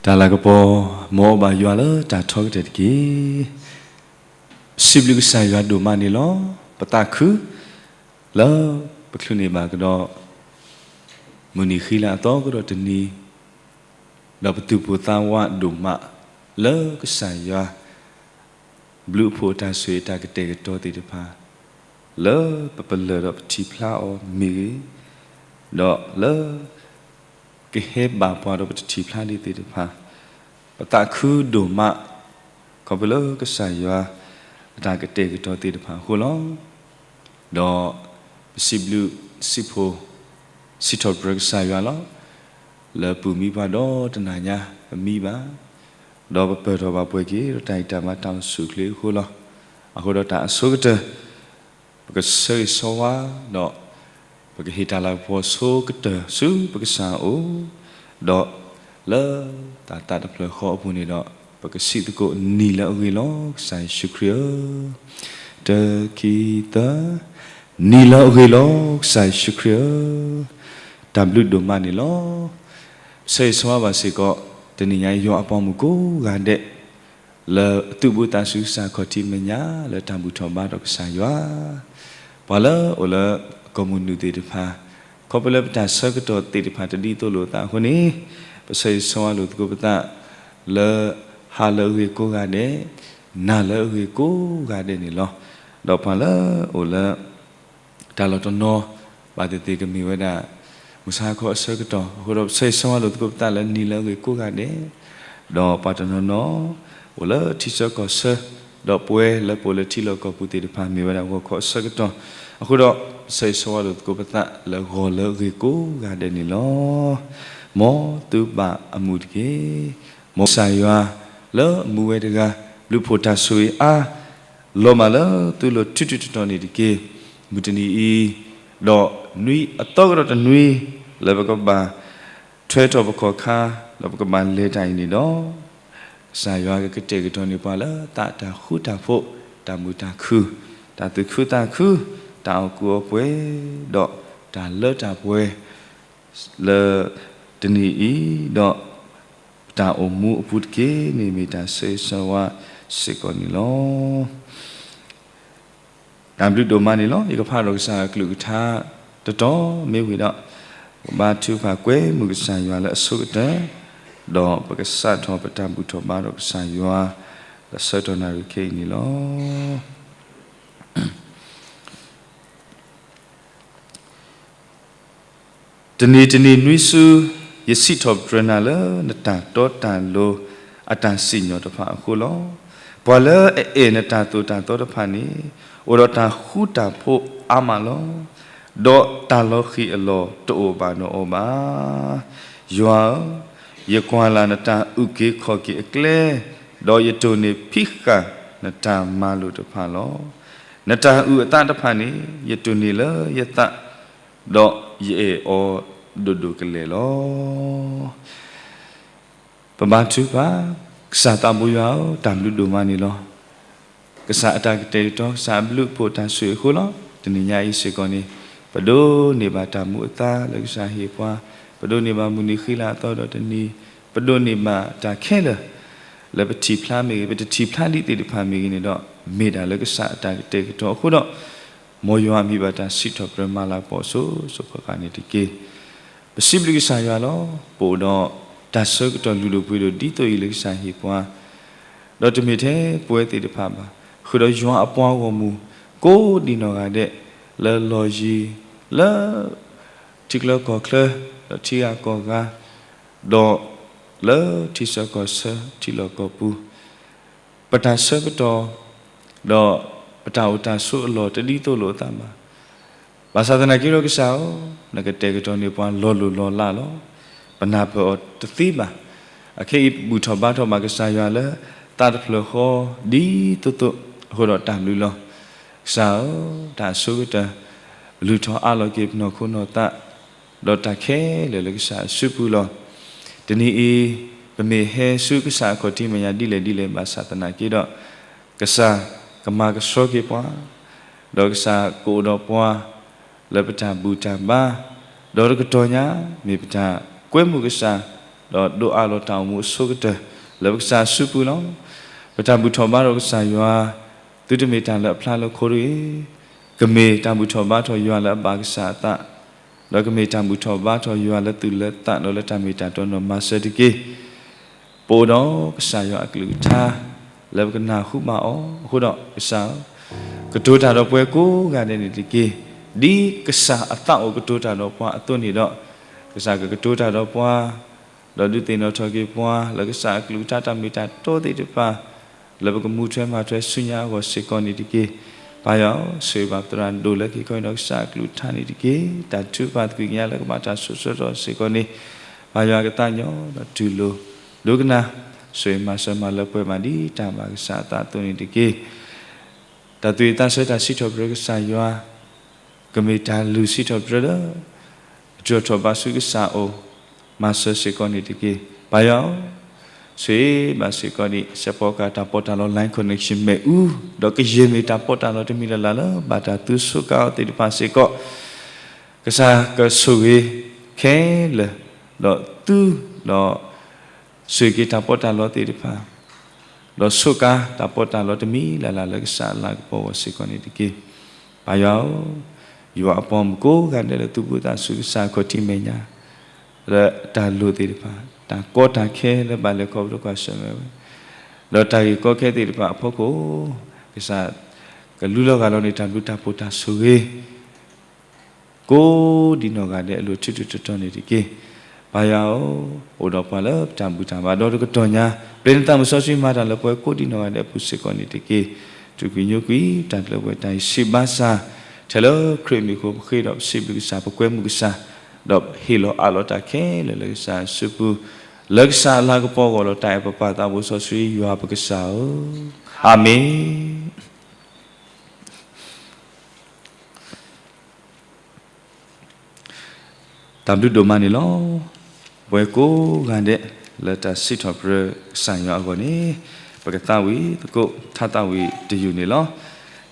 တၢ်လၤကပီၤ မ်အဘၣ်ယွၤလၢတၢ်ထီကတၢၢ်တက့ၢ်. စံးဘျုးကစၢ်ယွၤဒိၣ်မးန့ၣ်လီၤ. ပသးခု လၢပချုးန့ၢ်ဘၣ်ကဒီး မုၢ်နံၤဃံလၤအသီကဒီးတနံၤ, ဒီးပသူၣ်ပိၢ်သးဝးဒိၣ်မး လၢကစၢ်ယွၤ ဘျုးအဖှိၣ်အတၢ်ဆိၣ်ဂ့ၤအတၢ်ကတဲာ်ကတီၤသ့ၣ်တဖၣ်, လၢပပလၢၢ်ဒီးပထံၣ်ဖျါအီၤမ့ၢ်ဂ့ၤ, ဒီးလၢ ကဟဲဘၣ်ပှၤဒီးပတထံၣ်ဖျါဒံးသ့ၣ်တဖၣ်, ပသးခုဒိၣ်မး ခီဖျိလၢကစၢ်ယွၤ အတၢ်ကတဲာ်ကတီၤသ့ၣ်တဖၣ်အဃိလီၤ. ဒီးပစံးဘျုးစံးဖှိၣ် စံးထီၣ်ပတြၢၤကစၢ်ယွၤလီၤ. လၢပမံပှၤဒီးတနၤညါ ပမံဘၣ်, ဒီးပပၢၢ်ထီၣ်ဘၣ်ပှဲၤက့ၤ ဒီးတၢ်ဂံၢ်တၢ်ဘါတၢ်အိၣ်ဆူၣ်အိၣ်ချ့အဃိလီၤ. အဃိဒီးတၢ်အဆိကတၢၢ် ပကဆၢဂ့ၤဆၢဝါ ဒီး ပကဟ့ၣ်တၢ်လၤကပီၤဆိကတၢၢ်ဆူပကစၢ်အအိၣ်, ဒီးလၢတၢ်သးတဖျၢၣ်ဃီအပူၤန့ၣ်ဒီး ပကစံးသကိးနံၤလၢအဂ့ၤလီၤ ကစၢ်ယ့ၣ်ၡူးခရံာ်ဧၢ, တၢ ခံ သၢ, နံၤလၢအဂ့ၤလီၤ ကစၢ်ယ့ၣ်ၡူးခရံာ်ဧၢ, တၢ်ဘျုးဒိၣ်မးန့ၣ်လီၤ. ပဆၢဂ့ၤဆၢဝါဘၣ်စ့ၢ်ကီး တနံၤညါယွၤအပှၤမုၣ်ကိးဂၤဒဲး လၢအသူၣ်ဘီၣ်သးစူၤကစၢ်ခီၣ်ထံးမဲာ်ညါ လၢတၢ်ဘူၣ်ထီၣ်ဘါထီၣ်ကစၢ်ယွၤ, ပှၤလၢအအိၣ်လၢကီၢ်မုၢ်နုာ်သ့ၣ်တဖၣ်, ခီဖျိလၢပတၢ်ဆၢကတီၢ်သ့ၣ်တဖၣ်တဒ်သိးလိာ်အသးအဃိန့ၣ်, ပဆၢဂ့ၤဆၢဝါလိာ်သကိးပသး လၢဟါလၢအဂ့ၤကိးဂၤဒဲး, နၤလၢအဂ့ၤကိးဂၤဒဲးန့ၣ်လီၤ. ဒီးပှၤလၢအအိၣ်လၢ တၢ်လီၢ်တနီၤ ဘၣ်သ့ၣ်သ့ၣ်ကမ့ၢ်ဝဲဒၣ် မုၢ်ဆါခီအဆၢကတီၢ်, အဃိဒီးပဆၢဂ့ၤဆၢဝါလိာ်သကိးပသးလၢနံၤလၢအဂ့ၤကိးဂၤဒဲး, ဒီးပှၤတနီၤနီၤ အိၣ်လၢထံဆၢကီၢ်ဆၢ, ဒီးပဝဲလၢပအိၣ်လၢထံလီၢ်ကီၢ်ပူၤသ့ၣ်တဖၣ်မ့ၢ်ဝဲဒၣ်ဂီၤခီအဆၢကတီၢ်, အဃိဒီးပဆၢဂ့ၤဆၢဝါလိာ်သကိးပသးလၢဂီၤလၢအဂ့ၤကိးဂၤဒဲးန့ၣ်လီၤ. မ်သုဘၣ်အမုာ်တက့ၢ်. မ်ကစၢ်ယွၤလၢအမူဝဲတဂၤ ဘျုးဖှိၣ်တၢ်ဆိၣ်ဂ့ၤအါ လီၤမၢ်လၢသုလိၤထူထူတီတီန့ၣ်တက့ၢ်. မုၢ်တနံၤအံၤ ဒီးနွံအသီကဒီးတနွံ လၢပကဘၣ်ထွဲထီၣ်ပခီၣ်ခါ ဒီးပကဘၣ်လဲၤတၢ်အံၤန့ၣ်ဒီး ကစၢ်ယွၤကကတဲာ်ကတီၤန့ၢ်ပှၤလၢသးတၢ်ဃူတၢ်ဖိး, တၢ်မုာ်တၢ်ခုၣ်, တၢ်သူၣ်ခုသးခု, တၢ်အီၣ်ကူအီပှဲၤ, ဒီးတၢ်လၢတၢ်ပှဲၤ လၢတနံၤအံၤ ဒီးပတၢ်အိၣ်မူအပူၤတက့ၢ်န့ၣ် မ့ၢ်တၢ်ဆၢဂ့ၤဆၢဝါစ့ၢ်ကီးန့ၣ်လီၤ. တၢ်ဘျုးဒိၣ်မးန့ၣ်လီၤ. ယကဖးဒီးကစၢ်အကလုၢ်ကထါတတီၤမ့ၢ်ဝံၤဒီး ပကဘါထုကဖၣ်ကွဲမုာ်ကစၢ်ယွၤလၢအဆိကတၢၢ်, ဒီးပကစးထီၣ်ပတၢ်ဘူၣ်ထီၣ်ဘါထီၣ်ကစၢ်ယွၤ လၢဆၢကတီၢ်နၣ်ရံၣ်ခဲအံၤန့ၣ်လီၤ. တနံၤတနံၤနွံဆူ ယစံးထီၣ်ပတြၢၤနၤလၢ နတၢ်တီတၢ်လိၤအတၢ်စံၣ်ညီၣ်တဖၣ်အဃိလီၤ. ပှၤလၢအအဲၣ်နတၢ်သိၣ်တၢ်သီတဖၣ်န့ၣ် အိၣ်ဒီးတၢ်ဃူတၢ်ဖိးအါမးလီၤ. ဒီးတၢ်လီၤဃံၤအလီၢ်တအိၣ်ဘၣ်ဒီးအီၤဘၣ်. ယွၤဧၢ, ယကွၢ်လၢ်နတၢ်အုၣ်က့ၤခီၣ်က့ၤအကျဲ, ဒီးယတိၢ်န့ၢ်ဖံးဃာ်နတၢ်မၤလိာ်တဖၣ်လီၤ. နတၢ်အုၣ်အသးတဖၣ်န့ၣ် ယတိၢ်န့ၢ်လၢယသး, ဒီးယအဲၣ်အီၤဒိၣ်ဒိၣ်ကလဲာ်လီၤ. ပဘါထုကဖၣ်, ကစၢ်သးဘိယွၤဧၢ, တၢ်ဘျုးဒိၣ်မးန့ၣ်လီၤ. ကစၢ်အတၢ်ကတဲာ်ကတီၤ, ကစၢ်အဘျုးအဖှိၣ်တၢ်ဆိၣ်ဂ့ၤအဃိလီၤ. တနံၤညါအံၤစ့ၢ်ကီးန့ၣ် ပဒိးန့ၢ်ဘၣ်တၢ်မူအသါလၢကစၢ်ဟ့ၣ်ပှၤ, ပဒိးန့ၢ်ဘၣ်မုၢ်နံၤဃံလၤအသီဒီးတနံၤ, ပဒိးန့ၢ်ဘၣ်တၢ်ခဲလၢာ် လၢပထံၣ်ဖျါမ့ၢ်ဂ့ၤ, ပတထံၣ်ဖျါဒ်သ့ၣ်တဖၣ်မ့ၢ်ဂ့ၤန့ၣ်ဒီး, မ့ၢ်ဒၣ်လၢကစၢ်အတၢ်ကတဲာ်ကတီၤအဃိဒီး, မ်ယွၤမံဘၣ်တၢ်စံးထီၣ်ပတြၢၤမၤလၤကပီၤအစိၤစိၤဃၣ်ဃၣ်န့ၣ်တက့ၢ်. ပစံးဘျုးကစၢ်ယွၤလီၤ. ပအိၣ်ဒီးတၢ်ဆၢကတီၢ်လုၢ်ဒိၣ်ပှ့ၤဒိၣ်ဒ်သိးအံၤလၢကစၢ်ဟ့ၣ်ပှၤ, ဒီးတမ့ၢ်ထဲပဝဲသ့ၣ်တဖၣ်ဘၣ်, ဃုာ်ဒီးယွၤအပှၤဂီၢ်မုၢ် ကိးဒံးနီၢ်ဂၤဒဲး, လၢလီၢ်ယံၤ, လၢ ထံချၢကီၢ်ချၢ, ဒီးထံဂၤကီၢ်ဂၤ, ဒီးလၢထံဆၢကီၢ်ဆၢ, ထံလီၢ်ကီၢ်ပူၤ, ပတၢ်ဆၢကတီၢ်, ဒီးပတၢ်အိၣ်တၢ်ဆိးအလီၢ်တဒ်သိးလိာ်အသးဘၣ်. ဘၣ်ဆၣ်သနာ်က့ဒီးကစၢ်ဧၢ, နကတဲာ်ကတီၤန့ၢ်ပှၤလီၤလိၢ်လီၤလးလီၤ. ပနၢ်ပၢၢ်အီၤတသ့ဘၣ်. အခဲအံၤဘူၣ်ထီၣ်ဘါထီၣ်ဘၣ်ကစၢ်ယွၤလၢ သးတဖျၢၣ်ဃီဒ်သိးသိးအဃိဒီးတၢ်ဘျုးလီၤ. ကစၢ်ဧၢ, တၢ်အဆိကတၢၢ် လုၢ်ထီၣ်အးလီၤက့ၤပနီၢ်ခိနီၢ်သး ဒီးတၢ်ခဲလၢာ်လၢကစၢ်အစုပူၤလီၤ. တနံၤအံၤ ပမ့ၢ်ဟဲဆူကစၢ်အခီၣ်ထံးမဲာ်ညါဒ်လဲၣ်ဒ်လဲၣ်ဘၣ်ဆၣ်သနာ်က့ဒီး, ကစၢ်ကမၤကဆှီက့ၤပှၤ, ဒီးကစၢ်ကအိၣ်ဒီးပှၤ လၢပတၢ်ဘူၣ်တၢ်ဘါ, ဒီးတကတီၢ်ညါ မ့ၢ်ပတၢ်ကွဲမုာ်ကစၢ် ဒီးဒိးအးလီၤတၢ်အိၣ်မူအဆိကတၢၢ် လၢပကစၢ်အစုပူၤလီၤ. ပတၢ်ဘူၣ်ထီၣ်ဘါထီၣ်ကစၢ်ယွၤ သုတမ့ၢ်တၢ်လၢအဖျါလၢခိတဂ့ၤ, ကမ့ၢ်တၢ်ဘူၣ်ထီၣ်ဘါထီၣ်ယွၤလၢအဘၣ်ကစၢ်အသး, ဒီးကမ့ၢ်တၢ်ဘူၣ်ထီၣ်ဘါထီၣ်ယွၤလၢသူၣ်လၢသးဒီးလၢတၢ်မ့ၢ်တၢ်တီနီၢ်မၤစၢၤတက့ၢ်. ပအိၣ်ဒီးကစၢ်ယွၤအကလုၢ်ကထါ လၢပကနၢ်ဟူဘၣ်အီၤအဃိဒီး ကစၢ်ဧၢ, ကတိၤတၢ်ဒီးပှၤကိးဂၤဒဲးန့ၣ်တက့ၢ်. ဒ်ကစၢ်အသးအိၣ်ကတိၤတၢ်ဒီးပှၤအသိးန့ၣ်ဒီး ကစၢ်ကကတိၤတၢ်ဒီးပှၤ, ဒီးဒုးသ့ၣ်နီၣ်ထီၣ်က့ၤပှၤ လၢကစၢ်အကလုၢ်ကထါတၢ်မ့ၢ်တၢ်တီသ့ၣ်တဖၣ် လၢပကမူထွဲမၤထွဲဆူညါအဂီၢ်စ့ၢ်ကီးန့ၣ်တက့ၢ်. ပၢ်ယွၤဧၢ, ဆိၣ်ဂ့ၤဘၣ်ပသရၣ်ဒိၣ်လၢက့ၤခီအံၤဒီးကစၢ်အကလုၢ်ကထါန့ၣ်တက့ၢ်. တၢ်ထုကဖၣ်သကွံာ်ကညးလၢကဘၣ်တၢ်ဆိၣ်ဆၢထီၣ်စ့ၢ်ကီးန့ၣ် ပၢ်ယွၤကသးညီဒီးတူၢ်လိာ် ဒိကနၣ် ဆိၣ်ဂ့ၤမၤစၢၤမၤလၢပှဲၤဘၣ်ဒ်တၢ်ဘၣ်ကစၢ်အသးအသိးန့ၣ်တက့ၢ်. တၢ်သူၣ်ဝံၣ်သးဆၢတၢ်စံးထီၣ်ပတြၢၤကစၢ်ယွၤ ကမ့ၢ်တၢ်လုၢ်စံးထီၣ်ပတြၢၤလၢ ကထုးထီၣ်ဘါဆူကစၢ်အအိၣ် မၤစၢၤစ့ၢ်ကီးန့ၣ်တက့ၢ်. ပၢ်ယွၤဧၢ, ဆိၣ်ဂ့ၤဘၣ်စ့ၢ်ကီးဒံး စဲးဖီကၤတၢ်ပီးတၢ်လီ line connection မ့ၣ်အူ ဒီးကယဲၢ်မ့ၢ်တၢ်ပီးတၢ်လီတမံၤလၢ်လၢ်လၢ ဘၣ်တၢ်သူဆိးကါအီၤသ့ၣ်တဖၣ်စ့ၢ်ကီး ကစၢ်ကဆိၣ်ဂ့ၤခဲလၢာ် ဒီးသူ ဒီး ဆိၣ်ဂ့ၤက့ၤတၢ်ပီးတၢ်လီသ့ၣ်တဖၣ် ဒီးဆိးကါတၢ်ပီးတၢ်လီတမံၤလၢ်လၢ်လၢကစၢ်အလၤကပီၤအဂီၢ်စ့ၢ်ကီးန့ၣ်တက့ၢ်. ပၢ်ယွၤဧၢ, ယွၤအပှၤမုၣ်ကိးဂၤဒဲးလၢသုဘူးသးဆူကစၢ်ခီၣ်ထံးမဲာ်ညါ လၢတၢ်လိၣ်သ့ၣ်တဖၣ် တၢ်ကီတၢ်ခဲလၢဘၣ်လဲၤခီဖျိကွၢ်ဆၢၣ်မဲာ်ဝဲ ဒီးတၢ်ဂ့ၢ်ကီခဲသ့ၣ်တဖၣ်အဖီခိၣ် ကစၢ်ကလူလီၤဂာ်လီၤန့ၣ် တၢ်ဘျုးတၢ်ဖှိၣ်တၢ်ဆိၣ်ဂ့ၤ ကိးဒံနီၢ်ဂၤဒဲးအလိၤ ထူထူတီတီန့ၣ်တက့ၢ်. ပၢ်ယွၤဧၢ, အိၣ်ဒီးပှၤလၢပတၢ်ဘူၣ်တၢ်ဘါဒီတကတီၢ်ညါ ပျဲနသးမုာ်စီဆှံမၤတၢ်လၢပှၤကိးဒံနီၢ်ဂၤဒဲးအပူၤစ့ၢ်ကီးန့ၣ်တက့ၢ်. တြူာ်ကွံာ်ညိကွံာ်တၢ်လၢပှဲၤတၢ်အံၤ စံးဘၣ်ဆၣ် ထဲလၢခရံာ်မံၤအဃိ ပဃ့ဒီးပစံးဘျုးကစၢ် ပကွဲမုာ်ကစၢ် ဒီးဟ့ၣ်လီၤအးလီၤတၢ်ခဲလၢာ်လၢကစၢ်အစုပူၤ လၢကစၢ်အလၤကပီၤအဂီၢ်ဒီးတၢ်အဲၣ်ပပၢ်သးဘိစီဆှံယွၤပကစၢ်ဧၢ, အၤမ့ၣ်. တၢ်ဘျုးဒိၣ်မးန့ၣ်လီၤ. ပဝဲကိးဂၤဒဲး လၢတၢ်စံးထီၣ်ပတြၢၤကစၢ်ယွၤအဂီၢ်န့ၣ် ပကသးဝံၣ်သကိး ထါသးဝံၣ်တယုၢ်န့ၣ်လီၤ.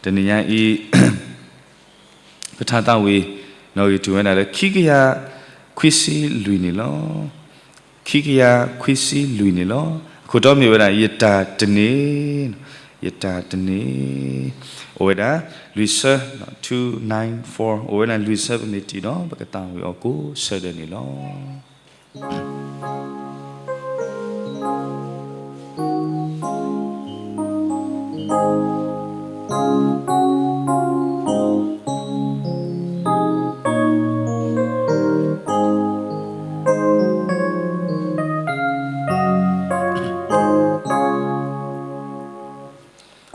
တနံၤညါအံၤ ပထါသးဝံၣ် နီၣ်ဂံၢ်တုၤဝဲဒၣ်လၢ ခံကယၤခွံဆံလွံၢ်န့ၣ်လီၤ. ခံကယၤခွံဆံလွံၢ်န့ၣ်လီၤ. အခိၣ်တီမ့ၢ်ဝဲဒၣ် ယတၢ်တန့ၢ်, ယတၢ်တန့ၢ်, အိၣ်ဝဲဒၣ် လွံၢ်ဆၢ, two nine four, အိၣ်ဝဲဒၣ်လွံၢ်ဆၢပမ့ၢ်တံၢ်ဒီး ပကသးဝံၣ်အီၤကိးဆၢဒၢးန့ၣ်လီၤ.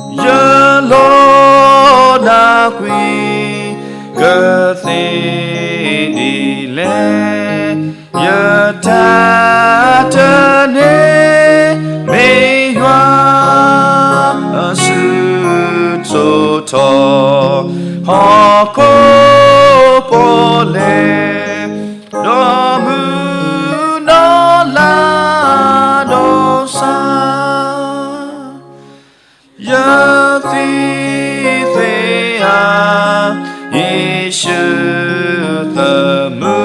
ယလီၤနၢ်ကွံာ် ကသ့ဒ်လဲၣ်, ယတၢ်တန့ၢ် မ့ၢ်ယွၤ အစုစိၤထီၣ် ဟီၣ်ခိၣ်ပီၣ်လဲၣ် ဒီးမုၢ်နီၢ်လါဒီးစၢ် ယသံသ့ဧါ, ယ့ၣ်ၡူးသမူ,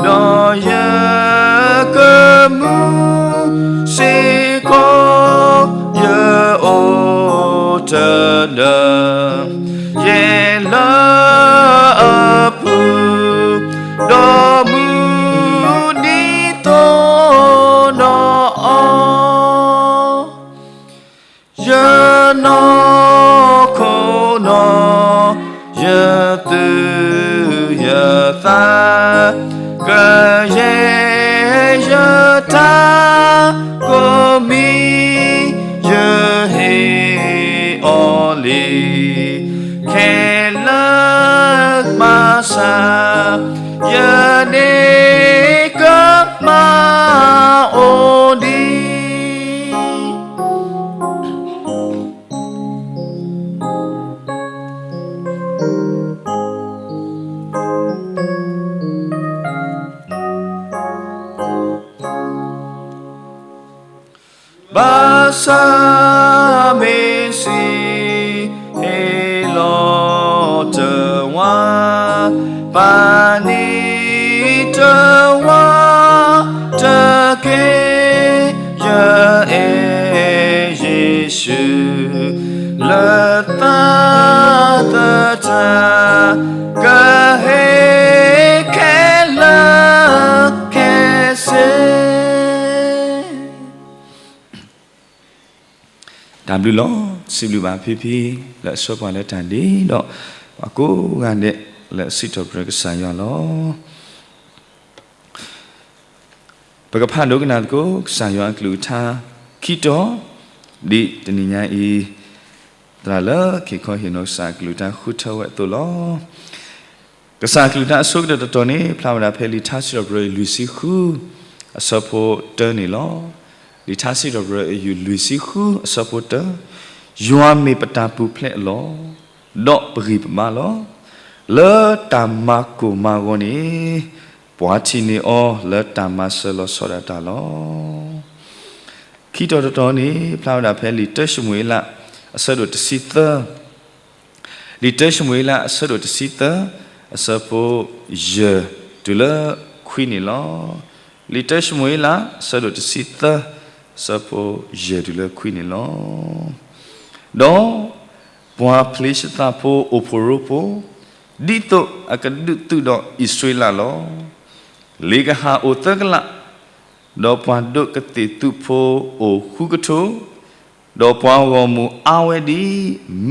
ဒီးယကမူစ့ၢ်ကီး ယအိၣ်တဒၢ ယဲၢ်လၢအပူၤ, ဒီးမုၢ်နံၤသိးဒီးအီၤ ယနီၢ်ခိနီၢ်, ယသူၣ်ယသး, ကယဲၢ်ယတၢ်ကိးမံၤ, ယဟ့ၣ်အီၤလံ, ခဲလၢာ်မၤစၢ်, ယန့ၢ်ကမၣ်အိၣ်ဒံး ဘၣ်ဆၣ်မ့ၢ်စံးဟ့ၣ်လီၤတဝါ, ပာ်န့ၢ်တဝါတ ယ့ၣ်ၡူး လၢသးသတး ကဟ့ၣ်ခဲလၢာ် ခဲဆ့ တၢ်ဘျုးလီၤ. စံးဘျုးဘၣ်ဖံဖံ လၢအဆှၢပှၤလၢတၢ်ဒ့ဒီး ပှၤကိးဂၤဒဲး လၢအစံးထီၣ်ပတြၢၤကစၢ်ယွၤလီၤ. ပကဖးဒိကနၣ်သကိး ကစၢ်ယွၤအကလုၢ်ကထါ ခံတီၤ, ဒ်တနံၤညါအံၤ သရၣ်လၢခံခီဟ့ၣ်နီၤကစၢ်အကလုၢ်ကထါဃုထၢဝဲအသိးလီၤ. ကစၢ်အကလုၢ်ကထါအဆိကတၢၢ်တတီၤန့ၣ် ဖျါဝဲဒၣ်ဖဲလံာ်ထါစံးထီၣ်ပတြၢၤလွံၢ်ဆံဃု အဆၢဖိတၢန့ၣ်လီၤ. လံာ်ထါစံးထီၣ်ပတြၢၤအယုၢ်လွံၢ်ဆံဃု အဆၢဖိတၢ, ယွၤမ့ၢ်ပတၢ်ပူၤဖျဲးအလီၢ် ဒီးပဂံၢ်ပဘါလီၤ. လၢတၢ်မၤကိၢ်မၤဂီၤန့ၣ် ပှၤထံၣ်န့ၢ်အီၤလၢတၢ်မၤစၢၤလီၤဆီဒၣ်တၢ်လီၤ. ခံတီၤတတီၤန့ၣ် ဖျါဝဲဒၣ်ဖဲလံာ်တၢၡမူၤအ့လး အဆၢဒိၣ်တဆံသၢ, လံာ်တၢၡမူၤအ့လး အဆၢဒိၣ်တဆံသၢ အဆၢဖိယဲၢ်တုၤလၢခွံန့ၣ်လီၤ. လံာ်တၢၡမူၤအ့လး အဆၢဒိၣ်တဆံသၢ အဆၢဖိယဲၢ်တုၤလၢခွံန့ၣ်လီၤ. ဒီးပှၤဖလ့ၡသးဖိအိၣ်ဖှိၣ်ရိဖှိၣ် ဒ်သိးအကဒုးသုးဒီးအံၣ်စရ့လးလီၤ. လ့ကဟၣ်အိၣ်သၢကလး, ဒီးပှၤဒိးကသ့ၣ်သုးဖိအိၣ်ဃုကထိ, ဒီးပှၤဂီၢ်မုၢ်အါဝဲဒ်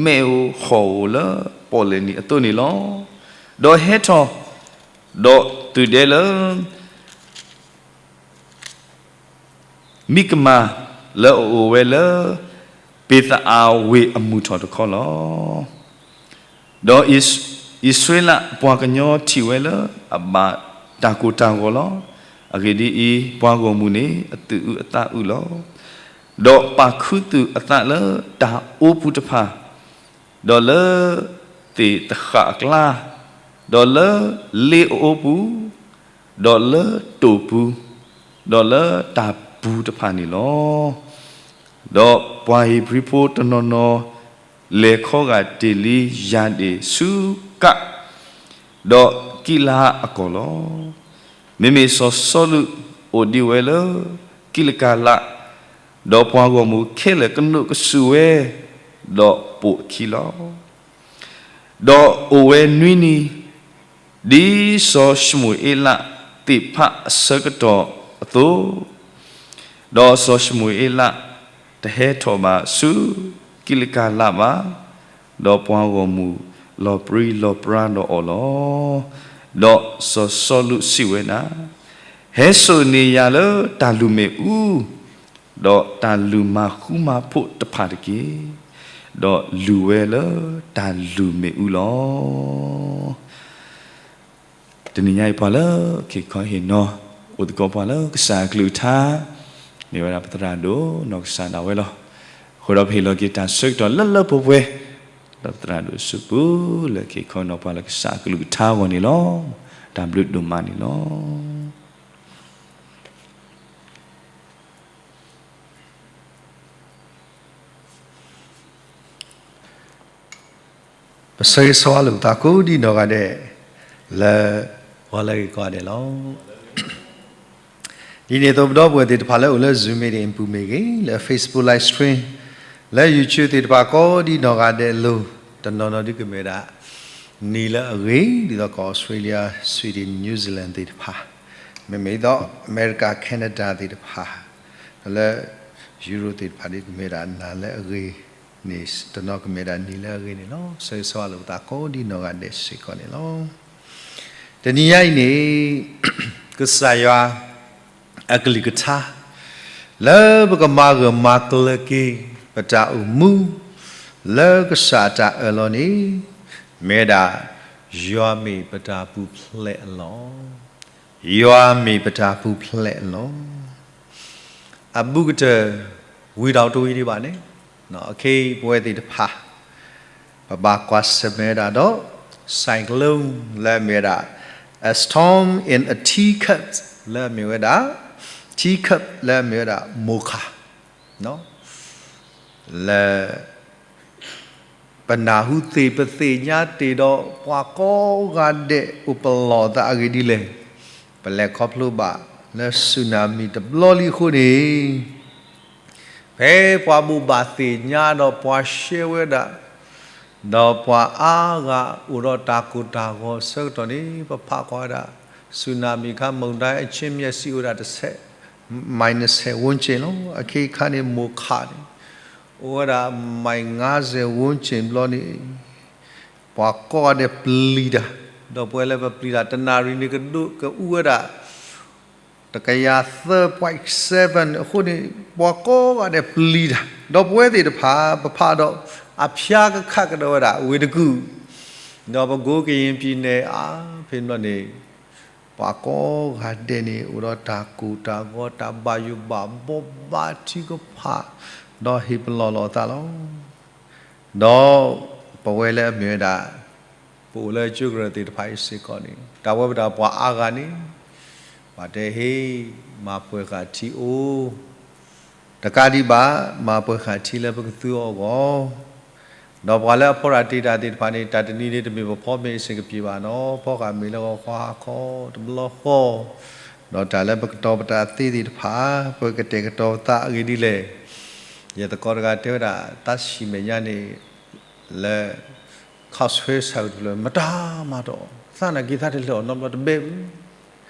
မဲးဧိၤဟီၣ်ဧိၤလၢပီၣ်လဲၣ်နံၤအသိးန့ၣ်လီၤ. ဒီးဟဲထီၣ်, ဒီးသုးဒဲလၢ မံးကမၤ လၢအအိၣ်ဝဲလၢ ပ့ၤသးအၤဝ့ၢ်အမုၢ်ထီၣ်တခီလီၤ. ဒီးအံၣ်စရ့လးအပှၤကညီထံၣ်ဝဲလၢအဘၣ်တၢ်ကိၢ်တၢ်ဂီၤလီၤ. အဂ့ၢ်ဒ်အံၤ, ပှၤဂီၢ်မုၢ်န့ၣ်အသူၣ်အုးအသးအုးလီၤ. ဒီးပာ်ခူသူၣ်အသးလၢတၢ်အိပူၤတဖၣ်, ဒီးလၢသ့ၣ်သဃာ်အကျါ, ဒီးလၢလ့အအိပူၤ, ဒီးလၢတိာ်ပူၤ, ဒီးလၢတၢ်ပူၤတဖၣ်န့ၣ်လီၤ. ဒီးပှၤဧ့ၤဘြံၤဖိတနီၤနီၤ လဲၤခီဂာ်တ့ၢ်လံယၤဒ့ၣ်ဆူကး, ဒီးကံးလၤအကီၢ်လီၤ. မ့မ့ၢ်စီၤစီလူးအိၣ်ဒံးဝဲလၢကံးလကၤလး, ဒီးပှၤဂီၢ်မုၢ်ခဲလၢာ်ကနိးကစုာ်ဝဲ, ဒီးပိာ်အခံလီၤ. ဒီးအိၣ်ဝဲနွံနံၤ, ဒ်စီၤၡမူၤအ့လးသ့ၣ်ဖးအဆၢကတီၢ်အသိး, ဒီးစီၤၡမူၤအ့လးတဟဲထီၣ်ဘၣ်ဆူကံးလကၤလးဘၣ်, ဒီးပှၤဂီၢ်မုၢ်လီၤပြံလီၤပြါဒီးအီၤလီၤ. ဒီးစီၤစီလူးစံးဝဲဒၣ်, ဟဲစိာ်န့ၢ်ယၤလၢတၢ်လုၢ်မ့ၣ်အူ ဒီးတၢ်လုၢ်မၤဃူမၤဖိးတဖၣ်တက့ၢ်. ဒီးလုၢ်ဝဲလၢတၢ်လုၢ်မ့ၣ်အူလီၤ. တနံၤညါအံၤပှၤလၢခံခီဟ့ၣ်နီၤ, အိၣ်သကိးပှၤလၢကစၢ်အကလုၢ်ကထါ, မ့ၢ်ဝဲဒၣ်ပသရၣ်ဒိၣ်နီၢ်ကစၢ်ဒၣ်ဝဲလီၤ. အဃိဒီးပဟ့ၣ်လီၤက့ၤတၢ်ဆၢကတီၢ်လၢလၢပှဲၤပှဲၤ, ဒီးပသရၣ်ဒိၣ်အစုပူၤလၢခံခီနီၤပှၤလၢကစၢ်အကလုၢ်ကထါအဂီၢ်န့ၣ်လီၤ. တၢ်ဘျုးဒိၣ်မးန့ၣ်လီၤ. ပဆၢဂ့ၤဆၢဝါလိာ်ပသးကိးဒံနီၢ်ဂၤဒဲး လၢပှၤလၢအဂ့ၤကိးဂၤဒဲးလီၤ. ဒ်န့ၣ်အသိး ပဒီပုၢ်ဝဲၢ်သ့ၣ်တဖၣ်လၢအိၣ်လၢ Zoom meeting အပူၤမ့ၢ်ဂ့ၤ, လၢ Facebook live stream, လၢ YouTube သ့ၣ်တဖၣ်ကိးဒံနီၢ်ဂၤဒဲးအလိၤ, တနီၤနီၤဒုးကမ့ၢ်ဝဲဒၣ် နံၤလၢအဂ့ၤ, ဒ်သိးကီၢ် Australia, Sweden, New Zealand သ့ၣ်တဖၣ်, မ့မ့ၢ်ဒ်သိး အမဲရကၤ Canada သ့ၣ်တဖၣ်, ဒီးလၢ Europe သ့ၣ်တဖၣ်ဒုး ကမ့ၢ်ဒၣ်နၤလၢအဂ့ၤန့ၣ်, တနီၤကမ့ၢ်ဒၣ်နံၤလၢအဂ့ၤန့ၣ်လီၤ. ဆၢဂ့ၤဆၢဝါလိာ်ပသးကိးဒံနီၢ်ဂၤဒဲးစ့ၢ်ကီးန့ၣ်လီၤ. တနံၤညါအံၤန့ၣ် ကစၢ်ယွၤ အကလုၢ်ကထါ လၢပကမၤဂၢၢ်မၤကျၢၤက့ၤ ပတၢ်အိၣ်မူ လၢကစၢ်အတၢ်အၢၣ်လီၤန့ၣ် မ့ၢ်ဝဲဒၣ် ယွၤမ့ၢ်ပတၢ်ပူၤဖျဲးအလီၢ်, ယွၤမ့ၢ်ပတၢ်ပူၤဖျဲးအလီၢ်. အဘူးကတၢၢ် ဝံၤဒီးတဝံၤဒံးဘၣ်န့ၣ်, အခဲအံၤပဝဲသ့ၣ်တဖၣ် ပဘၣ်ကွၢ်ဆၢၣ်မဲာ်ဝဲဒၣ်ဒီး cyclone လၢအမ့ၢ်ဝဲဒၣ် a storm in a teacup လၢအမ့ၢ်ဝဲဒၣ် teacup လၢအမ့ၢ်ဝဲဒၣ် မိၢ်ခၣ် လၢ ပနၢ်ဟူသ့ၣ်ပသ့ၣ်ညါတ့ၢ်ဒီး ပှၤကိးဂၤဒဲးအိၣ်ပလီၢ်သးအဂ့ၢ်ဒ်လဲၣ်, ပလဲၤခီဖျိဘၣ်လၢ tsunami တဘျီလံအဃိန့ၣ်, ဖဲပှၤဘိးဘၣ်သ့ၣ်ညါဒီးပှၤရှဲဝဲဒၣ်, ဒီးပှၤအါဂၤအိၣ်ဒီးတၢ်ကိၢ်တၢ်ဂီၤအဆၢကတီၢ်န့ၣ် ပဖးကွၢ်ဝဲဒၣ် ဆူနၤမံၤခါ မုန်တိုင်း အချင်းမျက်စိ အိၣ်ဝဲဒၣ်တဆဲး, မိုင်နှစ်ဆယ်ဝန်းကျင်လီၤ. အခ့ခါန့ၣ် မိုခါန့ၣ် အိၣ်ဝဲဒၣ် မိုင်ငါးဆယ်ဝန်းကျင်ဘျီန့ၣ် ပှၤကိးဂၤဒဲးပျံၤတၢ်, ဒီးပဝဲလၢပပျံၤတၢ် တနၣ်ရံၣ်န့ၣ် ကဒိးကအူဝဲဒၣ် တကယၤသၢ point seven အဃိန့ၣ် ပှၤကိးဂၤဒဲးပျံၤတၢ်, ဒီးပဝဲသ့ၣ်တဖၣ် ပဖးဒီး အဖျါကခးကဒီးဝဲဒၣ် ဝ့ၢ်တကူၣ်, ဒီးပကိးကယံၣ်ပံၤနဲၣ်အါဖဲဘျီန့ၣ် ပှၤကိးဂၤဒဲးန့ၣ် အိၣ်ဒီးတၢ်ကိၢ်တၢ်ဂီၤ တၢ်ဘၣ်ယိၣ်ဘၣ်ဘီဘၣ်ထုကဖၣ်, ဒီးဟ့ၣ်ပလီၢ်လီၤအသးလီၤ. ဒီးပဝဲလၢအမ့ၢ်ဝဲဒၣ် ပအိၣ်လၢကၠိကရၢၢ်သ့ၣ်တဖၣ်အံၤစ့ၢ်ကီးန့ၣ် တၢ်ဝဲပဒၣ်ပှၤအါဂၤန့ၣ် ပှၤတဲဟ့ၣ် မၤပှဲၤဃာ်ထံအိၣ် တကးဒံးဘၣ် မၤပှဲၤဃာ်ထံလၢပကသူအီၤအဂီၢ်, ဒီးပှၤလၢအဖီတၢ်တ့တၢ်သ့ၣ်တဖၣ်န့ၣ် တၢ်တနံၤန့ၣ်တမ့ၢ်ပဖီမ့ၢ်အဆင်ကပံၤဘၣ်နီၤ, ဖီဃာ်မ့ၤလၢဂီၤဃီခီတဘျီဃီ, ဒီးတၢ်လၢပကတီၤပတၢ်သ့သ့ၣ်တဖၣ် ပကတဲာ်ကတီၤပသးအဂ့ၢ်ဒ်လဲၣ်. ယသကိးတဂၤတဲဝဲဒၣ် သးဆံးမဲာ်ညါန့ၣ် လၢ ခီၣ်ဆွဲဆၣ်တဖျၢၣ် မတၤမၤတအီၣ်, သးနာ်က့ၤသးတလဲၤအီၣ်နီတဘျီတဘဲဘူး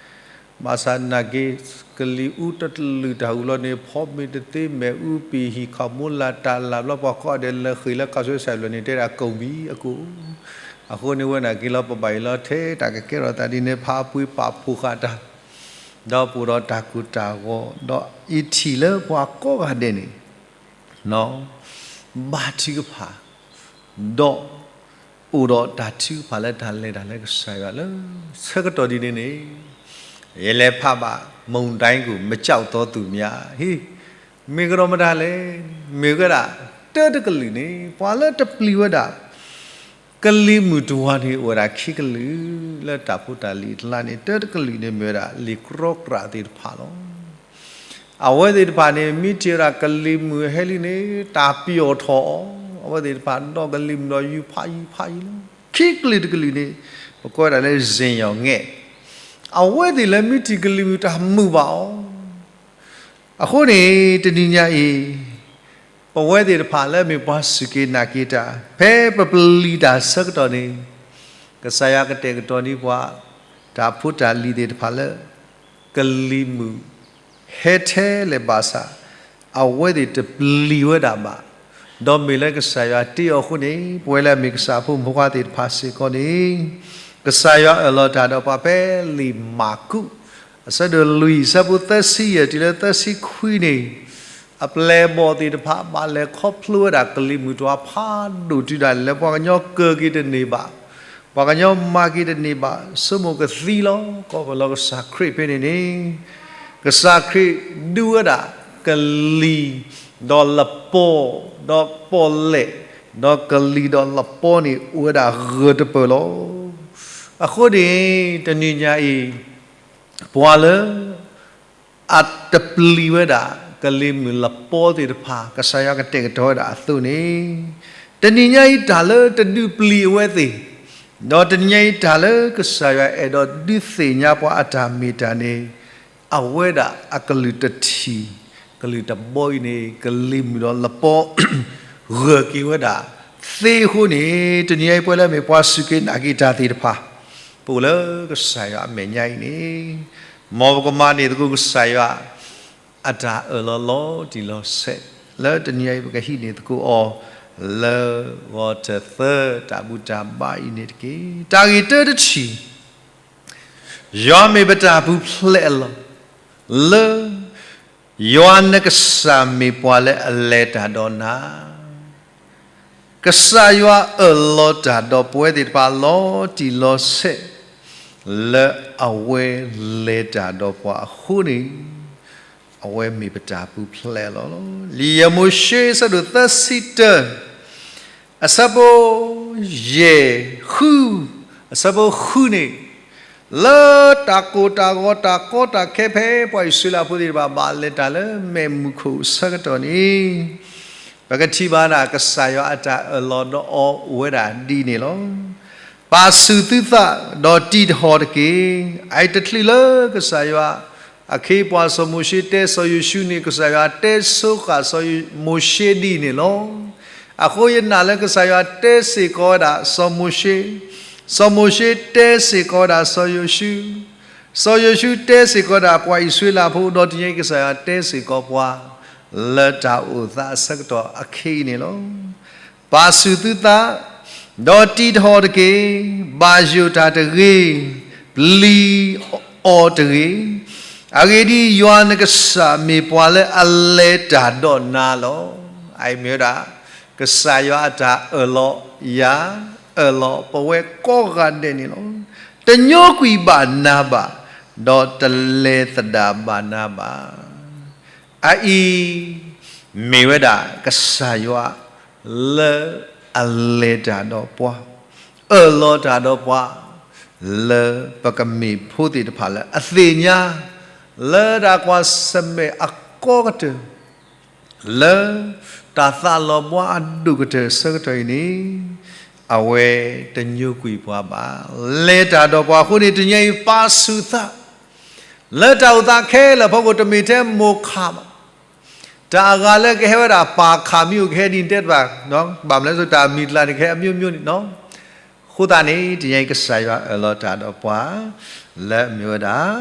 ဘၣ်ဆၣ်နာ်က့ၤ ကလံၤအူတတလုာ်တၢ်အူလီၤန့ၣ် ဖီမ့ၤတသ့မဲာ်အူပံာ်ဟံၣ် ခီၣ်မူလၢ်တၢ်လၢ်ဘျီ ပှၤကိးဂၤဒဲးလဲၤဃ့ၢ်လၢခီၣ်ဆွဲဆၣ်တဖျၢၣ်န့ၣ် တဲဒၣ်ကိၢ်ဘံအကိၣ်, အဃိန့ၣ်ဝဲနာ်က့ၤလီၤ ပဘၣ်အံၤလီၤထဲ တၢ်ကကဲထီၣ်သးဒ်န့ၣ် ဖးပှ့ၤပာ်ဖှိၣ်ဃာ်တၢ်, ဒီးပအိၣ်ဒီးတၢ်ကိၢ်တၢ်ဂီၤ ဒီးယထံၣ်လၢပှၤကိးဂၤဒဲးန့ၣ် ဘါထုကဖၣ်, ဒီး အိၣ်ဒီးတၢ်ထုကဖၣ်လၢတၢ်လဲၤတၢ်လၢကစၢ်ယွၤလၢ ဆၢကတီၢ်ဒ်န့ၣ်န့ၣ်, ယလဲၤဖးဘၣ် မုန်တိုင်းကို မကြောက်သောသူများ ဟ့ၣ်, မ့ၢ်ကဒီးမတၤလဲၣ်, မ့ၢ်ဝဲဒၣ် တၢတကလုာ်န့ၣ် ပှၤလၢတပျံၤဝဲဒၣ် ကလံၤမုၢ်တဝါန့ၣ် အိၣ်ဝဲဒၣ်ခံကလုာ်, လၢတၢ်ဖိတၢ်လံၤအကျါန့ၣ် တၢတကလုာ်န့ၣ် မ့ၢ်ဝဲဒၣ်လံာ်ကြီကြးသ့ၣ်တဖၣ်လီၤ. အဝဲသ့ၣ်တဖၣ်န့ၣ် မ့ၢ်ထံၣ်ဝဲဒၣ်ကလံၤမုၢ်ဟဲလံန့ၣ် တၢ်ပျီၢ်ထီၣ်အီၤ, အဝဲသ့ၣ်တဖၣ်ဒီးကလံၤမုၢ်ဒီးယူၤဖးယံၤဖးယံၤလီၤ. ခံကလုာ်တကလုာ်န့ၣ် ပကိးဝဲဒၣ်လၢ စ့ၣ်ယီၣ်ငဲၣ်, အဝဲသ့ၣ်လၢမ့ၢ်ထံၣ်ကလံၤမုၢ်တၢ်မုာ်ဘၣ်အီၤ, အဃိန့ၣ် တနံၤညါအံၤ ပဝဲသ့ၣ်တဖၣ်လၢမ့ၢ်ပှၤစူၢ်က့ၤနာ်က့ၤတၢ် ဖဲပပျံၤတၢ်ဆၢကတီၢ်န့ၣ် ကစၢ်ယွၤကတဲာ်ကတီၤန့ၢ်ပှၤ တၢ်ဖိတၢ်လံၤသ့ၣ်တဖၣ်လၢ ကလံၤမုၢ်ဟဲထဲလဲၣ်ဘၣ်ဆၣ် အဝဲသ့ၣ်တပျံၤဝဲဒၣ်ဘၣ်, ဒီးမ့ၢ်လၢကစၢ်ယွၤတ့အီၤအဃိန့ၣ် ပဝဲလၢအမ့ၢ်ကစၢ်ဖိမုၣ်ဖိခွါသ့ၣ်တဖၣ်စ့ၢ်ကီးန့ၣ် ကစၢ်ယွၤအၢၣ်လီၤတၢ်ဒီးပှၤဖဲလံာ်မၢ်ကူး အဆၢဒိၣ်လွံၢ် အဆၢဖိသၢဆံယဲၢ်တုၤလၢသၢဆံခွံန့ၣ် အပျဲၢ်အဘီၣ်သ့ၣ်တဖၣ် ဘၣ်လဲၤခီဖျိဝဲဒၣ်ကလံၤမုၢ်တဝါဖးဒိၣ်တုၤဒၣ်လဲာ်လၢ ပှၤကညီကၢၤက့ၤတန့ၢ်ဘၣ်, ပှၤကညီမၤက့ၤတန့ၢ်ဘၣ်, ဆိကမိၣ်ကသံလီၤ. ခီဖျိလၢကစၢ်ခရံာ်ဖဲန့ၣ်န့ၣ် ကစၢ်ခရံာ်ဒုးဝဲဒၣ်ကလံၤဒီးလပီ, ဒီးပီၣ်လဲၣ်, ဒီးကလံၤဒီးလပီန့ၣ် အိၣ်ဝဲဒၣ်ဂၢၢ်တပၢၢ်လီၤ. အဃိန့ၣ် တနံၤညါအံၤ ပှၤလၢ အတပျံၤဝဲဒၣ် ကလံၤမုၢ်လပီသ့ၣ်တဖၣ် ကစၢ်ယွၤကတဲာ်ကတီၤဝဲဒၣ်အသိးန့ၣ်, တနံၤညါအံၤတၢ်လၢတဒုးပျံၤအဝဲသ့ၣ်, ဒီးတနံၤညါအံၤတၢ်လၢကစၢ်ယွၤအဲၣ်ဒိးဒုးသ့ၣ်ညါပှၤအတၢ်မ့ၢ်တၢ်န့ၣ်, အဝဲဒၣ်အကလုၢ်တထံၣ်, ကလုၢ်တဘီအံၤန့ၣ် ကလံၤမုၢ်ဒီးလပီ ဂၢၢ်က့ၤဝဲဒၣ်သ့အဃိန့ၣ်, တနံၤညါအံၤပဝဲလၢအမ့ၢ်ပှၤစူၢ်က့ၤနာ်က့ၤတၢ်သ့ၣ်တဖၣ် ပအိၣ်လၢကစၢ်ယွၤအမဲာ်ညါအံၤန့ၣ်, မ်ပကမၤန့ၢ်သကိးကစၢ်ယွၤ အတၢ်အၢၣ်လီၤလီၤတံၢ်လီၤဆဲး လၢတနံၤညါအံၤ ပကဟံးန့ၢ်သကိးအီၤ လၢဂီၤတသၢတၢ်ဘူၣ်တၢ်ဘါအံၤန့ၣ်တက့ၢ်. တၢ်ဂ့ၢ်တၢတထံၣ်, ယွၤမ့ၢ်ပတၢ်ပူၤဖျဲးအလီၢ်, လၢ ယွၤနကစၢ်မ့ၢ်ပှၤလၢအလဲၤတၢ်ဒီးနၤ ကစၢ်ယွၤအၢၣ်လီၤတၢ်ဒီးပဝဲသ့ၣ်တဖၣ်လီၤတံၢ်လီၤဆဲး လၢအဝဲလဲၤတၢ်ဒီးပှၤအဃိန့ၣ်, အဝဲမ့ၢ်ပတၢ်ပူၤဖျဲးလီၤ. လံာ်ယဲၢ်မိၤၡ့ အဆၢဒိၣ်သၢဆံတၢ အဆၢဖိယဲၢ် ဃု, အဆၢဖိဃုန့ၣ် လၢတၢ်ကိၢ်တၢ်ဂီၤတၢ်ကီတၢ်ခဲဖဲ ပှၤအံၣ်စရ့လးဖိသ့ၣ်တဖၣ် ဘၣ်လဲၤတၢ်လၢမဲးမုၢ်ခိၣ်အဆၢကတီၢ်န့ၣ်, ပကထံၣ်ဘၣ်ဒၣ် ကစၢ်ယွၤအတၢ်အၢၣ်လီၤဒီးအီၤအိၣ်ဝဲဒၣ်ဒ်န့ၣ်လီၤ. ပာ်ဆူၣ်သုသးဒီးတံးတဟီၣ်တက့ၢ်. အအံၤတချုးလၢကစၢ်ယွၤ အခ့အပှၤစီၤမိၤၡ့တဲစီၤယိၤၡူန့ၣ် ကစၢ်ယွၤတဲဆိဃာ်စီၤမိၤၡ့ဒ်အံၤန့ၣ်လီၤ. အဃိယနာ်လၢကစၢ်ယွၤတဲစ့ၢ်ကီးဝဲဒၣ်စီၤမိၤၡ့, စီၤမိၤၡ့တဲစ့ၢ်ကီးဝဲဒၣ်စီၤယိၤၡူ, စီၤယိၤၡူတဲစ့ၢ်ကီးဝဲဒၣ်ပှၤအံၣ်စရ့လးဖိ ဒီးတနံၤအံၤကစၢ်ယွၤတဲစ့ၢ်ကီးပှၤ လၢတၢ်အိၣ်သးအဆၢကတီၢ်အခံအံၤန့ၣ်လီၤ. ပာ်ဆူၣ်သုသး, ဒီးတံးတဟီၣ်တက့ၢ်. ဘၣ်ယိၣ်တၢ်တဂ့ၤ, ပျံၤအီၤတဂ့ၤ. အဂ့ၢ်ဒ်အံၤ, ယွၤနကစၢ်မ့ၢ်ပှၤလၢအလဲၤတၢ်ဒီးနၤလီၤ. အအံၤမ့ၢ်ဝဲဒၣ် ကစၢ်ယွၤအတၢ်အၢၣ်လီၤယၤ, အၢၣ်လီၤပဝဲကိးဂၤဒဲးန့ၣ်လီၤ. တညိကွံာ်ဘၣ်နၤဘၣ်, ဒီးတလဲၤသဒၣ်ဘၣ်နၤဘၣ်. အအံၤ မ့ၢ်ဝဲဒၣ်ကစၢ်ယွၤ လၢအလဲၤတၢ်ဒီးပှၤ, အၢၣ်လီၤတၢ်ဒီးပှၤ, လၢပကမ့ၢ်ဖိသ့ၣ်တဖၣ်လၢအသ့ၣ်ညါ လၢတၢ်ကွၢ်ဆၢၣ်မဲာ်အကီကတၢၢ်, လၢတၢ်သးလီၤဘှါအဒိၣ်ကတၢၢ်အဆၢကတီၢ်အံၤန့ၣ်, အဝဲတညိကွံာ်ပှၤဘၣ်. လဲၤတၢ်ဒီးပှၤအဃိန့ၣ် တနံၤအံၤပာ်ဆူၣ်သး လၢတၢ်အိၣ်သးခဲလၢာ်အဖီခိၣ် တမ့ၢ်ထဲမိၢ်ခးဘၣ်. တၢ်အဂၤလၢကဟဲဝဲဒၣ်ပာ်ခးမ့ၢ်အိၣ်ကဟဲဒ်န့ၣ်တဲတဘၣ်, ဘၣ်မနုၤလဲၣ် တၢ်မံၤတလးန့ၣ် ကဟဲအမျိုးမျိုးန့ၣ်လီၤ. အဃိသတးန့ၣ် တနံၤအံၤကစၢ်ယွၤအၢၣ်လီၤတၢ်ဒီးပှၤ လၢအမ့ၢ်ဝဲဒၣ်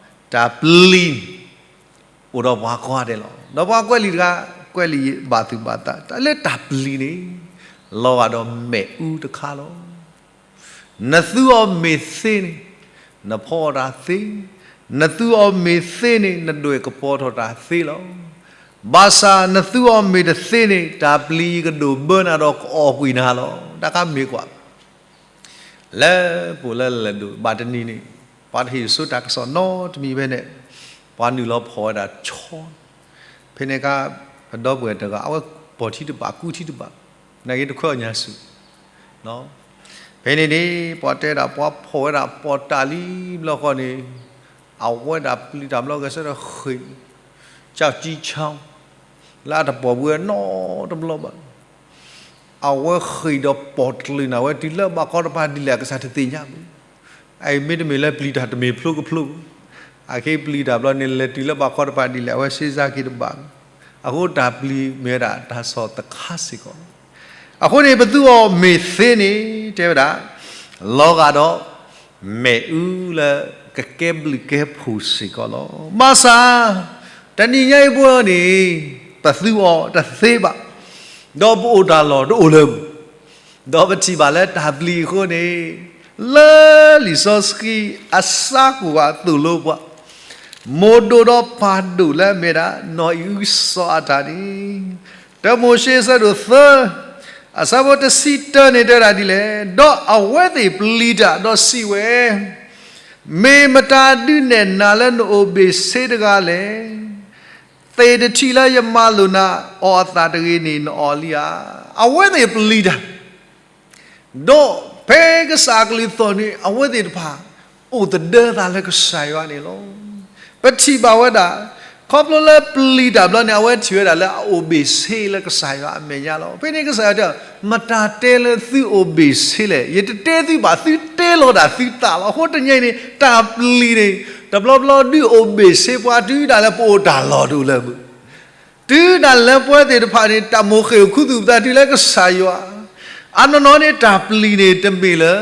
တၢ်ပျံၤ အိၣ်ဒီးပှၤကိးဂၤဒဲးလီၤ. ဒီးပှၤကွဲးလံာ်တဂၤ, ကွဲးလံာ်ဘၣ်သူၣ်ဘၣ်သး တၢ်လၢတၢ်ပျံၤန့ၣ် လီၤဂာ်ဒီးမဲာ်အူတခါလီၤ. နသူအီၤမ့ၢ်သ့န့ၣ် နဖီအီၣ်တၢ်သ့, နသူအီၤမ့ၢ်သ့န့ၣ် နဒွဲၣ်ကပီၤထီၣ်တၢ်သ့လီၤ. ဘၣ်ဆၣ်နသူအီၤမ့ၢ်တသ့န့ၣ် တၢ်ပျံၤကဒိၣ်ဘၢနၤဒီးကအီၣ်ကွံာ်နၤလီၤ. တၢ်ခါမ့ၢ်ကွၢ် လၢပအိၣ်လၢလဲၤဒိၣ်ဘၣ်တနံၤန့ၣ် ပှၤတဟ့ၣ်စိတၢ်ကစီၣ်နီတမံၤဖဲန့ၣ်, ပှၤနုာ်လီၤဖီၣ်ဝဲဒၣ်ဆီ, ဖဲန့ၣ်အခါ ပဒီပုၢ်ဝဲၢ်တဂၤ အဝဲပိာ်ထံတဘၣ်ကူထံတဘၣ်, နာ်က့တခွဲးအီၣ်ညါဆူၣ်, ဖဲန့ၣ်န့ၣ် ပှၤတဲဒၣ်ပှၤဖီၣ်ဝဲဒၣ်ပိာ်တၢ်လံဘျီဃီန့ၣ်, အဝဲဒၣ်ပျံၤတၢ်ဘျီဂဲၤဆၢထၢၣ်ဃ့ၢ် ကၠီကၠံဆါ လၢအတပိာ်ဘှံးနီတဘျီဘၣ်. အဝဲဃ့ၢ်ဒီးပိာ်တချုးန့ၣ် အဝဲတုၤလၢဘၣ်ကီတပၤဒ်လဲၣ် အကစၢ်တသ့ၣ်ညါဘၣ်. အအံၤမ့တမ့ၢ်လၢပျံၤတၢ်တမ့ၢ်ဖျိကဖျိဘၣ်. အခဲအံၤပျံၤတၢ်ဘျီန့ၣ် လဲၤတုၤလၢဘၣ်ကီတပၤဒ်လဲၣ် အဝဲစ့စါက့ၤတဘၣ်. အဃိတၢ်ပျံၤမ့ၢ်ဝဲဒၣ်တၢ်ဆီၣ်သခါစ့ၢ်ကီးလီၤ. အဃိန့ၣ် ပသူအီၤမ့ၢ်သ့န့ၣ် တဲဝဲဒၣ် လီၤဂာ်ဒီး မ့ၣ်အူလၢကကဲဘျုးကဲဖှိၣ်စ့ၢ်ကီးလီၤ. ဘၣ်ဆၣ် တနံၤညါအံၤပဝဲန့ၣ် ပသူအီၤတသ့ဘၣ်, ဒီးပအိၣ်တၢ်လီၢ်တအိၣ်လၢၤဘၣ်. ဒီးပထံၣ်ဘၣ်လၢတၢ်ပျံၤအဃိန့ၣ် လၢလံာ်စီဆှံအစှၤကွၢ်အသိၣ်လိပှၤ မိၢ်ဒိၣ်ဒီးပၢ်ဒိၣ်လၢအမ့ၢ်ဝဲဒၣ် နီၢ်အံၣ်အုစီၤအၤတၢ်န့ၣ် တၢမိၤၡ့အဆၢဒိၣ်သၢ အဆၢဖိတဆံတၢန့ၣ်တဲဝဲဒၣ်ဒ်လဲၣ်, ဒီးအဝဲသ့ၣ်ပျံၤတၢ်ဒီးစံးဝဲ, မ့ၢ်မတၤဒုးနဲၣ်နၤလၢနအိၣ်ဘ့ၣ်ဆ့တဂၤလဲၣ်. သ့ၣ်တထံၣ်လၢယမၤလိာ်နၤအီၣ်အသၣ်တဂ့ၤန့ၣ် နအီၣ်လံဧါ. အဝဲသ့ၣ်ပျံၤတၢ် ဒီးဖဲကစၢ်အကလုၢ်သီၣ်န့ၣ် အဝဲသ့ၣ်တဖၣ် အိၣ်သဒၢသးလၢကစၢ်ယွၤန့ၣ်လီၤ. ပထံၣ်ဘၣ်ဝဲဒၣ် ခီဖျိလၢပျံၤတၢ်ဘျီန့ၣ် အဝဲထံၣ်ဝဲဒၣ်လၢအအိၣ်ဘ့ၣ်ဆ့လၢကစၢ်ယွၤအမဲာ်ညါလီၤ. ဖဲန့ၣ်ကစၢ်ယွၤတဲ, မတၤတဲလၢသုအိၣ်ဘ့ၣ်ဆ့လဲၣ်. ယတတဲသုဘၣ်, သုတဲလီၤဒၣ်သုသးလီၤ. အဃိတနံၤအံၤန့ၣ် တၢ်ပျံၤန့ၣ် တဘျီဘျီဒုးအိၣ်ဘ့ၣ်ဆ့ပှၤ တုၤဒၣ်လဲာ်ပအိၣ်တၢ်လီၢ်တအိၣ်လၢၤဘၣ်. တုၤဒၣ်လဲာ်ပဝဲသ့ၣ်တဖၣ်န့ၣ် တၢ်မိၣ်ဃ့ၢ်အိၣ်ခူသူၣ်ပသးတုၤလၢကစၢ်ယွၤ, အနီၢ်နီၢ်န့ၣ် တၢ်ပျံၤန့ၣ်တမ့ၢ်လၢ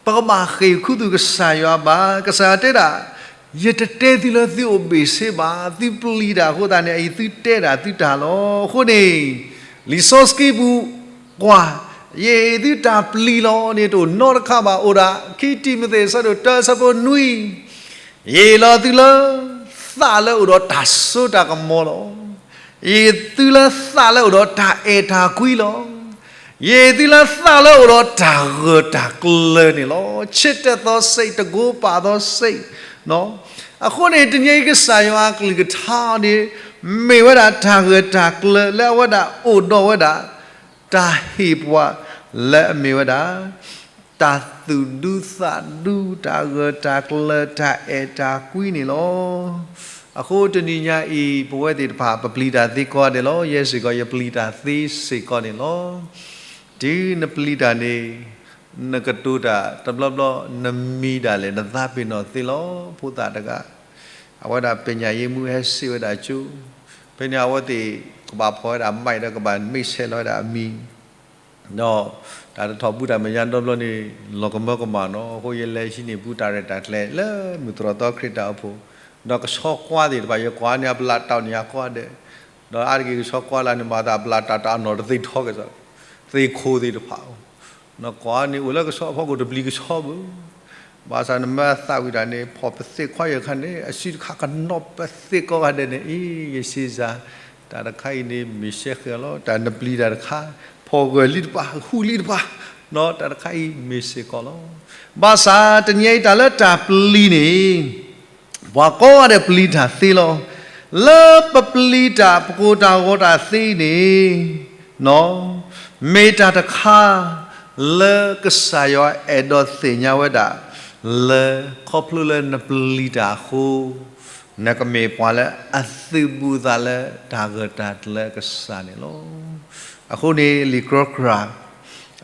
ပကဘၣ်ဃ့ၢ်ခူသူၣ်ကစၢ်ယွၤဘၣ်. ကစၢ်ယွၤတဲဒၣ်, ယတတဲသုလၢသုအိၣ်ဘ့ၣ်ဆ့ဘၣ်, သုပျံၤတၢ်အဃိသတးန့ၣ် အအံၤသုတဲဒၣ်သုတၢ်လီၤ. အဃိန့ၣ် လံာ်စီဆှံပူၤကွၢ်, ယဟ့ၣ်သုတၢ်ပျံၤလီၤန့ၣ် တအိၣ်နီတခါဘၣ်. အိၣ်ဒၣ် ခံတံၤမသ့း အဆၢဒိၣ်တၢ အဆၢဖိနွံ ယဟ့ၣ်လီၤသုလၢ သးလၢအိၣ်ဒီးတၢ်စိတၢ်ကမီၤလီၤ. ယဟ့ၣ်သုလၢသးလၢအိၣ်ဒီးတၢ်အဲၣ်တၢ်ကွံလီၤ. ယဟ့ၣ်သုလၢသးလၢအိၣ်ဒီးတၢ်ဂၢၢ်တၢ်ကျၢၤန့ၣ်လီၤ. ဆံးတၢ်သီစ့ၢ်, တၢ်ကိးပာ်သီစ့ၢ်. အဃိန့ၣ် တနံၤအံၤကစၢ်ယွၤအကလုၢ်ကထါန့ၣ် မ့ၢ်ဝဲဒၣ်တၢ်ဂၢၢ်တၢ်ကျၢၤလၢအဝဲဒၣ်အိၣ်ဒီးဝဲဒၣ် တၢ်ဟ့ၣ်ပှၤလၢအမ့ၢ်ဝဲဒၣ် တၢ်သူၣ်ဒူသးဒူ, တၢ်ဂၢၢ်တၢ်ကျၢၤ, တၢ်အဲၣ်တၢ်ကွံန့ၣ်လီၤ. အဃိတနံၤညါအံၤ ပဝဲသ့ၣ်တဖၣ် ပပျံၤတၢ်သ့ကိးဂၤဒဲးလီၤ. ယဲစ့ၢ်ကီး ယပျံၤတၢ်သ့စ့ၢ်ကီးန့ၣ်လီၤ. တုၤနပျံၤတၢ်န့ၣ် နကတိၤတၢ်တဘျီဘျီ နမံၤဒၣ်လဲာ် နသးပ့ၤနီၣ်သ့လီၤ ဖိသၣ်တဂၤ, အဝဲဒၣ် ပညာရေးမှူး ဟဲစံးဝဲဒၣ်ကၠိ, ဖဲန့ၣ် အဝဲသ့ၣ်ကဘၣ်ဖီၣ်ဝဲဒၣ် mic ဒီးကဘၣ်မ့ၢ်ဆဲးလီၤဝဲဒၣ်အမံၤ ဒီးတၢ်တထီၣ်ဘူးတၢ်မဲာ်ညါတဘျီန့ၣ် လီၤကမၢကမၣ်နီၤ. အဃိယလဲၤဟံးန့ၢ်ပူၤတၢ်ရဲၣ်တၢ်ကျဲၤ လၢမုၢ်သရီၣ်သီခရံာ်တၢ်အိၣ်ဖှိၣ်, ဒီးကဆီကွၢ်သ့ၣ်တဖၣ် ယကွၢ်န့ၢ်အဘျးတၢ်န့ၣ်အကိးဂၤဒဲး, ဒီးအါတက့ၢ်ကဆီကွၢ်လၢန့ၣ် မၤသးအဘျးတၢ်တၢ်အနီၢ်တသ့ထီက့ၤစ့ၢ်, သ့ၣ်ခိၣ်သ့ၣ်တဖၣ် နကွၢ်န့ၣ် အိၣ်လၢကဆီအဖီခိၣ်တပျံၤကဆီဘၣ်. ဘၣ်ဆၣ်နမ့ၢ်သးဝံၣ်တၢ်န့ၣ် ဖီၣ်ပသ့ၣ်ခွါယဲၢ်ခါန့ၣ် အစုတခါကနီၤပသ့ၣ်ကိးဂၤဒဲးန့ၣ် အံၤ ယစံးစ့ၢ်, တၢ်တခါအံၤန့ၣ် မ့ၢ်စဲဃဲၤလီၤ. တၢ်နပျံၤတၢ်တခါ ဖီၣ်ဂၢၢ်လံတပၤ ဟူးလံတပၤ, တၢ်တခါအံၤမ့ၢ်စ့ၢ်ကီးလီၤ. ဘၣ်ဆၣ်တနံၤအံၤတၢ်လၢတၢ်ပျံၤန့ၣ် ပှၤကိးဂၤဒဲးပျံၤတၢ်သ့လီၤ. လၢပပျံၤတၢ် ပကိၢ်တၢ်ဂီၤတၢ်သ့အံၤန့ၣ် မ့ၢ်တၢ်တခါလၢကစၢ်ယွၤအဲၣ်ဒိးသ့ၣ်ညါဝဲဒၣ် လၢခီဖျိလၢနပျံၤတၢ်အဃိ နကမ့ၢ်ပှၤလၢအသုးဘူးသးလၢတၢ်ဂၢၢ်တၢ်ကျၢၤကစၢ်န့ၣ်လီၤ. အဃိန့ၣ် လံာ်ကြီကြၢ်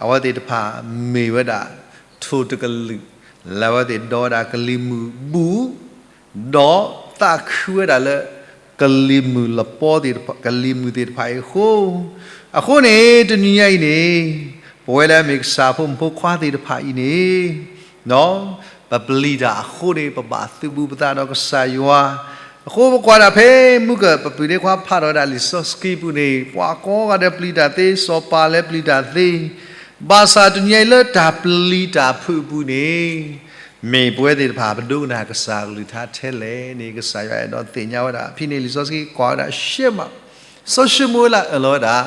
အဝဲသ့ၣ်တဖၣ်မ့ၢ်ဝဲဒၣ် ထိၣ်တကလုာ် လၢအဝဲသ့ၣ်ဒီဝဲဒၣ်ကလံၤမုၢ်ဘူၣ် ဒီးသးခုဝဲဒၣ်လၢ ကလံၤမုၢ်လပီသ့ၣ်တဖၣ် ကလံၤမုၢ်သ့ၣ်တဖၣ်အံၤအဃိ, အဃိန့ၣ် တနံၤညါအံၤန့ၣ် ပဝဲလၢမ့ၢ်ကစၢ်ဖိမုၣ်ဖိခွါသ့ၣ်တဖၣ်အံၤန့ၣ် ပပျံၤတၢ်အဃိန့ၣ် ပဘၣ်သုးဘူးပသးဒီးကစၢ်ယွၤ, အဃိပကွၢ်ဒၣ်ဖဲမုၢ်ကၢၢ် ပပုၢ်သ့ၣ်ခွါဖးထီၣ်ဝဲဒၣ်လံာ်စီဆှံပူၤန့ၣ် ပှၤကိးဂၤဒဲးပျံၤတၢ်သ့ စီၤပၤလၢပျံၤတၢ်သ့, ဘၣ်ဆၣ်တနံၤညါအံၤလၢတၢ်ပျံၤတၢ်ဖုးအပူၤန့ၣ် မ့ၢ်ပဝဲသ့ၣ်တဖၣ်ပဒိကနၣ်ကစၢ်အကလုၢ်ကထါထဲလဲၣ်န့ၣ် ကစၢ်ယွၤအဲၣ်ဒိးသ့ၣ်ညါဝဲဒၣ်. ဖဲန့ၣ်လံာ်စီဆှံကွၢ်ဝဲဒၣ်ရှဲမး, စီၤၡမူၤအ့လးအၢၣ်လီၤဝဲဒၣ်,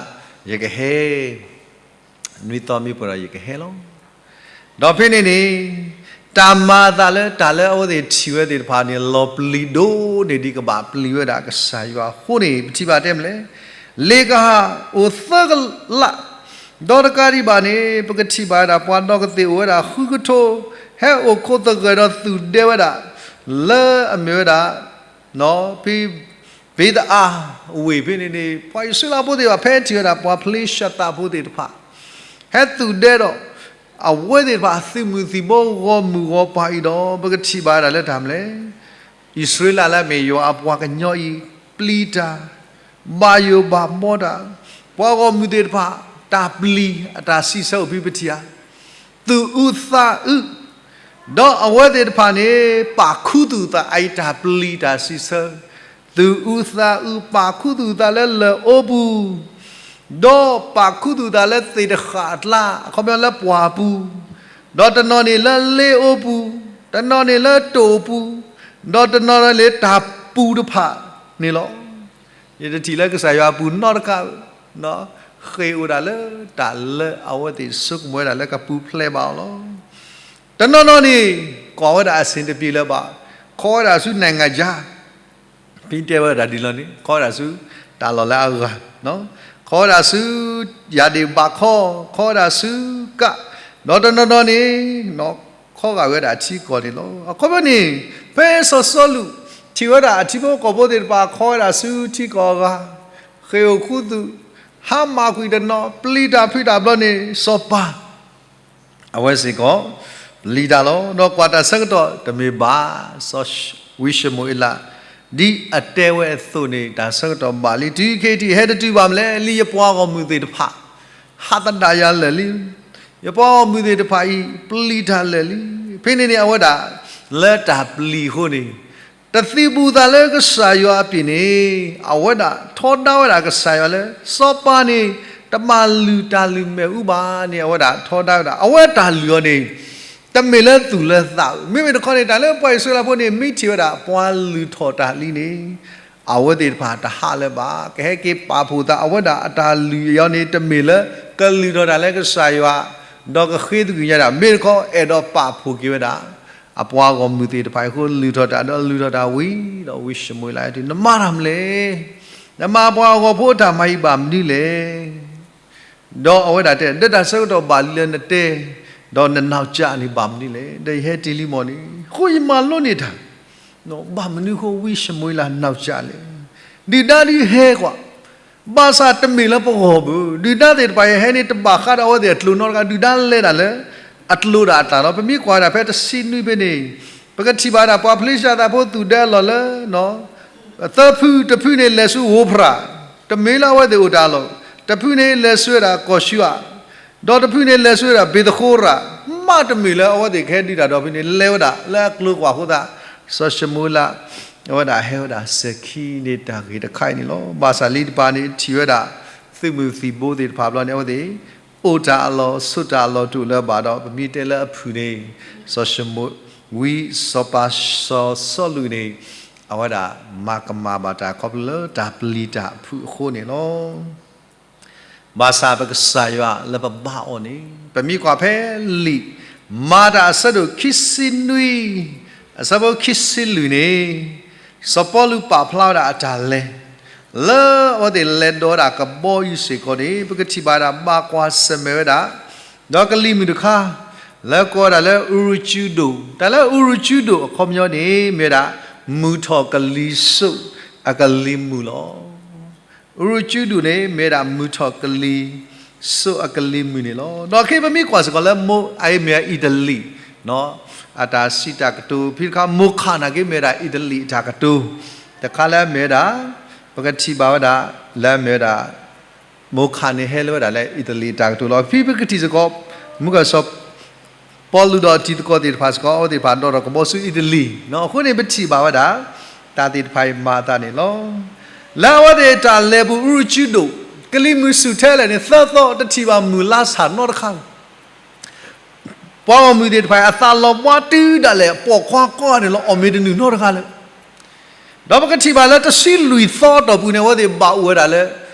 ယကဟဲ နွံသီမ့ၢ်ပှဲၤဒီးယကဟဲလီၤ. ဒီးဖဲန့ၣ်န့ၣ် တၢ်မၤအသးလၢတၢ်လၢအဝဲသ့ၣ်ထံၣ်ဝဲသ့ၣ်တဖၣ်န့ၣ် လီၤပျံၤဒိၣ်န့ၢ်ဒံးကဘၣ်ပျံၤဝဲဒၣ်ကစၢ်ယွၤအဃိန့ၣ် ပထံၣ်ဘၣ်တဲမလဲၣ်, လ့ကဟၣ်အိၣ်သၢကလး, ဒီးတကးဒံးဘၣ်န့ၣ် ပကထံၣ်ဘၣ်ဝဲဒၣ်ပှၤဒီကသ့ၣ်အိၣ်ဝဲဒၣ်ဃုကထိ, ဟဲအိၣ်ခိးသဂၢၢ်ဒီးသူၣ်ဒဲဝဲဒၣ် လၢအမ့ၢ်ဝဲဒၣ် ဖဲ ဘ့းသအါဝ့ၢ်ဖဲန့ၣ်န့ၣ် ပှၤအံၣ်စရ့လးဖိသ့ၣ်တဖၣ် ဖဲထံၣ်ဝဲဒၣ်ပှၤဖလ့ၡသးဖိသ့ၣ်တဖၣ် ဟဲသူၣ်ဒဲဒီး အဝဲသ့ၣ်တဖၣ်သုးမုၢ်သံၣ်ဘိဂီၢ်မုၢ်ဂီၢ်ပၤအံၤဒီး ပကထံၣ်ဘၣ်ဝဲဒၣ်လၢတၢ်မလဲၣ်, အံၣ်စရ့လးလၢအမ့ၢ်ယွၤအပှၤကညီအံၤ ပျံၤတၢ် ဘၣ်ယိၣ်ဘၣ်ဘီတၢ်, ပှၤဂီၢ်မုၢ်သ့ၣ်တဖၣ် တၢ်ပျံၤအတၢ်စံးဆၢအိၣ်ဖဲပထံၣ်ဧါ, သူၣ်အုးသးအုး, ဒီးအဝဲသ့ၣ်တဖၣ်န့ၣ် ပာ်ခူသူၣ်သးအံၤတၢ်ပျံၤတၢ်စံးဆၢ, သူၣ်အုးသးအုး ပာ်ခူသူၣ်သးလၢလၢၢ်အိပူၤ, ဒီးပာ်ခူသူၣ်သးလၢသ့ၣ်တဃၣ်အကျါ အခီပညီလၢပှၢ်ပူၤ, ဒီးတနီၤန့ၣ်လၢလ့အိပူၤ, တနီၤန့ၣ်လၢတိၢ်ပူၤ, ဒီးတနီၤန့ၣ်လၢတၢ်ပူၤတဖၣ်န့ၣ်လီၤ. ယတထံၣ်လၢကစၢ်ယွၤအပူၤနီတခါ, ဃ့ၢ်အိၣ်ဒၣ်လၢတၢ်လၢအဝဲသ့ၣ်ဆိကမိၣ်ဝဲဒၣ်လၢကပူၤဖျဲးဘၣ်အီၤလီၤ. တနီၤနီၤန့ၣ် ကွၢ်ဝဲဒၣ်အဆင်တပြေလၢၤဘၣ်, ခီဝဲဒၣ်ဆူ နိုင်ငံခြား ဖဲတဲဝဲဒၣ်ဒ်လဲၣ်န့ၣ် ခီဝဲဒၣ်ဆူ တၢ်လီၢ်လၢအဂၤ, ခီဝဲဒၣ်ဆူ ယၤဒ့ၣ်ဘးခီ, ခီဝဲဒၣ်ဆူကး, ဒီးတနီၤနီၤန့ၣ် ခီဂာ်ဝဲဒၣ်ထံကီၢ်န့ၣ်လီၤ. အခီပညီန့ၣ် ဖဲစီၤစီလူး ထံၣ်ဝဲဒၣ်အထံဖိကီၢ်ဖိသ့ၣ်တဖၣ် ခီဝဲဒၣ်ဆူထံကီၢ်အဂၤ, ဃ့ၢ်အိၣ်ခူသူၣ်, ဟါမၢ်ကွံာ်တနီၤ, ပျံၤတၢ်ဖုးတၢ်ဘျီန့ၣ် စီၤပၤ အဝဲစ့ၢ်ကီး ပျံၤတၢ်လီၤ. ဒီးကွၢ်တၢ်ဆၢကတီၢ်တမ့ၢ်ဘၣ်, စီၤဝံၡမူၤအ့လး ဒ်အတဲဝဲအသိးန့ၣ် တၢ်ဆၢကတီၢ်ဘၣ်လံ. တုၤခဲအံၤ ဟဲတတုၤဘၣ်မလဲၣ်, လံယပှၤဂီၢ်မုၢ်သ့ၣ်တဖၣ် ဟးသဒၣ်ယၤလၢာ်လံ. ယပှၤဂီၢ်မုၢ်သ့ၣ်တဖၣ်အံၤ ပျံၤတၢ်လၢာ်လံ. ဖဲန့ၣ်န့ၣ် အဝဲဒၣ် လၢတၢ်ပျံၤအဃိန့ၣ် တသံဘူးသးလၢကစၢ်ယွၤအပျံၤန့ၣ် အဝဲဒၣ်ထီဒါဝဲဒၣ်ကစၢ်ယွၤလၢ စီၤပၤန့ၣ် တဘၣ်လုၢ်တၢ်လုၢ်မဲာ်အူဘၣ်န့ၣ် အဝဲဒၣ်ထီဒါဝဲဒၣ်. အဝဲတၢ်လုၢ်အီၤန့ၣ် တမ့ၢ်လၢသူၣ်လၢသးဧိၤ, မ့မ့ၢ်တခီန့ၣ် တၢ်လၢပှၤအံၣ်စရ့လးဖိန့ၣ် မ့ၢ်ထံၣ်ဝဲဒၣ်ပှၤလုၢ်ထီၣ်တၢ်လံန့ၣ် အဝဲသ့ၣ်တဖၣ်တဟးလၢၤဘၣ်. ကဟဲက့ၤပာ်ဖှိၣ်သး အဝဲဒၣ်အတၢ်လုၢ်အီၤန့ၣ် တမ့ၢ်လၢကလုၢ်ထီၣ်တၢ်လၢကစၢ်ယွၤ ဒီးကဃ့သကွံၢ်ညါဒၣ် မ့ၢ်တခီအဲၣ်ဒိးပာ်ဖှိၣ်က့ၤဝဲဒၣ် အပှၤဂီၢ်မုၢ်သ့ၣ်တဖၣ်အံၤအဃိ လုၢ်ထီၣ်တၢ်ဒီးလုၢ်ထီၣ်တၢ်ဝံၤဒီး ဝံၡမူၤအ့လး နမၤတၢ်မနုၤလဲၣ်, နမၤပှၤအဂီၢ်ဖိတၢ်မၤအံၤဘၣ်မနုၤလဲၣ်. ဒီးအဝဲဒၣ်တဲ ဒီးတၢ်ဆၢကတီၢ်ဘၣ်လံလၢနတဲ ဒီးနနီၢ်ကၠးန့ၣ်ဘၣ်မနုၤလဲၣ်, ဒီးယဟဲတ့ၢ်လံမီၢ်န့ၣ် အဃိယမၤလိန့ၢ်တၢ် ဘၣ်မနုၤအဃိ ဝံၡမူၤအ့လးနီၢ်ကၠးလဲၣ်. ဒုၣ်ဒါဒုးဟဲကွၢ်, ဘၣ်ဆၣ်တမ့ၢ်လၢပဂီၢ်ဘၣ်. ဒုၣ်ဒါသ့ၣ်တဖၣ်အံၤဟဲန့ၣ် တဘၣ်ဃးဒီးအဝဲသ့ၣ်အကျိၤနီတဂၤ, ဒုၣ်ဒါလဲၤဒၣ်လၢ အကျိၤဒၣ်အတၢ်လီၤ. ပမ့ၢ်ကွၢ်ဝဲဒၣ်ဖဲတဆံနွံဖဲန့ၣ် ပကထံၣ်ဘၣ်ဝဲဒၣ် ပှၤဖလ့ၡသးဖိသူၣ်ဒဲအလီၢ်လၢ သၢဖု, တဖုန့ၣ်လဲၤဆူဧိၤဖရး, တမ့ၢ်လၢအဝဲသ့ၣ်အိၣ်တၢ်အလီၢ်, တဖုန့ၣ်လဲၤဆူဝဲဒၣ်ကီၢ်ၡူအၤ, ဒီးတဖုန့ၣ်လဲၤဆူဝဲဒၣ်ဘ့ၤသဃိရး, မ့တမ့ၢ်လၢအဝဲသ့ၣ်ကဟဲဒုးတၢ်ဒီးဖဲန့ၣ် လဲၤဝဲဒၣ်လၢအကျိၤကွၢ်အဃိသတး စီၤၡမူၤအ့လး အဝဲဒၣ်ဟဲဝဲဒၣ်စဲၤခံန့ၢ်တၢ်ဂ့ၢ်တခါအံၤန့ၣ်လီၤ. ဘၣ်ဆၣ်လံတပၤန့ၣ် ထံၣ်ဝဲဒၣ် သုးမုၢ်သံၣ်ဘိသ့ၣ်တဖၣ်ဘျီန့ၣ် အဝဲသ့ၣ် အိၣ်တၢ်အလီၢ် ဆိးတၢ်အလီၢ်တအိၣ်လၢၤဘၣ်ဒီး ပမ့ၢ်တဲလၢအဖုၣ်န့ၣ် စီၤၡမူၤ ဝံစီၤပၤစီၤစီလူးန့ၣ် အဝဲဒၣ်မၤကမၣ်ဘၣ်တၢ်ခီဖျိလၢတၢ်ပျံၤတၢ်အဖုၣ်အဃိန့ၣ်လီၤ. ဘၣ်ဆၣ်ပကစၢ်ယွၤလၢပဘါအီၤန့ၣ် ပမ့ၢ်ကွၢ်ဖဲလံာ်မၤတၢ်အဆၢဒိၣ်ခံဆံနွံ အဆၢဖိခံဆံလွံၢ်န့ၣ် စီၤပီလူးပာ်ဖျါဝဲဒၣ်အတၢ်လဲၤ လၢအဝဲသ့ၣ်လဲၤဒိးဝဲဒၣ်ကဘီယူၤစ့ၢ်ကီးန့ၣ် ပကထံၣ်ဘၣ်ဝဲဒၣ်ဘၣ်ကွၢ်ဆၢၣ်မဲာ်ဝဲဒၣ် ဒီးကလံၤမုၢ်တခါ လၢကိးဝဲဒၣ်လၢအူရူကၠူဒိၣ်, တၢ်လၢအူရူကၠူဒိၣ်အခီပညီန့ၣ် မ့ၢ်ဝဲဒၣ် မုၢ်ထီၣ်ကလံၤစိးအကလံၤမုၢ်လီၤ. အူရူကၠူဒိၣ်န့ၣ် မ့ၢ်ဝဲဒၣ်မုၢ်ထီၣ်ကလံၤစိးအကလံၤမုၢ်န့ၣ်လီၤ. ဒီးခဲအံၤပမ့ၢ်ကွၢ်စ့ၢ်ကီးလၢမိၢ် အအံၤမ့ၢ်အအံၣ်တလံၣ် အတၢ်စံးတၢ်ကတိၤ ဖဲတခါ မိၢ်ခးနာ်က့ မ့ၢ်ဝဲဒၣ်အံၣ်တလံၣ်အတၢ်ကတိၤ တခါလၢအမ့ၢ်ဝဲဒၣ် ပကထံၣ်ဘၣ်ဝဲဒၣ် လၢအမ့ၢ်ဝဲဒၣ် မိၢ်ခးန့ၣ်ဟဲလၢဝဲဒၣ်လၢအံၣ်တလံၣ်အတၢ်ကတိၤလီၤ. ဖဲပကထံၣ်စ့ၢ်ကီး မုၢ်ကီၢ်စီၤ ပီလူးဒီးအတံၤသကိးသ့ၣ်တဖၣ်စ့ၢ်ကီး အဝဲသ့ၣ်တဖၣ်ဒိးထီၣ်ကဘီဆူအံၣ်တလံၣ် အဃိန့ၣ် ပထံၣ်ဘၣ်ဝဲဒၣ် တၢ်သ့ၣ်တဖၣ်အံၤမၤအသးန့ၣ်လီၤ. လၢအဝဲသ့ၣ်တၢ်လဲၤပူၤအူရူကၠူဒိၣ် ကလံၤမုၢ်ဆူၣ်ထဲလဲၣ်န့ၣ် သၢသီတထံၣ်ဘၣ်မုၢ်လါဆၣ်နီတခါလၢၤ ပှၤဂီၢ်မုၢ်သ့ၣ်တဖၣ်အံၤ အသးလီၤဘှါတုၤဒၣ်လဲာ် ပိာ်ခွါကိးဂၤန့ၣ်လီၤ အီၣ်မ့ၤတနုာ်နီတဂၤလၢၤဘၣ်. ဒီးပကထံၣ်ဘၣ်လၢတဆံလွံၢ်သီအတီၢ်ပူၤန့ၣ် အဝဲသ့ၣ်ဘၣ်အိၣ်ဝဲဒၣ်လၢ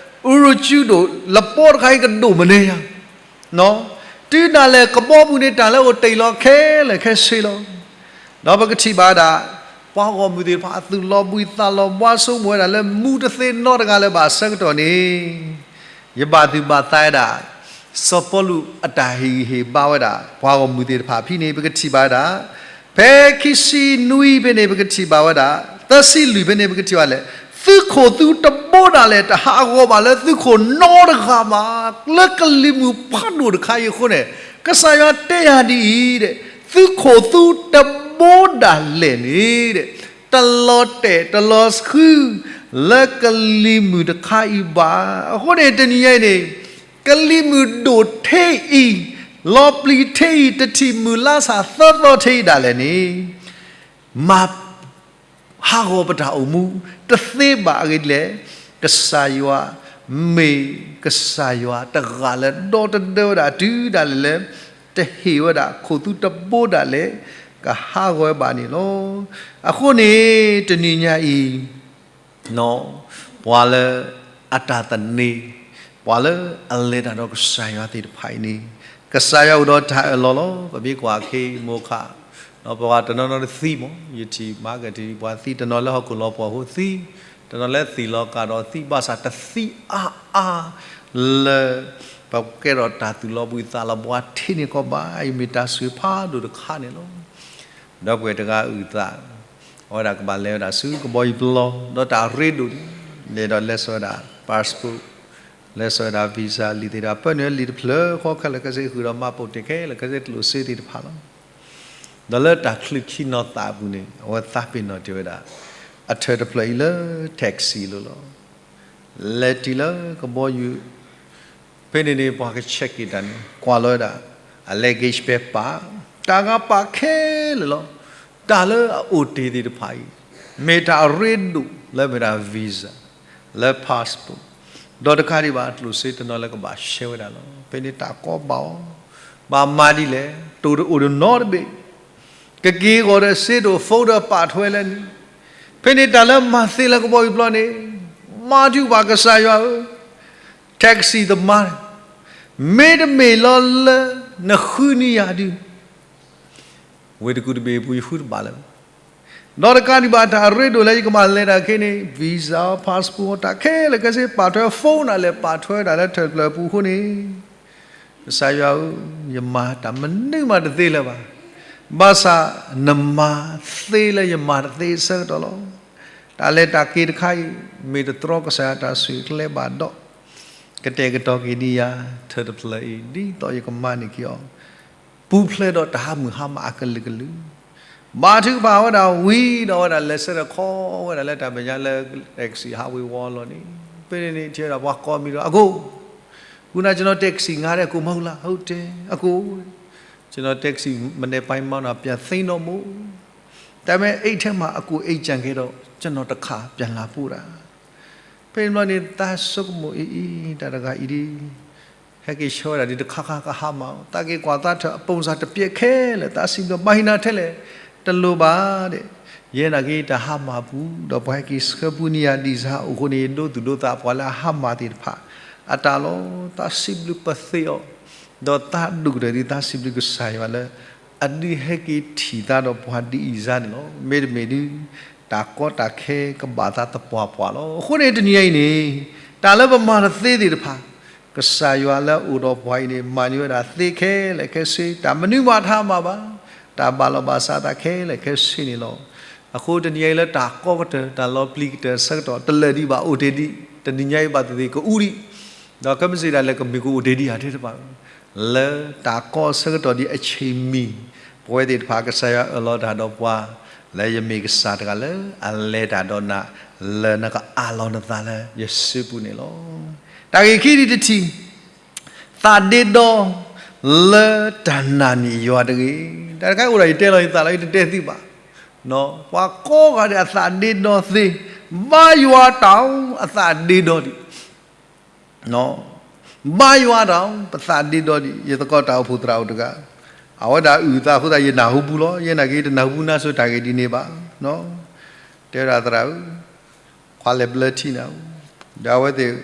အူရူကၠူဒိၣ် လပီတခါအံၤကဒိၣ်မနုၤညါ တုၤဒၣ်လဲာ်ကဘီပူၤန့ၣ် တၢ်လၢအအိၣ်တ့ၢ်လီၤခဲလၢာ်ခဲဆ့လီၤ. ဒီးပကထံၣ်ဘၣ်ဝဲဒၣ် ပှၤဂီၢ်မုၢ်သ့ၣ်တဖၣ်အသူၣ်လီၤဘှံးသးလီၤဘှါဆိကမိၣ်ဝဲဒၣ်လၢမူတသ့နီတဂၤလၢၤဘၣ်အဆၢကတီၢ်န့ၣ် ယဘၣ်သူၣ်ဘၣ်သးဝဲဒၣ် စီၤပီလူးအတၢ်ဟ့ၣ်ဂံၢ်ဟ့ၣ်ဘါဝဲဒၣ် ပှၤဂီၢ်မုၢ်သ့ၣ်တဖၣ်ဖဲန့ၣ် ပကထံၣ်ဘၣ်ဝဲဒၣ် ဖဲခံဆံနွံဖဲန့ၣ် ပကထံၣ်ဘၣ်ဝဲဒၣ် သၢဆံလွံၢ်ဖဲန့ၣ် ပကထံၣ်ဘၣ်လဲၣ်, သုးခိၣ်သုတဘိဒၣ်လဲာ် တဟးဂီၤဘၣ်လၢသုးခိၣ်နီတဂၤဘၣ်, လၢကလံၤမုၢ်ဖးဒိၣ်တခါအံၤအဃိန့ၣ်, ကစၢ်ယွၤတဲယၤဒ်အံၤ, သုးခိၣ်သုတဘိဒၣ်လဲာ်န့ၣ်, တလီၤတဲာ်တလီၤဆှု လၢကလံၤမုၢ်တခါအံၤဘၣ်. အဃိန့ၣ် တနံၤညါအံၤန့ၣ်, ကလံၤမုၢ်ဒိၣ်ထဲအံၤ, လီၤပျံၤထဲအံၤ, တထံၣ်မုၢ်လါဆၣ်သၢသီထဲအံၤဒၣ်လဲာ်န့ၣ်, မၤ ဟးဂီၤပတၢ်အိၣ်မူတသ့ဘၣ်. အဂ့ၢ်ဒ်လဲၣ်, ကစၢ်ယွၤမ့ၢ်ကစၢ်ယွၤတဂၤလၢဒီတဒၢဝဲဒၣ်တုၤဒၣ်လဲာ်လၢ တဟ့ၣ်ဝဲဒၣ်ခိၣ်သူတဘိဒၣ်လဲာ် ကဟးဂီၤဝဲဘၣ်န့ၣ်လီၤ. အဃိန့ၣ် တနံၤညါအံၤ ပှၤလၢအတၢ်သန့ၤ, ပှၤလၢအလဲၤတၢ်ဒီးကစၢ်ယွၤသ့ၣ်တဖၣ်အံၤန့ၣ်, ကစၢ်ယွၤအိၣ်ဒီးတၢ်အၢၣ်လီၤလီၤ. ပမ့ၢ်ကွၢ်ခဲအံၤမိၢ်ခး, ပှၤတနီၤနီၤတသံမး, ယထံၣ်မၤကတံၤ ပှၤသံတနီၤလၢဟီၣ်ခိၣ်လီၤပှီၢ်ဖိသံ, တနီၤလၢသံၣ်လီၤကၣ်ဒီးသံ, ဘၣ်ဆၣ်တသံအါအါလၢ ပကဲထီၣ်တၢ်သူၣ်လီၤဘှံးသးလီၤဘှါထဲန့ၣ်ကီးဘၣ်. အံၤမ့ၢ်တၢ်ဆိၣ်ဂ့ၤဖးဒိၣ်တခါန့ၣ်လီၤ. ဒီပုၢ်ဝဲၢ်တဂၤအုၣ်သး, အဝဲဒၣ်ကဘၣ်လဲၤဝဲဒၣ်ဆူကဘီယူၤပလီၢ်, ဒီးတၢ်ရ့ဒိၣ်န့ၣ်, လဲၤဒီးလဲၤစိာ်ဝဲဒၣ် passport, လဲၤစိာ်ဝဲဒၣ် visa လံာ်သ့ၣ်တဖၣ်, ပၢနုာ်လံာ်တဖျၢၣ်ဃီခဲလၢာ်ခဲဆ့ ဃုာ်ဒီးမၤပိာ်တ့ၢ်ခဲလၢာ်ခဲဆ့ ကျိၣ်စ့သ့ၣ်တဖၣ်လီၤ. ဒီးလၢတၢ်ချုးခံနီၤသးအပူၤန့ၣ် အဝဲသးပ့ၤနီၣ်တ့ၢ်ဝဲဒၣ် အထၢၣ်တဖျၢၣ်အံၤလၢ taxi လီၤလီၤ. လဲၤတုၤလၢကဘီယူၤ ဖဲန့ၣ်န့ၣ် ပှၤက check က့ၤတၢ်န့ၣ် ကွၢ်လီၤဝဲဒၣ် အ luggage ဖဲပာ်, တၢ်ဂၤပာ်ခဲလၢာ်လီၤ. တၢ်လၢအအိၣ်တ့ၢ်သ့ၣ်တဖၣ်အံၤ မ့ၢ်တၢ်အရ့ဒိၣ်လၢမ့ၢ်ဒၣ် visa, လၢ passport, ဒီးတကးဒံးဘၣ် အကျိၣ်စ့တနီၤလၢကဘၣ်ရှဲဝဲဒၣ်လီၤ. ဖဲန့ၣ်တၢ်ကီဘၣ်အီၤ, ဘၣ်မၤဒ်လဲၣ်, တိၢ်တအိၣ်တနီတဘ့ၣ်, ကက့ၤဂီၤဒီးစ့ဒိၣ် phone ဒီးပာ်ထွဲလဲၣ်န့ၣ်, ဖဲန့ၣ်တၢ်လၢမၤသ့လၢကဘီယူၤပျီန့ၣ်, မၤဒုးဘၣ်ကစၢ်ယွၤဧၢ, taxi သမား, မ့တမ့ၢ်လီၤလၢနဃုန့ၢ်ယၤဒုး ဝ့ၢ်တကူၣ်တဘ့ၣ်အပူၤ ယဃုတဘၣ်လၢၤဘၣ်. ဒီးတကးဒံးဘၣ် တၢ်အရ့ဒိၣ်လၢယကဘၣ်လဲၤတၢ်ခဲအံၤန့ၣ် visa, passport တၢ်ခဲလၢာ်ခဲဆ့ ပာ်ထွဲ phone ဒၣ်လဲာ် ပာ်ထွဲဒၣ်လၢထၢၣ်တဖျၢၣ်အပူၤအဃိန့ၣ်, ကစၢ်ယွၤဧၢ, ယမၤတၢ်မနုၤမးတသ့လၢၤဘၣ်. ဘၣ်ဆၣ်နမၤသ့လၢယမၤတသ့အဆၢကတီၢ်လီၤ. တၢ်လဲၤတၢ်က့ၤတခါအံၤ မ့ၢ်တတြီကစၢ်ယွၤတၢ်ဆိၣ်ဂ့ၤကျဲဘၣ်ဒီး, ကတဲာ်ကတီၤက့ၤဒံးယၤ ထၢၣ်တဖျၢၣ်အံၤ ဒ်သိးယကမၤန့ၢ်က့ၤအီၤ ပူၤဖျဲးဒီးတၢ်ဟးမုၢ်ဟါမၢ်အကလုာ်ကလုာ်, ဘါထုကဖၣ်ဝဲဒၣ်ဝံၤဒီး အဝဲဒၣ်လဲၤဆၢထၢၣ်ခီဝဲဒၣ်လၢတၢ်မဲာ်ညါလၢ taxi ဟးဝ့ၤဝီၤလီၤန့ၣ်, ဖဲန့ၣ်န့ၣ် ထံၣ်ဝဲဒၣ်ပှၤကိးမံၤဒီး အကိၢ်, ခုနကကျွန်တော် taxi ငှားတဲ့ကိုမဟုတ်လား, ဟုတ်တယ်, အကို, ကျွန်တော် taxi မနက်ပိုင်းမှတော့ ပြန်သိမ်းတော့မို့, ဒါပေမဲ့ အိမ်ထဲမှာ အကို အိမ်ကျန်ခဲ့တော့ ကျွန်တော်တစ်ခါ ပြန်လာပို့တာ. ဖဲန့ၣ်ဘျီန့ၣ် သးဆိကမိၣ်အံၤအံၤ တၢ်တဂၤအံၤဒ် ဟဲက့ၤဆှၢဝဲဒၣ်ဒ်တခါခါကဟါမၢ်, သးက့ၤကွၢ်သးထၢၣ်အပုံစံတပျဲခဲလၢာ်, သးစံးဘျုးဘၣ်ဟံးနၤထဲလဲၣ်, တလိၣ်ဘၣ်ဒဲး, ယဲနာ်က့တၢ်ဟါမၢ်ပူၤ ဒီးပှၤဟဲက့ၤဆှၢပူၤန့ၢ်ယၤဒ်စါ, အဃိန့ၣ် ယဒိသူၣ်ဒိသးပှၤလၢအဟါမၢ်သ့ၣ်တဖၣ် အတၢ်လီၤ, သးစံးဘျုးပသ့အီၤ, ဒီးသးဒိၣ်ကတၢၢ်ဒ်သးစံးဘျုးကစၢ်ယွၤလၢ အဒုးဟဲက့ၤထံၣ်သးဒီးပှၤဒ်အံၤစါန့ၣ်လီၤ. မ့တမ့ၢ်ဒုး တၢ်ကီတၢ်ခဲကဘၣ်သးသပှၢ်ပှၢ်လီၤ. အဃိန့ၣ်တနံၤညါအံၤန့ၣ် တၢ်လၢပမၤတသ့သ့ၣ်တဖၣ် ကစၢ်ယွၤလၢအအိၣ်ဒီးပှၤအံၤန့ၣ် မၤန့ၢ်ဝဲဒၣ်သ့ခဲလၢာ်ခဲဆ့, တၢ်မနုၤမးတဟါမၢ်ဘၣ်, တၢ်ဘၣ်လီၤဘၣ်စးသးခဲလၢာ်ခဲဆ့န့ၣ်လီၤ. အဃိတနံၤညါအံၤလၢတၢ်ကီကတၢၢ် တၢ်လီၤပျံၤကတၢၢ်ဆၢကတီၢ် တလၢာ်ဒံးဘၣ်အိၣ်တ့ၢ်ဒံး, တနံၤညါအံၤဘၣ်သ့ၣ်သ့ၣ်ကအူဒံး, ဒီးကမ့ၢ်စ့ၢ်ဒၣ်လဲာ်ကမ့ၢ်ကအိၣ်တ့ၢ်ဒံးဧါတဲတဘၣ် လၢတၢ်ကီဆၢကတီၢ်ဒံးအဆ့ၣ်မံၤ, ပဝဲသ့ၣ်တဖၣ်ကစၢ်ယွၤအၢၣ်လီၤတၢ်ဒီးပှၤ, လၢယမ့ၢ်ကစၢ်တဂၤလၢအလဲၤတၢ်ဒီးနၤ, လၢနကအးလီၤနသးလၢယစုပူၤန့ၣ်လီၤ. တၢ်ဂ့ၢ်ခံဒံးတထံၣ်, သးဒ့ဒီလၢတၢ်နာ်န့ၢ်ယွၤတဂ့ၤ. တၢ်တခါအိၣ်ဒီးယတဲလီၤယသးလီၤ ယတတဲသ့ဘၣ်, ပှၤကိးဂၤဒဲးအသးဒ့ဒီသ့, ဘါယွၤတၢ်အိၣ် အသးဒ့ဒီဒံး ဘါယွၤတၢ်အိၣ် ပသးဒ့ဒီဒံး, ယသကိးတၢ်အိၣ်ဖှိၣ်သရၣ်အိၣ်တဂၤ, အဝဲဒၣ်အုၣ်သးအဃိသတး ယနၢ်ဟူပူၤလီၤ, ယဲနာ်က့တနၢ်ဟူပူၤနါစိၤတၢ်ဂ့ၢ်ဒ်န့ၣ်ဘၣ်, တဲဝဲဒၣ်သရၣ်ဧၢ, ခွါလဲၤဘျၢထံနၤ, ဒီးအဝဲသ့ၣ်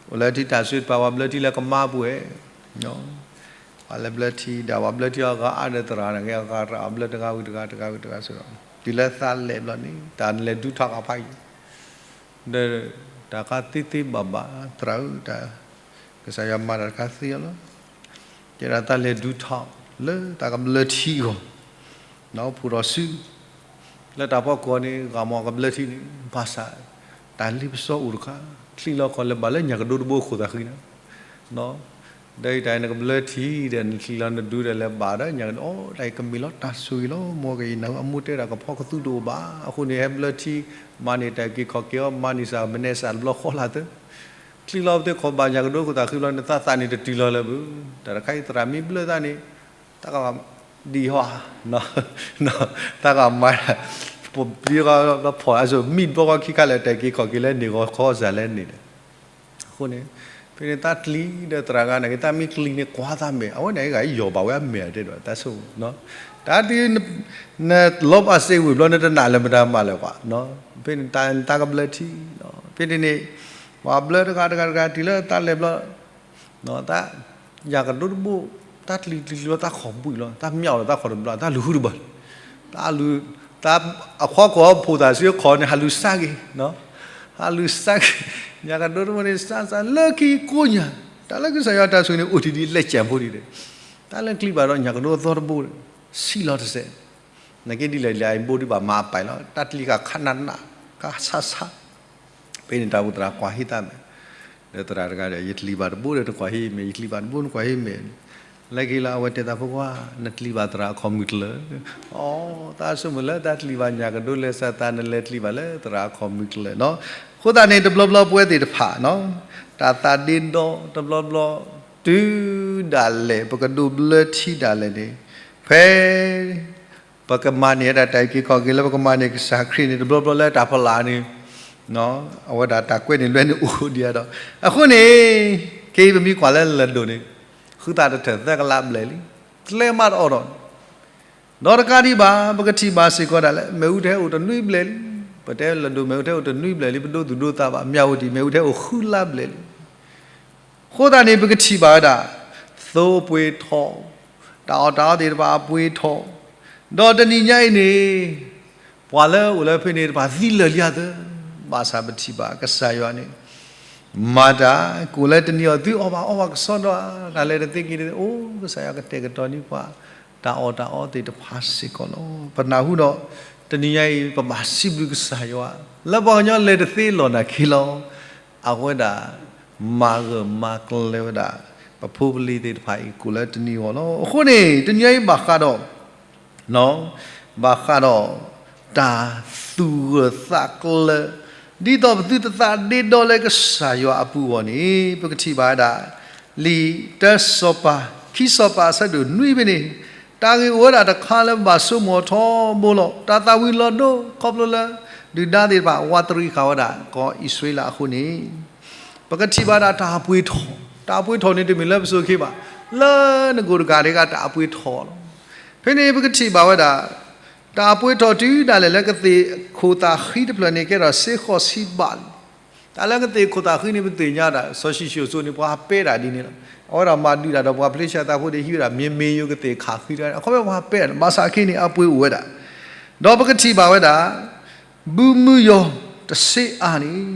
အိၣ်လၢထံတၢ်စုတပၤ ပှၤဘျၢထံလၢကမါပူၤဝဲ, ပှၤလဲၤဘျၢထံဒီးပှၤဘျၢထံအဂၤအါဒီးသရၣ်န့ၣ်ဂ့ၤ အဂၤတၢ်ဘျၢတဂၤဝံၤတဂၤ တဂၤဝံၤတဂၤစ့ၢ်ကီး, တုၤလၢသးလဲၤဘျီန့ၣ် တၢ်နလဲၤဒုးထီၣ်ကဖးယံၤ ဒီးတၢ်ခါသ့သ့ဘၣ်ဘၣ် သရၣ်ဧၢ, တၢ် ကစၢ်ယွၤမၤတၢ်တခါသ့အီၤလီၤ. တဲဒၣ်တၢ်လဲၤဒုးထီၣ်လၢတၢ်ကဘျၢထံအဂီၢ်, ဖှိၣ်ထီၣ်စု လၢတၢ်ဖီခိၣ်န့ၣ် ဂီၤမီၢ်ကဘျၢထံန့ၣ် ဘၣ်ဆၣ် တၢ်လ့ပစီအိၣ်တခါ, ချံးလီၤခီၣ်လဲၤဘၣ်လၢညၣ်ကဒိတဘိအခိၣ်သးဃံန့ၣ် ဒီးယတၢ်အံၤနကဘျၢထံဒီး နချံးလီၤနဒုဒီးလဲၤဘၣ်ဒီးညၣ်ကဒိ, အီ တၢ်အံၤကမ့ၢ်လီၤတၢ်ဆိၣ်ဂ့ၤလီၤ, မ်ကယံာ်နၢ်ဟူအမိၢ်တဲဒၣ်ကဖီကသူတအိၣ်ဘၣ်, အဃိန့ၣ် ဟဲဘျၢထံ, မၤန့ၢ်တၢ်အုၣ်က့ၤခီၣ်က့ၤအီၤ, မၤန့ၢ်စၢ်မနုၤစၢ်တဘျီဃီလၢ်သၢ, ချံးလီၤပသ့ခီၣ်ဘၣ်ညၣ်ကဒိခိၣ်သးဃံဘျီန့ၣ် သးသးန့ၣ်တတုၤလီၤလၢၤဘၣ်, တၢ်တခါအံၤသရၣ်မ့ၢ်ဘျၢသးန့ၣ် တၢ်ကဘၣ်ဒံးဟီဧါ, တၢ်ကမၤ ပဒံဃီဖီၣ်အစိၣ် မံၣ်တဘျီဃီခံခါလၢာ် တၢ်အုၣ်က့ၤခီၣ်က့ၤလၢန့ၣ်ဂီၤခီစၢ်လၢန့ၣ်ဒီး အဃိန့ၣ် ဖဲန့ၣ်သးကျံၤဒီးသရၣ်ဂၤန့ၣ်က့ၤ သးမ့ၢ်ကျံၤန့ၣ် ကွၢ်သးမဲာ်, အဝဲန့ၣ်ဂၤအံၤယီၢ်ဘၣ်ဝဲအမဲာ်တဲဒၣ်, တၢ်ဆိကမိၣ်, တၢ်တုၤ နလီၤဘၣ်စ့ဝ့ၢ်ဘျီ နတနာ်လၢၤမတၤမၤလၢၤကွၢ်, ဖဲန့ၣ်တၢ်သးကဘျၢထံ, ဖဲန့ၣ်န့ၣ် ပှၤဘျၢတဂၤတဂၤတဂၤ တုၤလၢသးလဲၤဘျီ သး ညၣ်ကဒိတဘိ သးကျံၤကျံၤကျံၤလီၤ သးခီၣ်ဘှံးလီၤ, သးမၠးအီၤဒီးသးခီၣ်တဘျီ သးလူၤဟုတဘၣ်, သးလူၤ သး အခွါကွၢ်ဖိသၣ်စုခီၣ်န့ၣ် ဟးလူၤစါက့ၤ, ဟးလူၤစါက့ၤ, ညၣ်ကဒိတဘိန့ၣ် စါစါလၢခံကိးညၣ်, တၢ်လၢကစၢ်ယွၤတၢ်ဆိၣ်ဂ့ၤန့ၣ် အိၣ်တ့ၢ်ဒ်လဲၤကၠဲၣ်ဖိဒ်ဒီး, တၢ်လၢကျံၤဘၣ်ဒီးညၣ်ကဒိအသီတဘိ ဆံးလီၤတစဲး, နာ်က့ဒ်လဲၣ်လဲၣ် အံၤဘိဒ်ဘၣ်မၤအပာ်လီၤ, တၢ်ကျံၤကခးနးနး ကဆးဆး ဖဲန့ၣ်တၢ်အိၣ်သရၣ်ကွၢ်ဟံးသးမဲာ်, ဒီးသရၣ်တဂၤဒီး ယကျံၤဘၣ်တဘိဒီးနကွၢ်ဟံးမဲာ်, ယကျံၤဘၣ်တဘိနကွၢ်ဟံးမဲာ်, လၢခံလၢအဝဲတဲသးဖိခွါ နကျံၤဘၣ်သရၣ်အခီၣ်မုၢ်ကျၢၢ်, အီ သးဆိကမိၣ်လၢတၢ်ကျံၤဘၣ်ညၣ်ကဒိလဲၤစးသး နလဲၤကျံၤဘၣ်လၢသရၣ်အခီၣ်မုၢ်ကျၢၢ်နီၤ, အဃိသတးန့ၣ် တဘျီဘျီပဝဲသ့ၣ်တဖၣ်နီၤ, တၢ်သးဒ့ဒီတဘျီဘျီ, တုၤဒၣ်လဲာ် ပကဒိးဘျၢထံဒၣ်လဲာ်န့ၣ်, ဖဲ ပကမၤန့ၢ်ဝဲဒၣ်တၢ်အုၣ်က့ၤခီၣ်က့ၤလၢပကမၤန့ၢ်ကစၢ်ခရံာ်န့ၣ် တဘျီဘျီလၢတၢ်ဖီလာ်န့ၣ်, အဝဲဒၣ်တၢ်ကွဲးန့ၣ်လွဲန့ၣ်အိၣ်ဒံးဒီး, အဃိန့ၣ် က့ၤပမ့ၢ်ကွၢ်လၢလၢၢ်ဒိၣ်န့ၣ်, ဃုသးတထၢၣ်သၢကလးဘျဲၣ်လံ, ကျဲမးတအိၣ်ဒီး, ဒီးတကးဒံးဘၣ် ပကထံၣ်ဘၣ်စ့ၢ်ကီးဒၣ်လဲာ် မ့ၣ်အူထဲအိၣ်တနွံဘျဲၣ်လံ, ပတဲလၢၢ်ဒိၣ်မ့ၣ်အူထဲအိၣ်တနွံဘျဲၣ်လံ, ပဒိသူၣ်ဒိသးဘၣ် မၠၣ်ဝတံၣ်မ့ၣ်အူထဲအိၣ်ဃုလါဘျဲၣ်လံ အဃိသတးန့ၣ် ပကထံၣ်ဘၣ်ဝဲဒၣ် သိပှ့ၤထီၣ်, တၢ်အီၣ်တၢ်အီသ့ၣ်တဖၣ်အပှ့ၤထီၣ်, ဒီးတနံၤညါအံၤန့ၣ်, ပှၤလၢအိၣ်လၢဖဲန့ၣ်တဖၣ်သံလၢာ်လံဧါသၢ, ဘၣ်ဆၣ်ပထံၣ်ဘၣ်ကစၢ်ယွၤန့ၣ် မၤတၢ်ကိးလၢတနံၤအီၤသုအီၣ်ဘၣ်အီဘၣ်ကစီဒီဧါ, တၢ်လဲၤတသ့က့ၤတသ့ အိၣ်ကစၢ်ယွၤကတဲာ်ကတီၤန့ၢ်ပှၤ တၢ်အီၣ်တၢ်အီသ့ၣ်တဖၣ်စ့ၢ်ကီးလီၤ. ပနၢ်ဟူဒီး တနံၤညါအံၤ ပဘၣ်စံးဘျုးကစၢ်ယွၤ လၢပှၤကညီလဲၤတသ့လီၢ်နာ်က့လီၤ. အဝဲဒၣ် မၤဂၢၢ်မၤကျၢၤဝဲဒၣ် ပဖိပလံၤသ့ၣ်တဖၣ်အံၤ ကိးလၢတနံၤအဂီၢ်လီၤ. အဃိန့ၣ် တနံၤအံၤဘၣ်ဃးဒီး ဘၣ်ဃးဒီး တၢ်သူၣ်ဂၢၢ်သးကျၢၤ ဒ်သိးပသုတသးဒ့ဒီလၢကစၢ်ယွၤအပူၤအဂီၢ်န့ၣ် ပကထံၣ်ဘၣ်ဝဲဒၣ် လံာ်တၢစီၤပၤ ခံစီၤပၤအဆၢဒိၣ်နွံဖဲန့ၣ် တၢ်ဂ့ၢ်အိၣ်ဝဲဒၣ်တခါလၢဘၣ်ဆိကမိၣ်ထီဘိလီၤ. တၢ်သၣ်ဝံၤလီၤဒိ ခီဖျိလၢ ဒုၣ်ဒါသ့ၣ်တဖၣ် ဝးတရံးဃာ်ဝဲဒၣ် ကီၢ်အံၣ်စရ့လးအဃိန့ၣ် ပကထံၣ်ဘၣ်ဒၣ်တၢ်အပှ့ၤထီၣ်, တၢ်အပှ့ၤထီၣ်န့ၣ်တမ့ၢ်လၢပစိၤခ့ဘၣ်, လၢနကိးတဂၤဒဲးကတၢ်အပှ့ၤထီၣ်လီၤ. ဖဲန့ၣ်ပကထံၣ်ဘၣ်ဝဲဒၣ် တၢ်အပှ့ၤထီၣ်တုၤဒၣ်လဲာ်လၢကသ့ၣ်ခိၣ်သၣ်ဃံတဖျၢၣ်န့ၣ် ကဲထီၣ်စ့ဃီးဆံဘးလံ. တၢ်လၢကသ့ၣ်ခိၣ်သၣ်ဃံန့ၣ် ပသ့ၣ်ညါဒၣ် စီၤၡံၣ်ၡိၣ်စိန့ၣ် ပှၤဟးပဲဒၣ်ဒ်န့ၣ်လီၤ. အဝဲဒၣ်မၤဒုးတၢ်ဒီးပှၤဖလ့ၡသးဖိဒီးဟံးဝဲဒၣ် မ့မ့ၢ်ယိၤကသ့ၣ်ခိၣ်သၣ်ဃံတဂၤန့ၣ် အခီပညီပှၤဟးပဲဒၣ်န့ၣ် ဘၣ်ဆၣ်ခဲအံၤန့ၣ် အပှ့ၤအိၣ်ဝဲဒၣ် ဒီးပကထံၣ်ဘၣ်ဝဲဒၣ် ဘုမုယီၤတဆ့အါန့ၣ်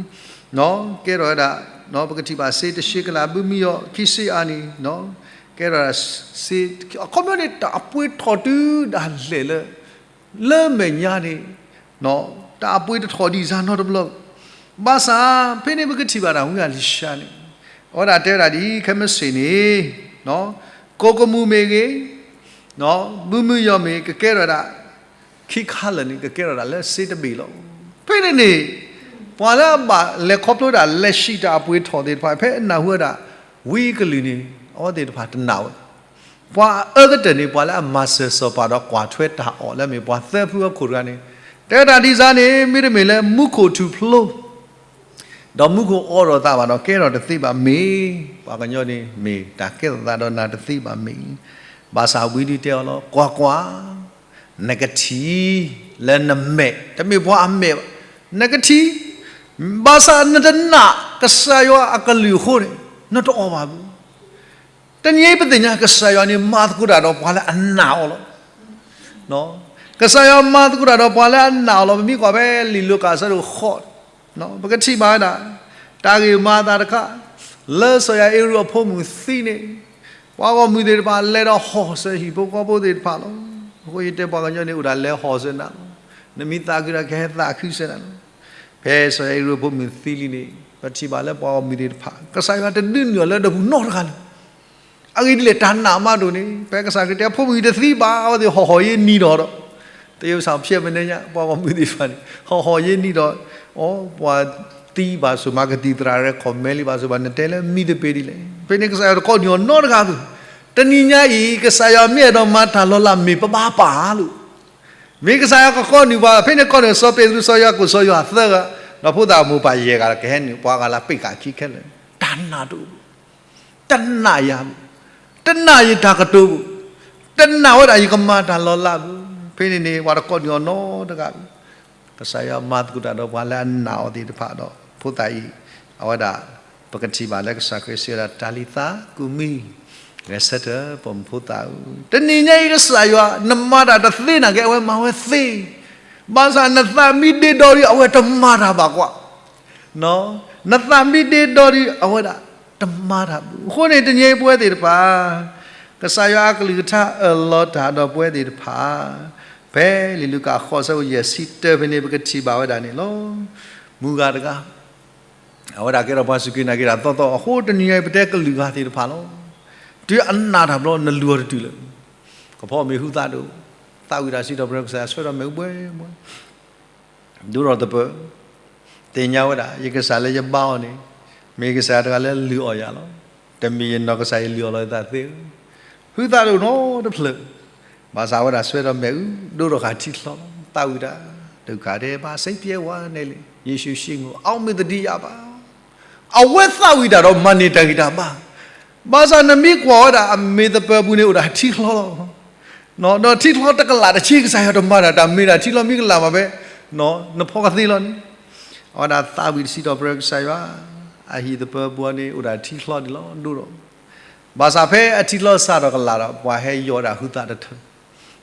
ကဲထီၣ်ဝဲဒၣ် ပကထံၣ်ဘၣ်စ့တဆ့ကလး ဘုမုယီၤခံဆ့အါန့ၣ် ကဲထီၣ်ဝဲဒၣ်စ့ အခီပညီန့ၣ် တၢ်အပှ့ၤထီၣ်တုၤဒၣ်လဲာ်လၢ လၢမဲာ်ညါန့ၣ် တၢ်အပှ့ၤတထီၣ်ဒံးစ့ၢ်နီတဘျီ, ဘၣ်ဆၣ် ဖဲန့ၣ်ပကထံၣ်ဘၣ်တၢ်ဝံအလံၤၡါန့ၣ် အဝဲဒၣ်တဲဝဲဒၣ်ဒ်ခဲမုၢ်ဆ့ၣ်န့ၣ် ကိၣ်ကမူၣ်မ့ၢ်ဂ့ၤ ဘုမုယီၤမ့ၢ် ကကဲထီၣ်ဝဲဒၣ် ခံခါလၢာ်န့ၣ် ကကဲထီၣ်ဒၣ်လၢစ့တဘ့ၣ်လီၤ. ဖဲန့ၣ်န့ၣ် ပှၤလၢအဘၣ်လဲၤခီဖျိဒၣ်လဲၤဆံးတၢ်အပှ့ၤထီၣ်သ့ၣ်တဖၣ် ဖဲအနၢ်ဟူဝဲဒၣ် ဝံအကလုၢ်န့ၣ် အဝဲသ့ၣ်တဖၣ်တနာ်ဝဲ ပှၤအအၢကတၢၢ်န့ၣ် ပှၤလၢအမၤစၢၤစီၤပၤဒီးကွၢ်ထွဲတၢ်အီၣ်လၢအမ့ၢ်ပှၤသၢဖုအခိၣ်တဂၤန့ၣ် တဲဝဲဒၣ်ဒ်စ့ၢ်န့ၣ် မ့တမ့ၢ်လၢမူခိၣ်ထူၣ်ဖျိ ဒီးမူခိၣ်အိးထီၣ်သးဘၣ်ဒီး ကဲထီၣ်တသ့ဘၣ်မ့ၢ်, ပှၤကညီန့ၣ်မ့ၢ်တၢ်ကဲထီၣ်သးဒီးနၤတသ့ဘၣ်မ့ၢ်, ဘၣ်ဆၣ်ဝံဒုတဲအီၤလီၤ ကွၢ်ကွၢ် နကထံၣ် လၢနမဲာ် တမ့ၢ်ပှၤအမဲာ်ဘၣ်, နကထံၣ်, ဘၣ်ဆၣ်နတနာ်ကစၢ်ယွၤအကလုၢ်အဃိန့ၣ် နတအီၣ်ဘၣ်ဘၣ်. တနံၤအံၤပသ့ၣ်ညါကစၢ်ယွၤန့ၣ် မၤသကိးတၢ်ဒီးပှၤလၢအနာ်အီၤလီၤ. ကစၢ်ယွၤမၤသကိးတၢ်ဒီးပှၤလၢအနာ်အီၤလီၤ. ပမ့ၢ်ကွၢ်ဖဲလံာ်လူၤကၣ်အဆၢဒိၣ်ဃိး ပကထံၣ်ဘၣ်ဝဲဒၣ် တၢ်ဂ့ၢ်မၤအသးတခါ လၢစီၤယၤအ့ရူးအဖိမုၣ်သံန့ၣ် ပှၤဂီၢ်မုၢ်သ့ၣ်တဖၣ်လဲၤဒီးဟီၣ်စၢၤဟံၣ်ဖိဃီဖိသ့ၣ်တဖၣ်လီၤ. အဃိယတဲပှၤကညီန့ၣ် အိၣ်ဒၣ်လဲၤဟီၣ်စၢၤနၤလီၤ. နမ့ၢ်သးခုဒီးကဟဲသးခုစၢၤနၤလီၤ. ဖဲစီၤယၤအ့ရူးအဖိမုၣ်သံလံန့ၣ် ပထံၣ်ဘၣ်လၢပှၤဂီၢ်မုၢ်သ့ၣ်တဖၣ် ကစၢ်ယွၤတဒုးနုာ်အီၤလၢတပူၤနီတဂၤလၢၤ အဂ့ၢ်ဒ်လဲၣ် တၢ်နာ်မးဒိၣ်န့ၣ် ဖဲကစၢ်ခရံာ်တဲ ဖိမုၣ်အံၤတသံဘၣ် အဝဲသ့ၣ်ဟီၣ်ဟီၣ်ယ့နံၤဒီးဒီး သယုၢ်စၢ်ဖျဲးမနုၤညါ ပှၤဂီၢ်မုၢ်သ့ၣ်တဖၣ်န့ၣ် ဟီၣ်ဟီၣ်ယ့နံၤဒီး အီ ပှၤသံဘၣ်ဆိၣ်မၤကသံၣ်သရၣ်ရဲၣ်ခီၣ်မဲလံဘၣ်ဆိၣ်ဘၣ် နတဲလၢမံသပ့ၤဒ်လဲၣ်. ဖဲန့ၣ်ကစၢ်ယွၤတကိးနံၤအီၤနီတဂၤဘၣ်. တနံၤညါအံၤ ကစၢ်ယွၤမ့ၢ်အဲၣ်ဒိးမၤတၢ်လီၤလးမ့ၢ်ပဘၣ်ပာ်ဧါလိၤ. မ့ၢ်ကစၢ်ယွၤကကိးနံၤပှၤ ဖဲန့ၣ်ကိးန့ၣ် စီၤပ့းတရူး စီၤယိၤဟၣ် စီၤယိၤဟၣ်သၢဂၤ ဒီးဖိသၣ်အမိၢ်ပၢ်ယဲၢ်ဂၤ ကဟဲနုာ်ပှၤဂၤလၢပ့းဃာ်ခံခဲလၢာ် တၢ်နာ်တအိၣ်ဘၣ် တနာ်ယၤဘၣ်, တနာ်ယတၢ်ကတိၤဘၣ်, တနာ်ဝဲဒၣ်ယကမၤတၢ်လီၤလးဘၣ်. ဖဲန့ၣ်န့ၣ် ပှၤတကိးနံၤအီၤနီတဂၤဘၣ်. ကစၢ်ယွၤမၤသကိးတၢ်ဒီးပှၤလၢအနာ်အီၤသ့ၣ်တဖၣ်ဒီး ဖိသၣ်အံၤ အဝဲဒၣ် ပကထံၣ်ဘၣ်လၢကစၢ်ခရံာ်စံးဝဲဒၣ် တၤလံၤသး ကူးမံၤ ဂဲၤဆၢထၢၣ် ပိာ်မုၣ်ဖိသၣ်ဧၢ, တနံၤညါအံၤကစၢ်ယွၤ နမၤတၢ်တသ့နာ်က့ အဝဲမၤဝဲသ့, ဘၣ်ဆၣ်နသးမ့ၢ်ဒ့ဒီဒံး အဝဲတမၤတၢ်ဘၣ်ကွၢ် နသးမ့ၢ်ဒ့ဒီဒံး အဝဲဒၣ်တမၤတၢ်ဘၣ်. အဃိန့ၣ် တနံၤအံၤပဝဲသ့ၣ်တဖၣ် ကစၢ်ယွၤအကလုၢ်ကထါအၢၣ်လီၤတၢ်ဒီးပဝဲသ့ၣ်တဖၣ် ဖဲလံာ်လူၤကၣ်ဃိးဆၢဖိယဲၢ်ဆံတၢဖဲန့ၣ် ပကထံၣ်ဘၣ်ဝဲဒၣ်န့ၣ်လီၤ. မုၢ်ဂၤတဂၤ အဝဲဒၣ်ကဲထီၣ်ပှၤစူၢ်က့ၤနာ်က့ၤတၢ်သီသီ အဃိတနံၤညါအံၤ ပတဲကလုာ်ဂၤသ့ၣ်တဖၣ်လီၤ. တုၤအနာ်တၢ်ဘျီ နလုၢ်အီၤတတုၤလၢၤ. ကဖီမ့ၢ်ဟုသးဒိၣ်, သးဝံၣ်တၢ်စံးထီၣ်ပတြၢၤကစၢ်ယွၤ ဆှၢဒီးမ့ၣ်အူဘှဲဘှဲ ဒိဒီးသပၢၤ, သ့ၣ်ညါဝဲဒၣ် ယကစၢ်လၢယဘါအီၤန့ၣ် မ့ၢ်ကစၢ်တဂၤလၢလုၢ်အီၣ်ယၤလီၤ. တမ့ၢ်ယနီၢ်ကစၢ်ယလုၢ်အီၣ်လီၤယသးသ့ဧၢ, ဟုသးဒိၣ်နီတဖျၢၣ်, ဘၣ်ဆၣ်ဝဲဒၣ်ဆှၢဒီးမ့ၣ်အူ ဒိဒီးဃာ်ထံချီလီၤ. သးဝံၣ်တၢ် ဒုက္ခထဲပါစေ ပျဲဝါနဲလံ, ယေရှုရှေ့ငို အောက်မေ့သတိရပါ အဝဲသးဝံၣ်တၢ်ဒီးမၤန့ၢ်တၢ်ဂံၢ်တၢ်ဘါ, ဘၣ်ဆၣ်နမ့ၢ်ကွၢ်ဝဲဒၣ်အမ့ၢ်သပၢၤပူၤန့ၣ် အိၣ်ဒၣ်ထံချီလီၤ. ဒီးထံချီတကလးတဆံ ကစၢ်ယွၤတမၤတၢ်, တၢ်မ့ၢ်ဒၣ်ထံချီမ့ၢ်ကလးမးဖဲ နဖီကသ့လီၤန့ၣ်, အဝဲဒၣ်သးဝံၣ်တစံးထီၣ်ပတြၢၤကစၢ်ယွၤ, အဟံၣ်သပၢၤပူၤန့ၣ် အိၣ်ဒၣ်ထံချီဒံးလီၤ ဒိဒီး, ဘၣ်ဆၣ်ဖဲအထံချီစးထီၣ်ကလးဒီး ပှၤဟဲယီၤဒၣ်ဟုသးတထၢၣ်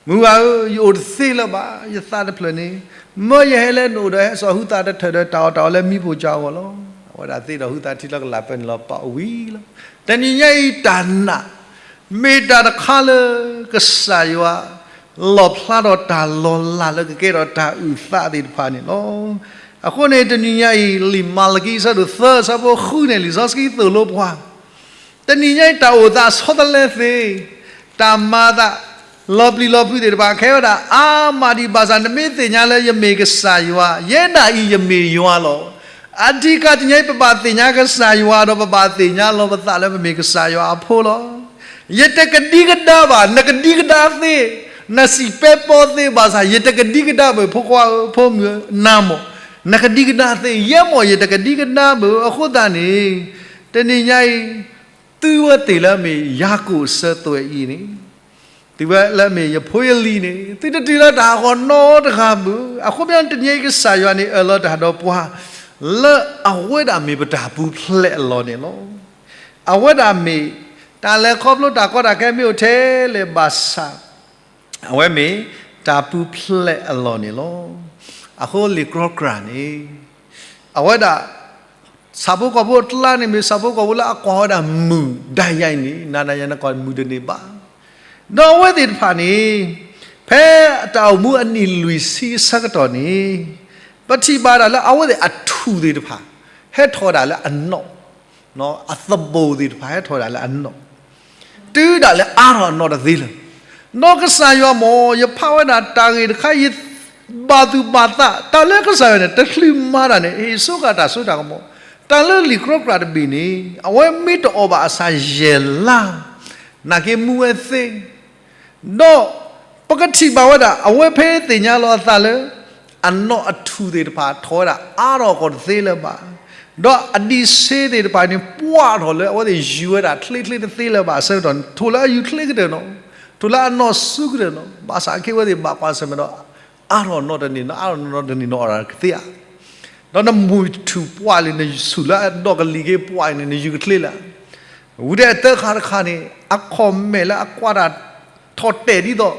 မုၢ်ဂၤဧၢ, ယအိၣ်တသ့လၢၤဘၣ်, ယသးတဖျၢၣ်န့ၣ်, မၢယဟဲလၢနအိၣ်ဒီးဟဲစိာ်ဟုသးတထၢၣ်ဒီး တၢ်အီၣ်တၢ်အီလၢမံဖိကၠီအဂီၢ်လီၤ. အဝဲဒၣ်သ့ဒီးဟုသးထံချီကလးပၢၢ်န့ၣ်လီၤ ပာ်ဝံၤလီၤ. တနံၤညါအံၤတၢ်နာ် မ့ၢ်တၢ်တခါလၢ ကစၢ်ယွၤ လီၣ်ဖျါထီၣ်တၢ်လီၤလးလၢကကဲထီၣ်တၢ်အုၣ်သးသ့ၣ်တဖၣ်န့ၣ်လီၤ. အဃိန့ၣ် တနံၤညါအံၤ လံာ်မၤလကံအဆၢဒိၣ်သၢ အဆၢဖိဃုန့ၣ် လံာ်စီဆှံသိၣ်လိပှၤ တနံၤညါအံၤ တၢ်အိၣ်သးဆီတလဲသ့, တၢ်မၤသးလီၤပျံၤလီၤဖုးသ့ၣ်တဖၣ် ခဲဝဲဒၣ်အါမးဒံးဘၣ်ဆၣ် နမ့ၢ်သ့ၣ်ညါလၢယမ့ၢ်ကစၢ်ယွၤ, ယဲဒၣ်အံၤယမ့ၢ်ယွၤလီၤ. အဓိကတနံၤညါအံၤ ပဘၣ်သ့ၣ်ညါကစၢ်ယွၤဒီး ပဘၣ်သ့ၣ်ညါလီၤပသးလၢပမ့ၢ်ကစၢ်ယွၤအဖိလီၤ. ယတကဒံကဒါဘၣ်, နကဒံကဒါသ့, နစံၣ်ပဲပီသ့ဘၣ်ဆၣ် ယတကဒံကဒါဘၣ် ဖိခွါဧၢ ဖိမုၣ်ဧၢ နၤမ့ၢ်, နကဒံကဒါသ့, ယဲမ့ၢ်ယတကဒံကဒါဘၣ်. အဃိသတးန့ၣ် တနံၤညါအံၤ သုဝဲသ့ၣ်လၢအမ့ၢ်ယၤကိာ်အစၢၤသွဲၣ်အံၤန့ၣ်, သုဝဲလၢအမ့ၢ်ယဖိယလံၤန့ၣ် သုတတုၤလၢတၢ်ဟးဂီၤနီတဂၤဘၣ်. အဃိပညီတနံၤညါအံၤ ကစၢ်ယွၤန့ၣ် အၢၣ်လီၤတၢ်ဒီးပှၤ လၢအဝဲဒၣ်မ့ၢ်ပတၢ်ပူၤဖျဲးအလီၢ်န့ၣ်လီၤ. အဝဲဒၣ်မ့ၢ် တၢ်လဲၤခီဖျိတၢ်ကီတၢ်ခဲမ့ၢ်အိၣ်ထဲလဲၣ်ဘၣ်ဆၣ် အဝဲမ့ၢ်တၢ်ပူၤဖျဲးအလီၢ်န့ၣ်လီၤ. အဃိလံာ်ကြီကြာ်န့ၣ် အဝဲဒၣ် ဆၣ်ဖိကီၢ်ဖိအကျါန့ၣ် မ့ၢ်ဆၣ်ဖိကီၢ်ဖိလၢအကွၢ်ဝဲဒၣ်မုာ်ဒၣ်ယၤအံၤန့ၣ် နၤနၤယၤနကွၢ်မုာ်တန့ၢ်ဘၣ်. ဒီးအဝဲသ့ၣ်တဖၣ်န့ၣ် ဖဲအတၢ်အိၣ်မူအနံၣ်လွံၢ်ဆံအဆၢကတီၢ်န့ၣ် ပထံၣ်ဘၣ်ဒၣ်လၢအဝဲသ့ၣ်အထူၣ်သ့ၣ်တဖၣ် ဟဲထီၣ်ဝဲဒၣ်လၢအနီၣ် အသဘိၣ်သ့ၣ်တဖၣ်ဟဲထီၣ်ဝဲဒၣ်လၢအနီၣ် တုၤဒၣ်လဲာ်အါထီၣ်အနီၣ်တသ့လၢၤ. ဒီးကစၢ်ယွၤမ့ၢ် ယဖးဝဲဒၣ်တၢ်ဂ့ၢ်တခါ ယဘၣ်သူၣ်ဘၣ်သး တၢ်လၢကစၢ်ယွၤန့ၣ် တချုးမၤတၢ်န့ၣ် ဟ့ၣ်စိကၤတၢ်စိတၢ်ကမီၤ, တၢ်လၢလံာ်ကြီကြာ်တဘ့ၣ်န့ၣ် အဝဲမ့ၢ်တအီၣ်ဘၣ်အဆၣ်ယဲၢ်လါ နာ်က့မူဝဲသ့ ဒီးပကထံၣ်ဘၣ်ဝဲဒၣ် အဝဲဖဲသ့ၣ်ညါလီၤအသးလၢ အနီၣ်အထူၣ်သ့ၣ်တဖၣ်ထီၣ်ဝဲဒၣ်အါထီၣ်ကီၢ်တသ့လၢၤဘၣ်, ဒီးအဒံးဆ့သ့ၣ်တဖၣ်န့ၣ် ပှၢ်ထီၣ်လၢအဝဲသ့ၣ်ယူၤဝဲဒၣ်ချ့ချ့တသ့လၢၤဘၣ်အဆၢကတီၢ်န့ၣ် ထိၣ်လၢအယူၤချ့ကတၢၢ်နီၣ်, ထိၣ်လၢအနီၣ်ဆူကတၢၢ်နီၣ်, ဘၣ်ဆၣ်ခဲအံၤအဝဲသ့ၣ်ဘၣ်ကွၢ်ဆၢၣ်မဲာ်ဒီး အါထီၣ်နီၣ်တန့ၢ်နီၣ် အါထီၣ်နီၣ်တန့ၢ်နီၣ်အီၣ်ဒၣ်ကသ့ဧါ. ဒီးနမုၢ်ထူၣ်ပှၢ်လံ နဆူၣ်လၢအဒီကလံၤက့ၤပှၢ်အံၤန့ၣ် နယူၤကချ့လၢ ဝံၤဒီးအတၢ်ခါတခါန့ၣ် အcommentလၢအကွၢ်တၢ်ထီၣ်တဲာ်ဒ်သိး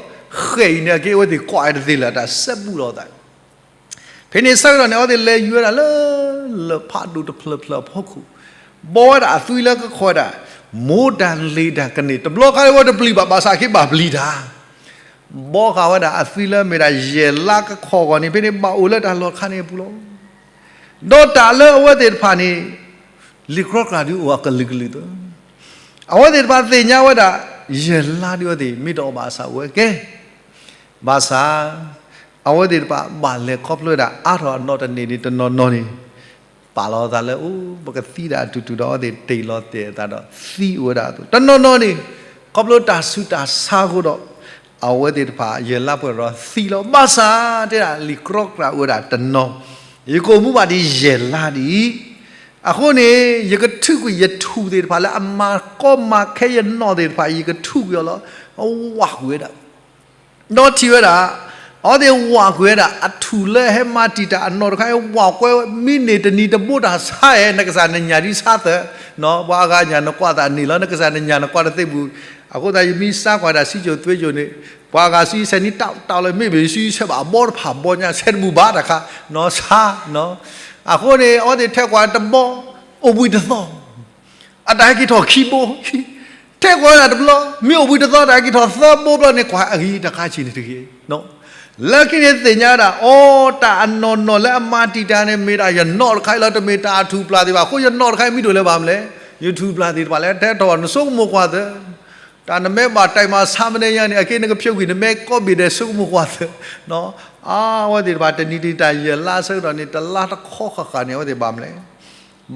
ဃဲၣ်အံၤန့ၣ် အက့ၤအဝဲသ့ၣ်ကွၢ်ဝဲတသ့လၢၤ တၢ်စဲဘူးလိာ်သး. ဖဲန့ၣ်ဆၢကတီၢ်န့ၣ် အဝဲသ့ၣ်လဲၤယူၤဝဲဒၣ်လၢ လၢၢ်ဖးဒိၣ်တဖျၢၣ်ဖျၢၣ်အဖီခိၣ်, ဘီဝဲဒၣ်အသွံလၢကခီၣ်ဝဲဒၣ် မိၢ်တၢ်လ့ၤတၢ်ကန့ၢ် တဘျီခါအဝဲတပျံၤဘၣ် ဘၣ်ဆၣ်က့ၤဘၣ်ပျံၤတၢ် ဘီဃာ်ဝဲဒၣ်အသွံလၢမ့ၢ်ဒၣ်ယဲၢ်လါကခီၣ်အဂီၢ်န့ၣ် ဖဲန့ၣ်ဘၣ်အိၣ်လၢတၢ်လီၢ်တခါန့ၣ်အပူၤလီၤ. ဒီးတၢ်လၢအဝဲသ့ၣ်တဖၣ်န့ၣ် လံာ်ကြီကြာ်ဒုးအိၣ်အကလုာ်ကလုာ်သၢ, အဝဲသ့ၣ်တဖၣ်သ့ၣ်ညါဝဲဒၣ် ယဲၢ်လါဒုးအဝဲသ့ၣ် မ့ၢ်တအီၣ်ဘၣ်အဆၣ်အိၣ်ဝဲကဲ ဘၣ်ဆၣ် အဝဲသ့ၣ်တဖၣ်ဘၣ်လဲၤခီဖျိဝဲဒၣ် အါထီၣ်အနီၣ်တန့ၢ်န့ၣ် တနီၤနီၤန့ၣ် ပာ်လီၤအသးလၢအိၣ် ပကသံဒၣ်အတူၢ်တူၢ်ဒီး အဝဲသ့ၣ်တ့ၢ်လီၤတဲာ်အသးဒီးသံအိၣ်ဝဲဒၣ်အသိး တနီၤနီၤန့ၣ် ခီဖျိတၢ်ဆူးတၢ်ဆါအဃိဒီး အဝဲသ့ၣ်တဖၣ် ယဲၢ်လါပှဲၤဒီးသံလီၤ. ဘၣ်ဆၣ်တဲဒၣ်လံာ်ကြီကြာ်အိၣ်ဝဲဒၣ်တနီၤ, ယကအိၣ်မူဘၣ်ဒ်ယဲၢ်လါဒ်အံၤ, အဃိန့ၣ် ယကထုးကွံာ်ယထူၣ်သ့ၣ်တဖၣ်လၢအမၤကီမၤခဲယနီၣ်သ့ၣ်တဖၣ် ယကထုးကွံာ်အီၤလီၤ. ဝၢ်ကွံာ်ဝဲဒၣ် ဒီးထံၣ်ဝဲဒၣ် အဝဲသ့ၣ်ဝၢ်ကွံာ်ဝဲဒၣ် အထူၣ်လၢဟဲမၤတံာ်တာ်အနီၣ်တခါအံၤ ဝၢ်ကွံာ်ဝဲ မ့ၢ်န့ၢ်တနံၤတဘိတၢ်ဆါဧဲ နကစၢ်နညၣ်ဒ်ဆါသၢ, ပှၤအဂၤညၣ်နကွၢ်သးန့ၣ်လီၤ နကစၢ်နညၣ်နကွၢ်တသ့ပူၤ, အဃိသတးယမ့ၢ်စါကွၢ်ဒၣ်စံကၠိၣ်သွ့ကၠိၣ်န့ၣ် ပှၤအဂၤစံဆဲးနံၤတၢ်တၢ်လၢမ့ၢ်ဘၣ်စံဆဲးဘၣ်အဘီတဖၣ်ဘီညါ ဆဲးတဘူၣ်ဘၣ်တခါ နီၢ်ဆါ အဃိန့ၣ် အဝဲသ့ၣ်ထဲကွၢ်တဘီ အိၣ်ဘှံးတသီ အတၢ်ဟဲက့ၤထီၣ်ခံဘိ, ထဲကွၢ်ဝဲဒၣ်တဘျီ မ့ၢ်အိၣ်ဘှံးတသီ တၢ်ဟဲက့ၤထီၣ်သၢဘိဘျီန့ၣ် ကွၢ်အဂ့ၤတခါဆံးန့ၣ်တဂ့ၤ, လၢခံန့ၣ်သ့ၣ်ညါဒၣ် အိ တၢ်အနီၢ်နီၢ်လၢအမၤတံာ်တာ်န့ၣ် မ့ၢ်ဒၣ်ယနီၣ်တခါအံၤလီၤ တမ့ၢ်တၢ်အထူၣ်ပျၢ်သ့ၣ်ဘၣ် အဃိယနီၣ်တခါအံၤမ့ၢ်ဒိၣ်လၢၤဘၣ်မနုၤလဲၣ်, ယထူၣ်ပျၢ်သ့ၣ်တဖၣ်လၢထဲထီၣ် နဆိကမိၣ်ကွၢ်သၢ တၢ်နမဲဘၣ်တၢ်မၤဆါမနုၤညါန့ၣ် အက့နကဖျိးကွံာ် နမဲကီဘ့ၣ်ဒဲး ဆိကမိၣ်ကွၢ်သၢ, အဝဲသ့ၣ်တဖၣ်တနံၤတံာ်တာ်ယဲၢ်လါဆၢကတီၢ်န့ၣ် တလါတခီဃၣ်ဃၣ်န့ၣ် အဝဲသ့ၣ်ဘၣ်မနုၤလဲၣ်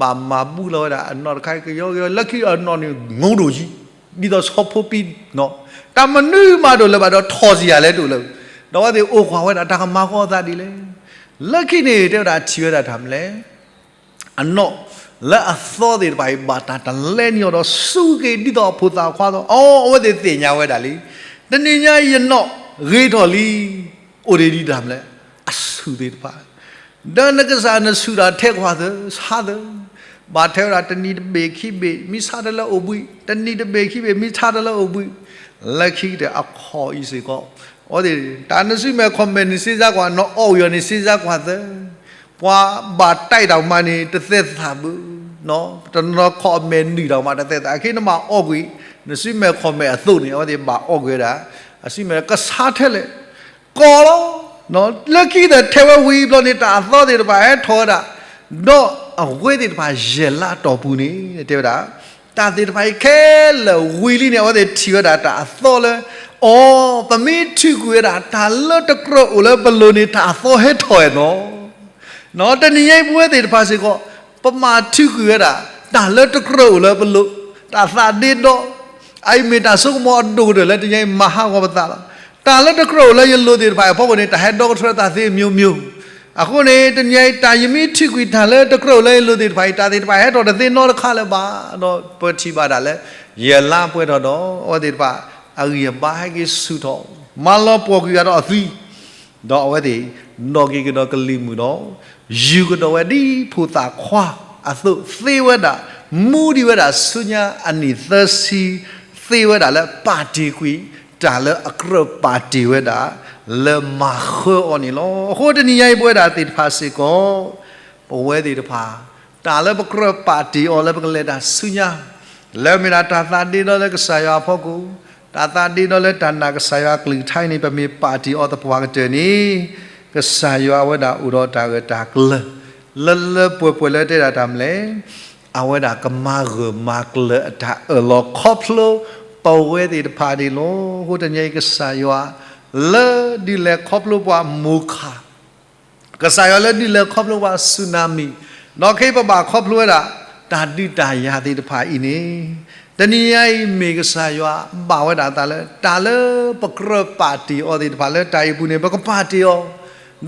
ဘၣ်မၤဘူၣ်လီၤဝဲဒၣ်အနီၣ်တခါကယီကယီ လၢခံအနီၣ်န့ၣ် ငိၢ်ဒိၣ်ယံၤ ဒ်သိးဆီဖိပံ, တၢ်မနုၤမးဒိၣ်လၢၤဘၣ်ဒီးထီၣ်စ့ၢ်ယၤလဲၣ်ဒိၣ်လၢၤ, ဒီးအဝဲသ့ၣ်အိၣ်ကွၢ်ဝဲဒၣ်တၢ်ကမၤကီအသးဒ်လဲၣ်, လၢခံန့ၣ် တဲဝဲဒၣ်ထံၣ်ဝဲဒၣ်တၢ်မနုၤလဲၣ် အနီၣ်လၢအသီသ့ၣ်တဖၣ်အံၤ ဘၣ်တၢ်တလဲနံၤအီၤဒီးစူးက့ၤဒ်သိးအဖိသၣ်ခွါသီး အိ အဝဲသ့ၣ်သ့ၣ်ညါဝဲဒၣ်လံ, တနံၤညါအံၤယနီၣ်ဂ့ၤထီၣ်လံ, အိၣ်ဒံးဒ်တၢ်မနုၤလဲၣ် အဆူၣ်သ့ၣ်တဖၣ်, ဒီးနကစၢ်နဆူၣ်ဒီးထဲကွၢ်သၢ ဆါသၢ, ဘၣ်ထဲဝဲဒၣ်တနံၤတဘ့ၣ်ခံဘ့ၣ် မ့ၢ်ဆါတၢ်လၢအိၣ်ဘှံး တနံၤတဘ့ၣ်ခံဘ့ၣ် မ့ၢ်ဆါတၢ်လၢအိၣ်ဘှံး, လၢခံကတၢၢ်အခီၣ်အံၤစ့ၢ်ကီး, အဝဲသ့ၣ် တၢ်နစုမဲာ်ခီၣ်မဲာ်န့ၣ်စ့ၢ်ကီးကွၢ် နအီၣ်ဝံၤအီၤန့ၣ်စ့ၢ်ကီးကွၢ်သၢ ပှၤဘၣ်တၢ်အံၤတၢ်မၤန့ၣ် တသဲသးဘၣ်, တနီၤခီၣ်အမဲာ်နုာ်တၢ်မၤတသဲသး အခဲအံၤနမၤအီၣ်ကွံာ် နစုမဲာ်ခီၣ်မဲာ်အသိးန့ၣ် အဝဲသ့ၣ်ဘၣ်အီၣ်ကွံာ်ဝဲဒၣ် အစုမဲာ်ကဆါထဲလဲၣ် ကီးလီၤ, လၢခံကတၢၢ်ထဲဝဲဝံၤဘျီန့ၣ် တၢ်အသီသ့ၣ်တဖၣ်ဟဲထီၣ်ဝဲဒၣ်, ဒီးအဝဲသ့ၣ်တဖၣ်ယဲၢ်လါအတီၢ်ပူၤန့ၣ် တဲဝဲဒၣ် တၢ်သ့ၣ်တဖၣ်အံၤခဲလၢာ်ဝံၤလံန့ၣ် အဝဲသ့ၣ်ထံၣ်ဝဲဒၣ်တၢ်အသီလၢ အိ ပမ့ၢ်ထုးကွံာ်ဝဲဒၣ် တၢ်လၢတကြၢးအိၣ်လၢပလိၤန့ၣ် တၢ်အသီဟဲထီၣ်ဝဲနီၤ. တနံၤညါအံၤ ပဝဲသ့ၣ်တဖၣ်စ့ၢ်ကီး ပမၤထုးကွံာ်ဝဲဒၣ် တၢ်လၢတကြၢးအိၣ်လၢပလိၤ, တၢ်သးဒ့ဒီ, အအံၤမ့ၢ်တၢ်ဆိကမိၣ်အဒိၣ်ကတၢၢ်လၢ တနံၤညါအံၤမၤဟးဂီၤပသးလီၤ. တၢ်လၢတကြၢးအိၣ်လၢယလိၤသ့ၣ်တဖၣ်အဖီခိၣ်န့ၣ် တၢ်ဟဲဒီကထၢသးသ့ မျိုးမျိုး. အဃိန့ၣ် တနံၤညါအံၤ တၢ်ယမ့ၢ်ထုးကွံာ်တၢ်လၢတကြၢးအိၣ်လၢယလိၤသ့ၣ်တဖၣ်အံၤ တၢ်သ့ၣ်တဖၣ်ဟဲထီၣ်တသ့နီတခါလၢၤဘၣ်, ဒီးပထံၣ်ဘၣ်ဒၣ်လၢ ယလါပှဲၤထီၣ်ဒီး အဝဲသ့ၣ်တဖၣ် အဂံၢ်အဘါဟဲက့ၤဆူၣ်ထီၣ်, မၤလီၤပှီၢ်ကွံာ်အသးဒီးအသွံၣ် ဒီးအဝဲသ့ၣ် နီၣ်က့ၤကဒီးကလံၤမုၢ်ဒီး ယူၤကဒီးဝဲဒ်ဖိသၣ်ခွါအသိး သ့ဝဲဒၣ်, မူဒံးဝဲဒၣ်ဆူညါအနံၣ်သၢဆံ, သ့ဝဲဒၣ်လၢပာ်တ့ၢ်ကွံာ် တၢ်လၢအကြၢးပာ်တ့ၢ်ဝဲဒၣ် လၢမၤဃၢအီၤန့ၣ်လီၤ. အဃိတနံၤညါအံၤ ပဝဲဒၣ်သ့ၣ်တဖၣ်စ့ၢ်ကီး ပဝဲသ့ၣ်တဖၣ် တၢ်လၢပကြၢးပာ်တ့ၢ်အီၤလၢပကလဲၤတၢ်ဆူညါ, လၢမ့ၢ်ဒၣ်တၢ်သးဒ့ဒီလၢကစၢ်ယွၤအဖီခိၣ်, တၢ်သးဒ့ဒီလၢတၢ်နာ်ကစၢ်ယွၤအကလုၢ်ကထါအံၤန့ၣ် ပမ့ၢ်ပာ်တ့ၢ်အီၤသပှၢ်ကတၢၢ်န့ၣ် ကစၢ်ယွၤအဝဲဒၣ်အိၣ်ဒီးတၢ်ဂၢၢ်တၢ်ကျၢၤ လၢလၢပှဲၤပှဲၤလၢတဲဒၣ်တၢ်မနုၤလဲၣ်, အဝဲဒၣ်ကမၤဂၢၢ်မၤကျၢၤအတၢ်အၢၣ်လီၤခီဖျိ ပဝဲသ့ၣ်တဖၣ်န့ၣ်လီၤ. အဃိတနံၤညါအံၤ ကစၢ်ယွၤ လၢဒုးလဲၤခီဖျိပှၤမိၢ်ခၣ် ကစၢ်ယွၤလၢဒုးလဲၤခီဖျိပှၤ tsunami, ဒီးခဲအံၤပဘၣ်ခီဖျိဝဲဒၣ် တၢ်ဒုးတၢ်ယၤသ့ၣ်တဖၣ်အံၤန့ၣ်, တနံၤညါအံၤမ့ၢ်ကစၢ်ယွၤဘၣ်ဝဲဒၣ်အသးလၢ တၢ်လၢပကြၢးပာ်တ့ၢ်အီၤသ့ၣ်တဖၣ်လၢတၢ်အံၤအပူၤန့ၣ် ပကပာ်တ့ၢ်အီၤ,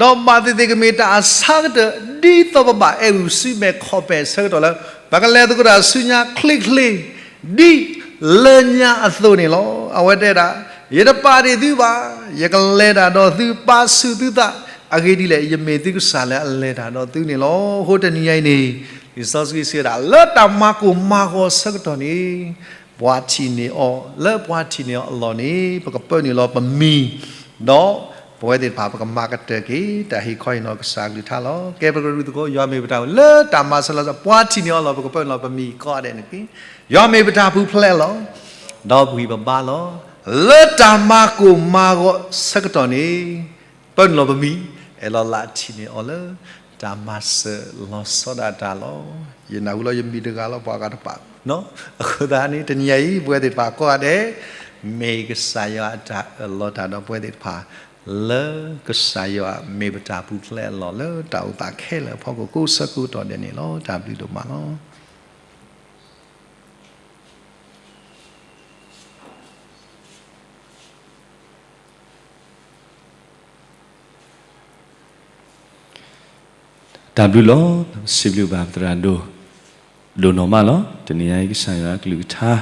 ဒီးဘၣ်သ့ၣ်သ့ၣ်ကမ့ၢ်တၢ်အဆါကတၢၢ် ဒ်သိးပဘၣ်အဲၣ်ဂုာ်စံးမဲာ်ခီၣ်ပဲာ်ဆၢကတီၢ်လၢ ပကလဲၤသကိးတၢ်ဆူညါချ့ချ့ ဒ်လၢညါအသိးန့ၣ်လီၤ. အဝဲတဲဒၣ်, ယတပာ်တ့ၢ်သုဘၣ်, ယကလဲၤတၢ်ဒီးသု ပာ်ဆူၣ်သုသး, အဂ့ၢ်ဒ်လဲၣ် ယမ့ၢ်သုကစၢ်လၢအလဲၤတၢ်ဒီးသုန့ၣ်လီၤ. အဃိတနံၤညါအံၤန့ၣ် လံာ်စီဆှံစံးဝဲဒၣ် လၢတၢ်မၤကိၢ်မၤဂီၤဆၢကတီၢ်န့ၣ် ပှၤထံၣ်န့ၢ်အီၤ, လၢပှၤထံၣ်န့ၢ်အီၤအလီၢ်န့ၣ် ပကပၢနုာ်လီၤပမံၤ, ဒီးပဝဲသ့ၣ်တဖၣ် ပကမၤကတၢၢ်က့ၤ တၢ်ဟ့ၣ်ခီဟ့ၣ်နီၤကစၢ်အကလုၢ်ကထါလီၤ. ကဲ ပကရူၢ်သကိး ယွၤမ့ၢ်ပတၢ် လၢတၢ်မၤစၢၤလီၤဆီ ပှၤထံၣ်န့ၢ်အီၤအလီၢ် ပကပၢနုာ်လီၤပမံၤကိးဂၤဒဲးန့ၣ်တက့ၢ်. ယွၤမ့ၢ်ပတၢ်ပူၤဖျဲးအလီၢ်, ဒီးပဂံၢ်ပဘါလီၤ. လၢတၢ်မၤကိၢ်မၤဂီၤဆၢကတီၢ်န့ၣ် ပၢနုာ်လီၤပမံၤ, အဲၣ်လီၤလၢထံၣ်န့ၢ်အီၤလၢ တၢ်မၤစၢၤလီၤဆီဒၣ်တၢ်လီၤ. ယနၢ်ဟူလီၤ ယမံၤတဂၤလီၤ ပှၤဂၤတပာ်, အဃိသတးန့ၣ် တနံၤညါအံၤ ပဝဲသ့ၣ်တဖၣ်ကိးဂၤဒဲး မ့ၢ်ကစၢ်ယွၤအတၢ်အၢၣ်လီၤတၢ်ဒီးပဝဲသ့ၣ်တဖၣ် လၢကစၢ်ယွၤမ့ၢ်ပတၢ်ပူၤဖျဲးအလီၢ် လၢတၢ်အိၣ်သးခဲလၢာ်အဖီခိၣ် ကိးဆၢကိးကတီၢ်ဒဲးန့ၣ်လီၤ. တၢ်ဘျုးဒိၣ်မးလီၤ. တၢ်ဘျုးလီၤ. စံးဘျုးဘၣ်ပသရၣ်ဒိၣ် ဒိၣ်နီၢ်မးလီၤ. တနံၤညါအံၤ ကစၢ်ယွၤအကလုၢ်ကထါ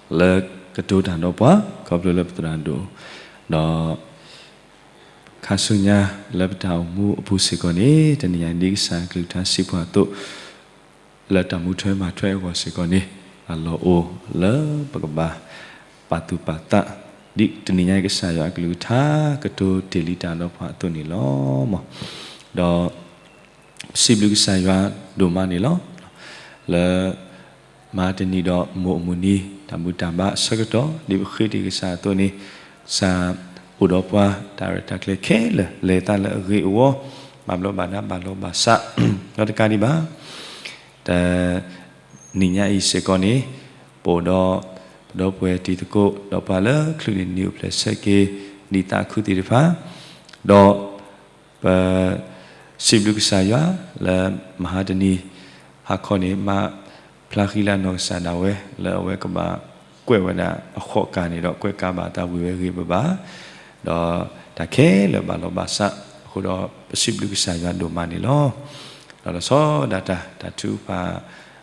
လၢကတိၤတၢ်ဒီးပှၤ ခီဖျိလၢပသရၣ်ဒိၣ်, ဒီး ခါဆူညါလၢပတၢ်အိၣ်မူအပူၤစ့ၢ်ကီးန့ၣ် တနံၤညါအံၤ ဒ်ကစၢ်အကလုၢ်ကထါစံးပှၤအသိး လၢတၢ်မူထွဲမၤထွဲအဂီၢ်စ့ၢ်ကီးန့ၣ် အလီၢ်အိၣ်လၢပကဘၣ်ပာ်သူၣ်ပာ်သး ဒ်တနံၤညါအံၤကစၢ်ယွၤအကလုၢ်ကထါ ကတိၤတ့ၢ်လံတၢ်ဒီးပှၤအသိးန့ၣ်လီၤ. ဒီး ပစံးဘျုးကစၢ်ယွၤဒိၣ်မးန့ၣ်လီၤ. လၢ မဟါတနံၤဒီးမိၢ်အမုၢ်နံၤ တၢ်ဘူၣ်တၢ်ဘါအဆၢကတီၢ် ဒ်ပဃ့တ့ၢ်ကစၢ်အသိးန့ၣ် ကစၢ်အိၣ်ဒီးပှၤ တၢ်ရဲၣ်တၢ်ကျဲၤခဲလၢာ် လဲၤသးလၢအဂ့ၤအဝီ ဘၣ်ဘျီးဘၣ်ဒါဘၣ်လီၤဘၣ်စး ဒီးတကးဒံးဘၣ် တ နံၤညါအံၤစ့ၢ်ကီးန့ၣ် ပအိၣ်ဒီး ပဒီပုၢ်ဝဲၢ်တံၤသကိး ဒီးပှၤလၢချုးန့ၣ်နံၤအိၣ်ဖျဲၣ်ဆၢက့ၤ ဒ်သးခုသ့ၣ်တဖၣ် ဒီး ပ စံးဘျုးကစၢ်ယွၤ လၢမဟါတနံၤ ဟါခီန့ၣ် မၤဖျါဃံလၤနီၢ်ကစၢ်ဒၣ်ဝဲ လၢအဝဲကဘၣ်ကွဲးဝဲဒၣ်အဃိးကၤန့ၣ်ဒီး ကွဲးကၤဘၣ်တၢ်ဝံၤဝဲဂ့ၤဘၣ်ဘၣ် ဒီးတၢ်ခဲလၢာ်ဘၣ်လီၤဘၣ်စး အဃိဒီး ပစံးဘျုးကစၢ်ယွၤဒိၣ်မးန့ၣ်လီၤ. ဒီးလီၤဆီဒၣ်တၢ် တၢ်ထုကဖၣ်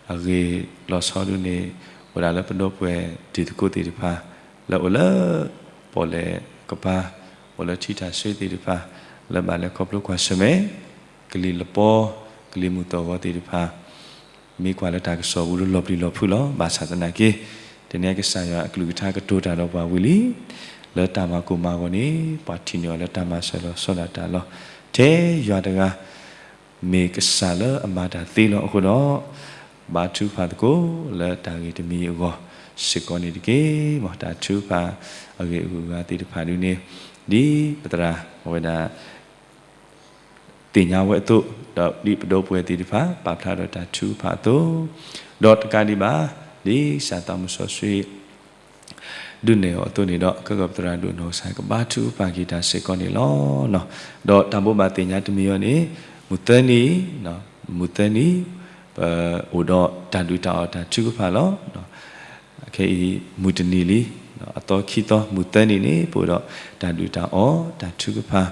အဂ့ၢ်လီၤဆီဒၣ်န့ၣ် အိၣ်ဒၣ်လၢပဒီပုၢ်ဝဲၢ်တံၤသကိးသ့ၣ်တဖၣ် လၢအိၣ်လၢ ပီၣ်လဲၣ်ကပၤ အိၣ်လၢထံတၢ်ဆှ့သ့ၣ်တဖၣ် လၢဘၣ်လဲၤခီဖျိကွၢ်ဆၢၣ်မဲာ် ကလံၤလပီ ကလံၤမုၢ်သီၣ်ဂီၤသ့ၣ်တဖၣ် မ့ၢ်ကွၢ်လၢတၢ်ကစီၣ်ပူၤဒီးလီၤပျံၤလီၤဖုးလီၤ. ဘၣ်ဆၣ်သနာ်က့ တနံၤအံၤကစၢ်ယွၤအကလုၢ်ကထါကတိၤတၢ်ဒီးပှၤဝံၤလံ လၢတၢ်မၤကိၢ်မၤဂီၤန့ၣ် ပှၤထံၣ်န့ၢ်အီၤလၢတၢ်မၤစၢၤလီၤဆီဒၣ်တၢ်လီၤ. ထဲယွၤတဂၤ မ့ၢ်ကစၢ်လၢအမၤတၢ်သ့လီၤ. အဃိဒီး ဘါထုကဖၣ်သကိးလၢတၢ်ဂ့ၢ်တမံၤအဂီၢ်စ့ၢ်ကီးန့ၣ်တက့ၢ်. မ်တၢ်ထုကဖၣ်အဂ့ၢ်အဂုၤအဂၤသ့ၣ်တဖၣ်ဒ်န့ၣ် ဒ်ပသရၣ်အဝဲဒၣ် သ့ၣ်ညါဝဲအသိး ဒီးဒ်ပဒီပုၢ်ဝဲၢ်သ့ၣ်တဖၣ် ပာ်ဖျါဒီးတၢ်ထုကဖၣ်အသိး ဒီးတကးဒံးဘၣ် ဒ်ကစၢ်သးမုၢ်စီဆှံ ဒုးနဲၣ်အီၤအသိးန့ၣ်ဒီး ကကပသရၣ်ဒိၣ်နီၢ်ကစၢ် ကဘါထုကဖၣ်က့ၤတၢ်စ့ၢ်ကီးန့ၣ်လီၤ. ဒီးတၢ်ဘိးဘၣ်သ့ၣ်ညါတမံၤအံၤန့ၣ် မုၢ်သၢနံၤ, မုၢ်သၢနံၤ ပအိၣ်ဒီးတၢ်ဒုၣ်တၢ်အီၣ်တၢ်ထုကဖၣ်လီၤ. ခဲအံၤ မုၢ်တနံၤလံ, အသီခံသီ မုၢ်သၢနံၤန့ၣ် ပအိၣ်ဒီးတၢ်ဒုၣ်တၢ်အီၣ်တၢ်ထုကဖၣ်,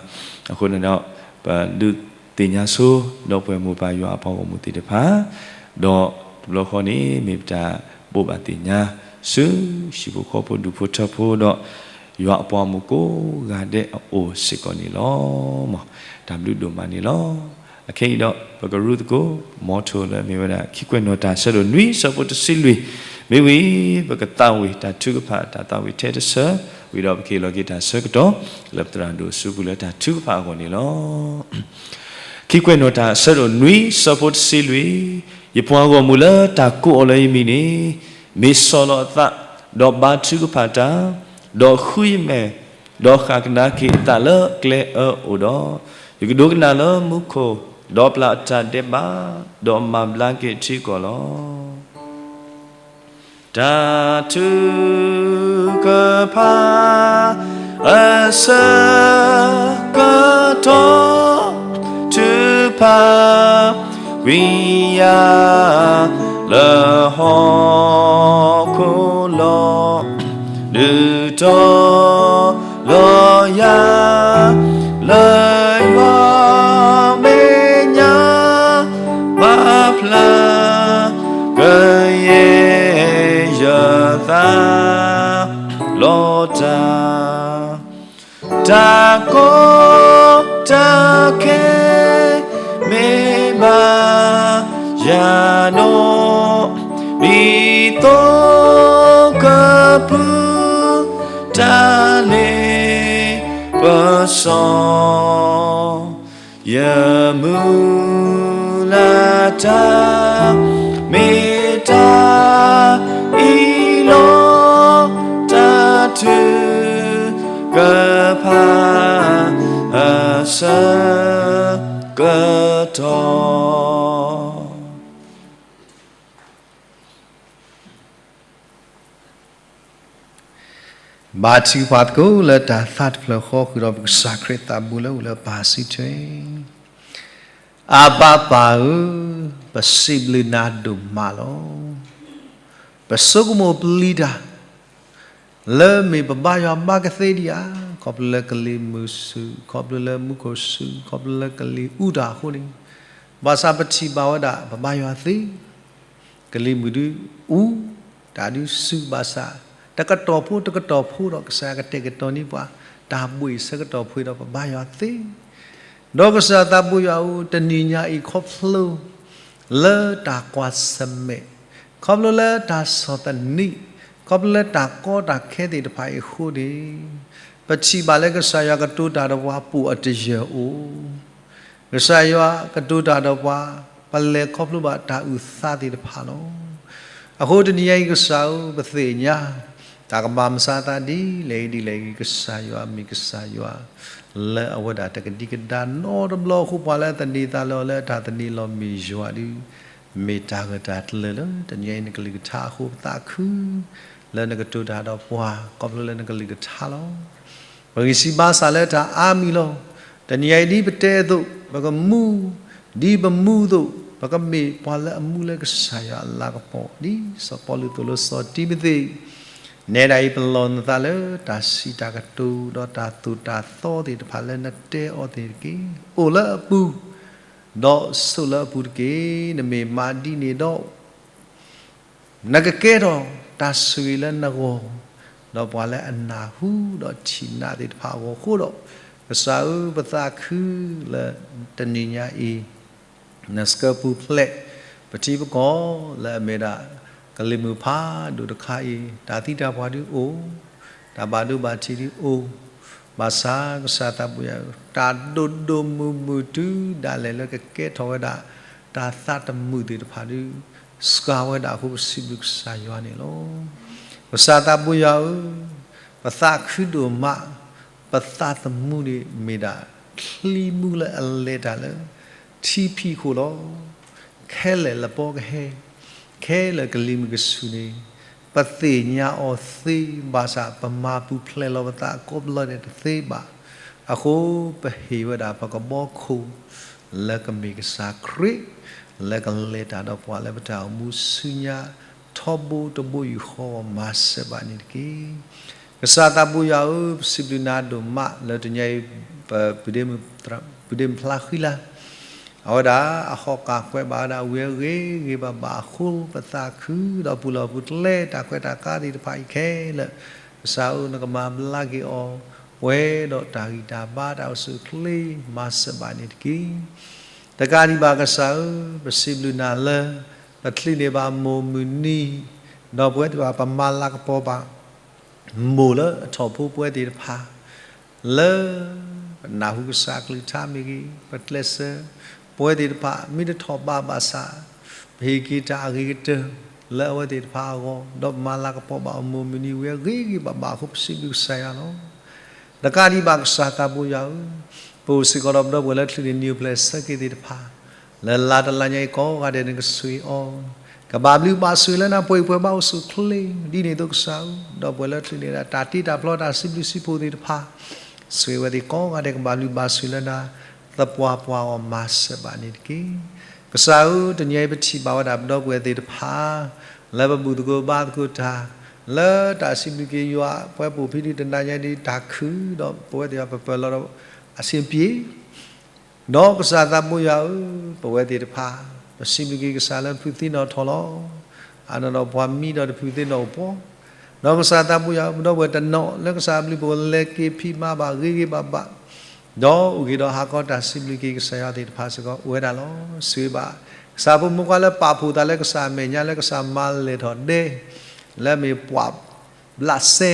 အဃိန့ၣ်ဒီး ပဒုးသ့ၣ်ညါဆိ ဒီပုၢ်ဝဲၢ်မိၢ်ပၢ်ယွၤအပှၤဂီၢ်မုၢ်သ့ၣ်တဖၣ်, ဒီးတဘျီဃီန့ၣ် မ့ၢ်ပတၢ်ဘိးဘၣ်သ့ၣ်ညါ ဆူဟံၣ်ဖိဃီဖိဒူၣ်ဖိထၢဖိဒီး ယွၤအပှၤဂီၢ်မုၢ်ကိးဂၤဒဲးအအိၣ်စ့ၢ်ကီးန့ၣ်လီၤ. တၢ်ဘျုးဒိၣ်မးန့ၣ်လီၤ. အခဲအံၤဒီး ပကရူၢ်သကိး မီထိလၢအမ့ၢ်ဝဲဒၣ် ခံကွဲးနီၣ်တၢ်အဆၢဒိၣ်နွံ ဆၢဖိတဆံလွံၢ်, မ့ၢ်ဝံၤ ပကသးဝံၣ်တၢ်ထုကဖၣ် တၢ်သးဝံၣ်ထဲတဆၢ, ဝံၤဒီး ပကဟ့ၣ်လီၤက့ၤတၢ်ဆၢကတီၢ် လၢပသရၣ်ဒိၣ်အစုပူၤလၢတၢ်ထုကဖၣ်အဂီၢ်န့ၣ်လီၤ. ခံကွဲးနီၣ်တၢ်အဆၢဒိၣ်နွံ ဆၢဖိတဆံလွံၢ်, ယပှၤဂီၢ်မုၢ်လၢတၢ်ကိးအီၤလၢယမံၤန့ၣ် မ့ၢ်ဆီၣ်လီၤအသး, ဒီးဘါထုကဖၣ်တၢ်, ဒီးဃုယမဲာ်, ဒီးဃၣ်ကဒါက့ၤအသးလၢကျဲအၢအိၣ်ဒီး, ယကဒိကနၣ်လၢမူခိၣ်, ဒီးပျၢ်အတၢ်ဒဲးဘး, ဒီးမၤဘျါက့ၤထံကီၢ်လီၤ. တၢ်ထုကဖၣ် အဆၢကတီၢ် ထုကဖၣ် ကွံာ်ယၤ လၢဟီၣ်ခိၣ်လီၤ. ဒုးတီၤလီၤယၤ လၢယွၤမဲာ်ညါ မၤဖျါကယဲၢ်ယသး လီၤတၢ် တၢ်ကီတၢ်ခဲ မ့ၢ်ဘၣ်ယၤဒီး ဒ်သိးကပုၢ် တၢ်လ့ပစီ ယမုၢ်လၢ်တၢ် မ့ၢ်တၢ်အံၤလီၤ. တၢ်ထုကဖၣ် အဆၢကတီၢ် ဘါထုကဖၣ်သကိးလၢတၢ်သးတဖျၢၣ်ဃီ ဃုာ်ဒီးပကစၢ်ခရံာ်သးဘိလၢအိၣ်လၢပၢ်စုထွဲ, အဘၣ်ပၢ်ဧၢ, ပစံးဘျုးနၤဒိၣ်မးလီၤ. ပဆိကမိၣ်ပျံၤတၢ် လၢမ့ၢ်ပဘါယွၤဘါကသ့ဒံးဧါ, ခီဖျိလၢကလံၤမုၢ်ဆူၣ်, ခီဖျိလၢမူခိၣ်ဆူၣ်, ခီဖျိလၢကလံၤအူတၢ်အဃိန့ၣ်, ဘၣ်ဆၣ်ပထံၣ်ဘၣ်ဝဲဒၣ် ပဘါယွၤသ့ ကလံၤမုၢ်ဒုးအူ, တၢ်ဒုးဆူၣ်ဘၣ်ဆၣ်, တကတီၢ်ဖိတကတီၢ်ဖိဒီး ကစၢ်ယွၤကတဲာ်ကတီၤန့ၢ်ပှၤ တၢ်ဘှ့ၣ်ဆၢကတီၢ်ဖှ့ဒီး ပဘါယွၤသ့. ဒီးကစၢ်သးဘိယွၤဧၢ, တနံၤညါအံၤ ခီဖျိလၢတၢ်ကွၢ်ဆၢၣ်မဲာ်, ခီဖျိလၢတၢ်ဆီၣ်သနံး, ခီဖျိလၢတၢ်ကီတၢ်ခဲသ့ၣ်တဖၣ်အံၤအဃိန့ၣ်, ပထံၣ်ဘၣ်လၢကစၢ်ယွၤကတိၤတၢ်ဒီးပှၤ ပိာ်အတယၢၢ်အိၣ် ကစၢ်ယွၤကတိၤတၢ်ဒီးပှၤ, ပလဲၤခီဖျိဘၣ်တၢ်အုၣ်သးသ့ၣ်တဖၣ်လီၤ. အဃိတနံၤညါအံၤကစၢ်ဧၢ, ပသ့ၣ်ညါ တၢ်ကမၤမုၢ်မဆါသးဒ်လဲၣ်ဂ့ၤဒ်လဲၣ်ဂ့ၤ, ကစၢ်ယွၤမ့ၢ်ကစၢ်ယွၤ လၢအဝဲဒၣ်တကဒံကဒါနီတဘျီအဃိ, ပှၤလၢအသန့ၤသးလၢအီၤလၢအတၢ်သန့ၤလီၤမ့ၢ်ယွၤဒုး, မ့ၢ်တၢ်ဂၢၢ်တၢ်ကျၢၤလၢတနံၤညါအံၤ နကလုၢ်ကထါအဃိ, ပသးခု လၢနကတိၤတၢ်ဒီးပှၤ ခီဖျိလၢနကလုၢ်ကထါလီၤ. ပဂံၢ်စၢ်ဘါစၢ်လၢတၢ်အါမံၤလီၤ. တနံၤညါအံၤဒ်ပတဲအသိး, ပကမူ, ဒ်ပမူအသိး, ပကမ့ၢ်ပှၤလၢအမူလၢကစၢ်ယွၤအလၤကပီၤ, ဒ်စီၤပီလူးသိၣ်လိစီၤတံၤမသ့း, နဲဒၣ်အံၤ ပလီၢ်နသးလၢတၢ်စံးတၢ်ကတိၤ ဒီးတၢ်သိၣ်တၢ်သီသ့ၣ်တဖၣ်လၢနတဲအီၤသ့ၣ်တက့ၢ်. အိၣ်လၢအပူၤ, ဒီးဆိးလၢအပူၤတက့ၢ်. နမ့ၢ်မၤဒ်န့ၣ်ဒီး နကကဲထီၣ်တၢ်ဆိၣ်ဂ့ၤလၢနဂီၢ်, ဒီးပှၤလၢအနၢ်ဟူဒီးထံၣ်နၤသ့ၣ်တဖၣ်အဂီၢ်အဃိဒီး, ကစၢ်ဧၢ, ပသးခုလၢတနံၤညါအံၤ, နဆှၢပူၤဖျဲး ပထံပကီၢ်လၢအမ့ၢ်ဒၣ် ကလံၤမုၢ်ဖးဒိၣ်တခါအံၤ, တၢ်သံတၢ်ပှၢ်ဒုးအိၣ်, တၢ်ဘၣ်ဒိဘၣ်ထံးဒုးအိၣ်, ဘၣ်ဆၣ်ကစၢ်သးဘိယွၤဧၢ, တၢ်ဒိၣ်ဒိၣ်မုၢ်မုၢ်တုၤဒၣ်လဲာ်လၢကကဲထီၣ်ဝဲဒၣ် တၢ်သးတမုာ်သ့ၣ်တဖၣ်ဒုး စှၤဝဲဒၣ်အဃိ ပစံးဘျုးကစၢ်ယွၤန့ၣ်လီၤ. ကစၢ်သးဘိယွၤဧၢ, ပသးခုဒိၣ်မး, ပသးသမူန့ၣ်မ့ၢ်ဒၣ် ချံမူလၢအလဲၤတၢ်လၢ ထံဖံးခိၣ်လီၤ. ခဲလၢာ်လပီကဟဲ, ခဲလၢာ်ကလံၤမုၢ်ကဆူၣ်န့ၣ် ပသ့ၣ်ညါအီၤသ့ဘၣ်ဆၣ် ပမၤပူၤဖျဲးလီၤပသးကိးဘျီဒဲးတသ့ဘၣ်. အဃိ ပဟ့ၣ်ဝဲဒၣ်ပကဘီခိၣ် လၢကမ့ၢ်ကစၢ်ခရံာ် လၢကလဲၤတၢ်ဒီးပှၤလၢပတၢ်အိၣ်မူဆူညါ ထီဘိတဘိယူၢ်ဃီ မၤစၢၤဘၣ်န့ၣ်တက့ၢ်. ကစၢ်သးဘိယွၤဧၢ, ပစံးဘျုးနၤဒိၣ်မးလၢတနံၤအံၤ ပ ပုၢ်ဒ့မုၣ်ဖျါဃံလၤ အဝဲဒၣ်အဟီၣ်ကၢ်ကွဲးဘၣ်ဝဲဒၣ် ဝံၤအဂ့ၤဂ့ၤဘၣ်ဘၣ်အဃိ ပသးခုဒီးပူၤလီၢ်ပူၤကျဲ တၢ်ခွဲးတၢ်ကါသ့ၣ်တဖၣ်အံၤခဲလၢာ် ကစၢ်ဧၢ နကမၤဘျါက့ၤအီၤ ပှဲၤဒီးတၢ်ဂံၢ်တၢ်ဘါတၢ်အိၣ်ဆူၣ်အိၣ်ချ့ မၤစၢၤဘၣ်န့ၣ်တက့ၢ်. တကးဒံးဘၣ်ကစၢ်ဧၢ, ပစံးဘျုးနၤလၢ ပချုးန့ၢ်ဘၣ်မိၢ်မုၢ်နံၤ ဒီးပဝဲသ့ၣ်တဖၣ် ပမၤလၤကပီၤဘၣ် မိၢ်လၢအထီၣ်ဖိပဝဲသ့ၣ်တဖၣ် လၢပနၢ်ဟူကစၢ်ကလုၢ်ကထါမ့ၢ်ဂ့ၤ, ပကျဲးစၢး ပဝဲသ့ၣ်တဖၣ် မ့ၢ်တထီၣ်ဘးဘၣ်ဆၣ် ပဟ့ၣ်က့ၤတၢ်အဂ့ၤကတၢၢ် လၢအဝဲသ့ၣ်တဖၣ်အဂီၢ် ဒီးပမၤလၤကပီၤဘၣ်အီၤ မိၢ်မုၢ်နံၤဝံၤအဂ့ၤဂ့ၤဘၣ်ဘၣ်အဃိ ပစံးဘျုးကစၢ်ယွၤလီၤ. တကးဒံးဘၣ်ကစၢ်သးဘိယွၤဧၢ, ပအိၣ်စ့ၢ်ကီးဒီးပဒီပုၢ်ဝဲၢ်လၢချုးန့ၢ် new blessing သ့ၣ်တဖၣ် လၢလါတလါညါအံၤကိးဂၤဒဲး နကဆိၣ်ဂ့ၤအီၤ, ကဘၣ်ဘျုးဘၣ်ဆိၣ်ဂ့ၤလၢနၤ ပှဲၤအံၤပှဲၤဘၣ်အိၣ်ဆူၣ်အိၣ်ချ့ ဒ်န့ၣ်အသိးကစၢ်ဧၢ, ဒီပုၢ်ဝဲၢ်လၢချုးန့ၢ်ဒၣ်တၢ်တ့တၢ်ဖျီတၢ်စံးဘျုးစံးဖှိၣ်သ့ၣ်တဖၣ် ဆိၣ်ဂ့ၤဝဲသ့ၣ်ကိးဂၤဒဲး ကဘၣ်ဘျုးဘၣ်ဆိၣ်ဂ့ၤလၢနၤ သပှၢ်ပှၢ်အဂီၢ် မၤစၢၤဘၣ်န့ၣ်တက့ၢ်. ကစၢ်ဧၢ, တနံၤအံၤပထံၣ်ဘၣ်ဝဲဒၣ်ပဒီပုၢ်ဝဲၢ်သ့ၣ်တဖၣ် လၢပဘူၣ်သကိးဘါသကိးတၢ် လၢတၢ်စံးဘျုးက့ၤယွၤ ပဝဲပအိၣ်ဖဲဒၣ်တနၤညါဒ်တၢ်ခုၣ် ဒီးပဝဲသ့ၣ်တဖၣ်ပပၢၢ်လီၤဒီး အဆင်ပြေ ဒီးကစၢ်သးဘိယွၤဧၢ, ပဝဲသ့ၣ်တဖၣ် ပစံးဘျုးက့ၤကစၢ်လၢဖုးသ့ၣ်နီၣ်ထီၣ်လီၤ. အနီၢ်ဒီးပှၤမံဒီးတဖုးသ့ၣ်နီၣ်အိၣ်ပှီၢ်, ဒီးကစၢ်သးဘိယွၤဧၢ, ပဒီပုၢ်ဝဲၢ်တနီၤလၢကစၢ်အဘျုးပကလဲၤက့ၤဖံးမၤဘၣ်ဂ့ၤဂ့ၤဘၣ်ဘၣ်, ဒီးအိၣ်ဂ့ၤဒီးဟးဂီၤတၢ်စံးဘျုးက့ၤကစၢ်ယွၤသ့ၣ်တဖၣ်စ့ၢ်ကီး အိၣ်ဝဲဒၣ်လီၤ. ဆိၣ်ဂ့ၤဘၣ် ကစၢ်ဖိမုၣ်ဖိခွါလၢပာ်ဖှိၣ်သးလၢကစၢ်အမဲာ်ညါ လၢကစၢ်မၤလဲၢ်ထီၣ်ဒဲ လၢအမ့ၢ်ပှၤ ဘျးစဲ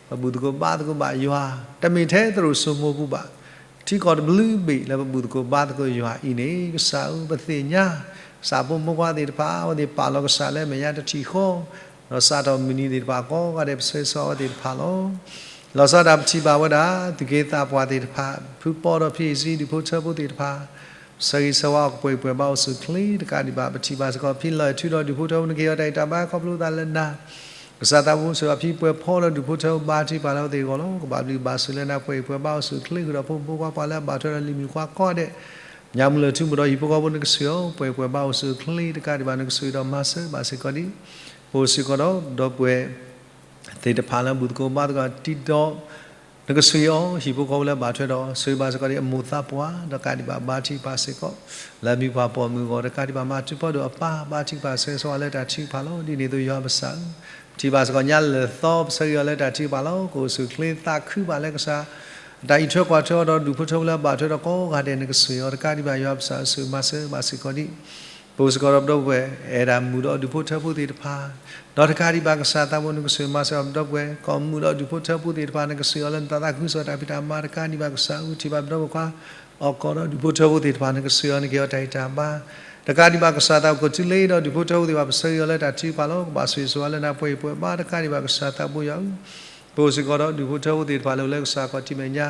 ပဘူၣ်သကိးဘါသကိးဘၣ်ယွၤ, တမ့ၢ်ထဲသရိာ်စိမိပူၤဘၣ်, ထံကီၢ်တဘျုးဘ့ၣ်လၢပဘူၣ်သကိးဘါသကိးယွၤအံၤန့ၣ် ကစၢ်ဧၢ ပသ့ၣ်ညါ ကစၢ်ဖိမုၣ်ဖိခွါသ့ၣ်တဖၣ် အဝဲသ့ၣ်ပာ်လီၤကစၢ်လၢအမဲာ်ညါတထံၣ်ဃီ, ဒီးစးထီၣ်မုၢ်နံၤသ့ၣ်တဖၣ်ကိးဂၤဒဲး ပဆၢဂ့ၤဆၢဝါအဝဲသ့ၣ်တဖၣ်လီၤ. လီၤဆီဒၣ်တၢ်ပထံၣ်ဘၣ်ဝဲဒၣ် သူၣ်က့သးပှၢ်သ့ၣ်တဖၣ် ဖုပီဒီးဖံအံၤစံ ဒူၣ်ဖိထၢဖိသ့ၣ်တဖၣ် ဆၢဂ့ၤဆၢဝါအီၤ ကပှဲၤအံၤပှဲၤဘၣ်အိၣ်ဆူၣ်အိၣ်ချ့ တကးဒံးဘၣ် ပထံၣ်ဘၣ်စ့ၢ်ကီး ဖံလီၢ်အဲၣ်ထူဒီးဒူၣ်ဖိထၢဖိ နကဟ့ၣ်အီၤတၢ်ဂံၢ်တၢ်ဘါခီဖျိသးလၢနၤ, ကစၢ်သးဘိယွၤ ဖံပှဲၤဖီဒီးဒူၣ်ဖိထၢဖိ ဘါထုကဖၣ်လၢအဝဲသ့ၣ်အဂီၢ်လီၤ. ကဘၣ်ဘျုးဘၣ်ဆိၣ်လၢနၤ ပှဲၤအံၤပှဲၤဘၣ်အိၣ်ဆူၣ်အိၣ်ချ့ဃုာ်ဒီး ဖိမုၣ်ဖိခွါပှၤလၢအဘၣ်ထွဲဒီးလံာ်မုၣ်ခွါကိးဂၤဒဲး, ညၣ်မုၢ်လၢၢ်ထူမုၢ်ဒီးဟံၣ်ဖိဃီဖိ နကဆိၣ်ဂ့ၤအီၤ ပှဲၤအံၤပှဲၤဘၣ်အိၣ်ဆူၣ်အိၣ်ချ့ တကးဒံးဘၣ် နကဆိၣ်ဂ့ၤဒီးမၤစၢၤဘၣ်စ့ၢ်ကီးဒံး ပအိၣ်စ့ၢ်ကီးဒီး ဒီပုၢ်ဝဲၢ် သ့ၣ်တဖၣ်လၢအဘူၣ်သကိးဘါသကိးတံဒီး နကဆိၣ်ဂ့ၤအီၤ ဟံၣ်ဖိဃီဖိလၢအဘၣ်ထွဲဒီး ဆိၣ်ဂ့ၤဘၣ်စ့ၢ်ကီးဒံး အမိၢ်သးပှၢ် ဒီးတကးဒံးဘၣ် ဘါထုကဖၣ်စ့ၢ်ကီး လၢအမံၤပှၢ်ပိာ်မုၣ်အဂီၢ် တကးဒံးဘၣ် မၤထူးဖီဒိၣ်အပၢ် ဘါထုကဖၣ်ဆၢဂ့ၤဆၢဝါလၢတၢ်ထုကဖၣ်လီၤ. ဒ်န့ၣ်အသိးယွၤပကစၢ်ဧၢ, ပထံၣ်ဘၣ်စ့ၢ်ကီးညါလၢာ်သီ ပဆၢဂ့ၤအီၤလၢတၢ်ထုကဖၣ်လီၤ. ကအိၣ်ဆူၣ်အိၣ်ချ့သးခုဘၣ်လၢကစၢ် တၢ်အံးထွဲကွၢ်ထွဲအီၤဒီး ဒူၣ်ဖိထၢဖိလၢအဘၣ်ထွဲဒီးကိးဂၤဒဲး နကဆိၣ်ဂ့ၤအီၤ တကးဒံးဘၣ် ယွၤပကစၢ်ဧၢ ဆိၣ်ဂ့ၤမၤစၢၤဘၣ်စ့ၢ်ကီးဒံး ပအိၣ်စ့ၢ်ကီးဒီးပဒီပုၢ်ဝဲၢ် အဲၣ်ဒၣ်မုၣ်ဒီးဒူၣ်ဖိထၢဖိသ့ၣ်တဖၣ်, ဒီးတကးဒံးဘၣ် ကစၢ်သးဘိ နကဆိၣ်ဂ့ၤမၤစၢၤအီၤ ပဒီပုၢ်ဝဲၢ် ကိးမုၣ်ဒီးဒူၣ်ဖိထၢဖိသ့ၣ်တဖၣ် နကဆိၣ်ဂ့ၤအီၤလၢနသးသးခုကစီၣ်တၢ်ဖံးတၢ်မၤ တကးဒံးဘၣ် ကစၢ်ဧၢ ထံၣ်ဘၣ်ပဒီပုၢ်ဝဲၢ်ခွါ အီၣ်ကီၢ်ဒီးဒူၣ်ဖိထၢဖိသ့ၣ်တဖၣ် နကဆိၣ်ဂ့ၤအီၤ နကဟ့ၣ်အီၤတၢ်ဂံၢ်တၢ်ဘါ, တကးဒံးဘၣ် ကစၢ်သးဘိ ကီၢ်သူလ့ၤဒီးဒူၣ်ဖိထၢဖိသ့ၣ်တဖၣ် ပဆၢဂ့ၤအီၤလၢတၢ်ထုကဖၣ်လီၤ. ကဘၣ်ဆိၣ်ဂ့ၤဆိၣ်ဝါလၢနၤ ပှဲၤအံၤပှဲၤဘၣ် တကးဒံးဘၣ် ကစၢ်သးဘိယွၤဧၢ, ပအိၣ်စ့ၢ်ကီးဒီးဒူၣ်ဖိထၢဖိသ့ၣ်တဖၣ်လၢအိၣ်လၢကစၢ်ခီၣ်ထံးမဲာ်ညါ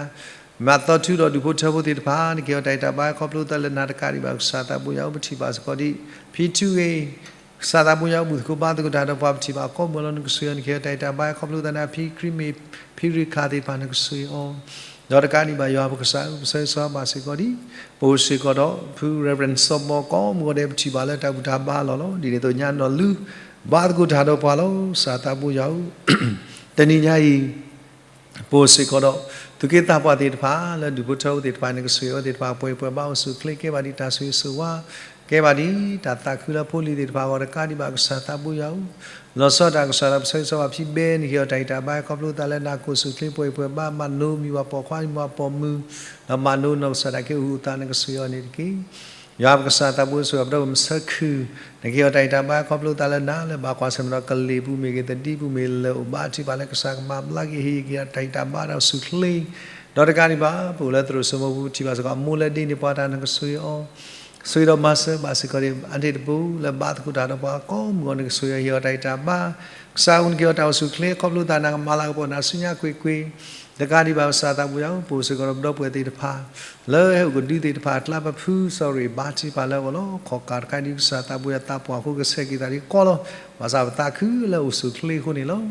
မၤသီထူဒီးဒူၣ်ဖိထၢဖိသ့ၣ်တဖၣ် နကဟ့ၣ်အီၤတၢ်ဂံၢ်တၢ်ဘါ ခီဖျိသးလၢနၤ တကးဒံးဘၣ် ကစၢ်သးဘိယွၤဧၢ, ပထံၣ်ဘၣ်စ့ၢ်ကီးဒံး ဖံထူဂ့ၤ ကစၢ်သးဘိယွၤဧၢ ဘူၣ်သကိးဘါသကိးတၢ်ဒီးပှၤ ပထံၣ်ဘၣ်ကိးမုၢ်လီၤ နကဆိၣ်ဂ့ၤအီၤ နကဟ့ၣ်အီၤတၢ်ဂံၢ်တၢ်ဘါ ခီဖျိသးလၢနၤ ဖံခရံမ့ၢ် ဖံရ့ခၣ်သ့ၣ်တဖၣ် နကဆိၣ်ဂ့ၤအီၤ ဒီးတကးဒံးဘၣ် ယွၤပကစၢ်ဧၢ ပဆၢဂ့ၤဆၢဝါဘၣ်စ့ၢ်ကီးဒံး ပအိၣ်စ့ၢ်ကီးဒီး ဖု Reverend စီၤဘီ ကိးမုၢ်ဂီၤဒဲး ပထံၣ်ဘၣ်လၢတၢ်ဘူၣ်တၢ်ဘါလီၤလီၤ. ဒ်န့ၣ်အသိးညါနီၢ်လုၢ် ဘါသကိးတၢ်ဒီးပှၤလီၤ ကစၢ်သးဘိယွၤဧၢ, တနံၤညါအံၤ ပအိၣ်စ့ၢ်ကီးဒီး သူၣ်က့သးပှၢ်သ့ၣ်တဖၣ် လၢဒူၣ်ဖိထၢဖိသ့ၣ်တဖၣ် နကဆိၣ်ဂ့ၤအဝဲသ့ၣ်တဖၣ် ပှဲၤအံၤပှဲၤဘၣ်အိၣ်ဆူၣ်အိၣ်ချ့ ကဲဘၣ်ဒံးတၢ်ဆိၣ်ဂ့ၤဆိၣ်ဝါ ကဲဘၣ်ဒံးတၢ်သးခုလၢဖိလံၤသ့ၣ်တဖၣ်အဂီၢ် တကးဒံးဘၣ် ကစၢ်သးဘိယွၤဧၢ, လီၤဆီဒၣ်တၢ်ကစၢ်ဒီး ပဆၢဂ့ၤဆၢဝါဖံဘဲ နကဟ့ၣ်အီၤတၢ်ဂံၢ်တၢ်ဘါ ခီဖျိသးလၢနၤ ကအိၣ်ဆူၣ်အိၣ်ချ့ ပှဲၤအံၤပှဲၤဘၣ် မၤလိမံၤပှၤပိာ်ခွါ မံၤပှၤပိာ်မုၣ် ဒီးမၤလိနီၢ်ကစၢ်ဒၣ်က့ၤအိၣ်ဃူအိၣ်သး နကဆိၣ်ဂ့ၤအီၤန့ၣ်တက့ၢ်. ယွၤပကစၢ်သးဘိ ဆိၣ်ဂ့ၤအီၤ ပဒီပုၢ်ဝဲၢ်မုၣ်ဆၢခုၣ် နကဟ့ၣ်အီၤတၢ်ဂံၢ်တၢ်ဘါ ခီဖျိသးလၢနၤ လၢဘၣ်ကွၢ်ဆၢၣ်မဲာ်ဒီးကလံၤပူၤမ့ၢ်ဂ့ၤ သဒံပူၤမ့ၢ်ဂ့ၤ လၢအိၣ်ဘါထုကဖၣ်လၢကစၢ်ကမၤဘျါက့ၤ ဟ့ၣ်က့ၤတၢ်ဂံၢ်တၢ်ဘါတၢ်အိၣ်ဆူၣ်အိၣ်ချ့ ဒီးတကးဒံးဘၣ် ပအိၣ်လၢသရိာ်စိမိပူၤ ပထံၣ်ဘၣ်စ့ၢ်ကီး အမိၢ်လၢဒ်န့ၣ်ပှၤတၢ် နကဆိၣ်ဂ့ၤအီၤ ဆိၣ်ဂ့ၤဒီးမၤစၢၤဘၣ်စ့ၢ်ကီး အါတက့ၢ်တပူၤ လၢဘါသကိးတၢ်ဒီးပှၤကိးမုၢ်ဂီၤ နကဆိၣ်ဂ့ၤအီၤ ဟ့ၣ်အီၤတၢ်ဂံၢ်တၢ်ဘါ ကစၢ်ဧၢ နကဟ့ၣ်အီၤတၢ်အိၣ်ဆူၣ်အိၣ်ချ့ ခီဖျိသးနၤ ကမၤလၤကပီၤနၤဆူညါကွ့ၢ်ကွ့ၢ် တကးဒံးဘၣ် ကစၢ်သးပူၤယၤဧၢ, ပအိၣ်စ့ၢ်ကီးဒီးပဒီပုၢ်ဝဲၢ်သ့ၣ်တဖၣ် လၢဟဲအိၣ်ကဒုသ့ၣ်တဖၣ်အကျါ ပဖု sorry ဘါထုကဖၣ်လၢအဂီၢ်လီၤ. ခီၣ်ကၢ်တခါဒ်ကစၢ်သးပူၤယၤ သးပှၢ်အဃိ ကဆဲးက့ၤသးဒ်ကီလီၤ. ဘၣ်ဆၣ်ပသးခုလၢအိၣ်ဆူၣ်အိၣ်ချ့အဃိန့ၣ်လီၤ.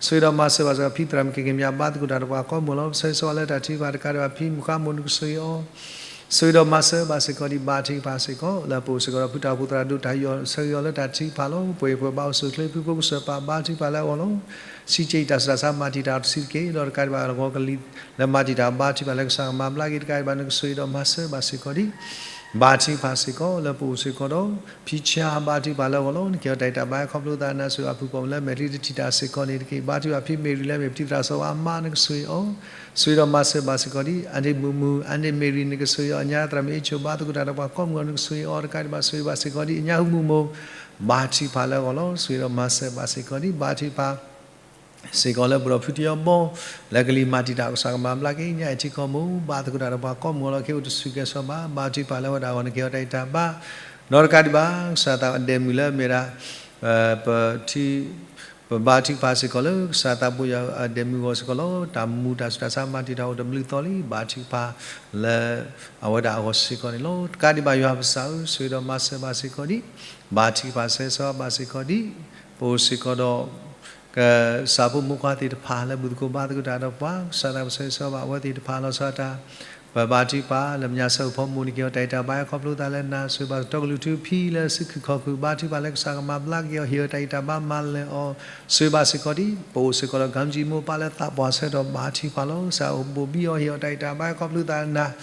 ဆိၣ်ဂ့ၤဒီးမၤစၢၤဘၣ်စ့ၢ်ကီး ဖံသရၣ်မုၣ်က့ၤက့ၤမၠး ဘါသကိးတၢ်ဒီးပှၤကိးမုၢ်လီၤ. ပဆၢဂ့ၤဆၢဝါလၢတၢ်ထုကဖၣ်တကးဒံးဘၣ် ဖံမုၣ်ဃါမိၢ် နကဆိၣ်ဂ့ၤအီၤ ဆိၣ်ဂ့ၤဒီးမၤစၢၤဘၣ်စ့ၢ်ကီးဒံး ဘါထုကဖၣ်စ့ၢ်ကီး လၢပအိၣ်စ့ၢ်ကီးဒီးဖုတၢ်အိၣ်ဖှိၣ်သရၣ်ဒိၣ်တၢ်ယီၤ ဆၢဂ့ၤအီၤလၢတၢ်ထုကဖၣ်လီၤ. ပှဲၤပှဲၤဘၣ်အိၣ်ဆူၣ်အိၣ်ချ့ ဖုဖိကစၢ်ပၢ် ဘါထုကဖၣ်လၢအဂီၢ်လီၤ. စံးက့ၤအံၤတၢ်ဆူးတၢ်ဆါ မၤတံာ်တာ်တဆံးတက့ၢ်. ဒီးတကးဒံးဘၣ်အဂီၢ်ကလံၤ လၢမၤတံာ်တာ် ဘါထုကဖၣ်လၢကစၢ်ကမၤဘျါက့ၤ တကးဒံးဘၣ် နကဆိၣ်ဂ့ၤဒီးမၤစၢၤဘၣ်စ့ၢ်ကီးဒံး ဘါထုကဖၣ်စ့ၢ်ကီး လၢပအိၣ်စ့ၢ်ကီးဒီး ဖံဆါ ဘါထုကဖၣ်လၢအဂီၢ်လီၤ. နကဟ့ၣ်အီၤတၢ်ဂံၢ်တၢ်ဘါ ခီဖျိသးနၤ ဆိၣ်ဂ့ၤအဖုၣ်ပိာ်မုၣ်လၢအမဲာ်ချံတထံၣ်တၢ်စ့ၢ်ကီးန့ၣ်တက့ၢ်. ဘါထုကဖၣ်ဖံမ့ၢ်ရံၤလၢအမ့ၢ်ပတံၤသရၣ်စီၤဝါအမါ နကဆိၣ်ဂ့ၤအီၤ ဆိၣ်ဂ့ၤဒီးမၤစၢၤဘၣ်စ့ၢ်ကီးဒံး အန့ၣ်မုၢ်မုၢ် အန့ၣ်မ့ၢ်ရံၤ နကဆိၣ်ဂ့ၤအီၤ အညါသရၣ်မုၣ်အ့ၣ်ဆိၣ် ဘါသကိးတၢ်ဒီးပှၤကိးမုၢ်အီၤ နကဆိၣ်ဂ့ၤအီၤ တကးဒံးဘၣ် ဆိၣ်ဂ့ၤဘၣ်စ့ၢ်ကီးဒံး အညါဟူမုၢ်မိၢ် ဘါထုကဖၣ်လၢအဂီၢ်လီၤ. ဆိၣ်ဂ့ၤဒီးမၤစၢၤဘၣ်စ့ၢ်ကီးဒံး ဘါထုကဖၣ် စ့ၢ်ကီးလၢပဒီပုၢ်ဝဲၢ်ထံအဘီ လၢကလံၤမၤတံာ်တာ် ကစၢ်ကမၤဘျါက့ၤ ညါအံၤထံကီၢ်မုၢ် ဘါသကိးတၢ်ဒီးပှၤကိးမုၢ်အီၤလီၤ ကဟဲအိၣ်တဆူၣ်ကဲၤစီၤဘၣ် ဘါထုကဖၣ်လၢအဝဲဒၣ်အဂီၢ် နကဟ့ၣ်အီၤတၢ်ဂံၢ်တၢ်ဘါ ဒီးတကးဒံးဘၣ် ကစၢ်သးအဒဲးမုၢ်လၢအမ့ၢ်ဒၣ် ပထံ ပဘါထုကဖၣ်စ့ၢ်ကီးလၢ ကစၢ်သးပူၤယၤအဒဲးမုၢ်အဂီၢ်စ့ၢ်ကီးလီၤ. တၢ်မူတၢ်ဆူးတၢ်ဆါ မၤတံာ်တာ်အိၣ်တဘျုးသီလံ ဘါထုကဖၣ်လၢ အဝဲဒၣ်အဂီၢ်စ့ၢ်ကီးန့ၣ်လီၤ. တကးဒံးဘၣ် ယွၤပကစၢ်ဧၢ ဆိၣ်ဂ့ၤဒီးမၤစၢၤဘၣ်စ့ၢ်ကီးဒံး ဘါထုကဖၣ်ဆၢဂ့ၤဆၢဝါဘၣ်စ့ၢ်ကီးဒံး ပအိၣ်စ့ၢ်ကီးဒီး ကစၢ်ဖိမုၣ်ဖိခွါသ့ၣ်တဖၣ် လၢဘူၣ်သကိးဘါသကိးတၢ်ဒီးပှၤ ကစၢ်သးပူၤဆၢဂ့ၤဆၢဝါဘၣ်အဝဲသ့ၣ်တဖၣ် လီၤဆီဒၣ်တၢ် ပဘါထုကဖၣ် လၢမဲာ်ညါဆၢအိၣ်ဖီမုၢ် နကဟ့ၣ်အီၤတၢ်ဂံၢ်တၢ်ဘါ ခီဖျိသးလၢနၤ ဆိၣ်ဂ့ၤဘၣ်စ့ၢ်ကီး တီကလုာ်ထူဖံလၢစုခုၣ်ခီၣ်ခုၣ် ဘါထုကဖၣ်လၢကစၢ်ကမၤဘျါက့ၤအီၤ ဟ့ၣ်အီၤတၢ်ဂံၢ်တၢ်ဘါ မၤလၢာ်အီၤ ဆိၣ်ဂ့ၤဘၣ်စ့ၢ်ကီးဒံး ပအိၣ်စ့ၢ်ကီးဒီး ကၣ်မၠံမူပၢ်လၢသးပှၢ်ဆၢကတီၢ် ဘါထုကဖၣ်လီၤ. ကစၢ်အိၣ်ဘိၣ်ဘံအီၤ ဟ့ၣ်အီၤတၢ်ဂံၢ်တၢ်ဘါ ခီဖျိသးလၢနၤ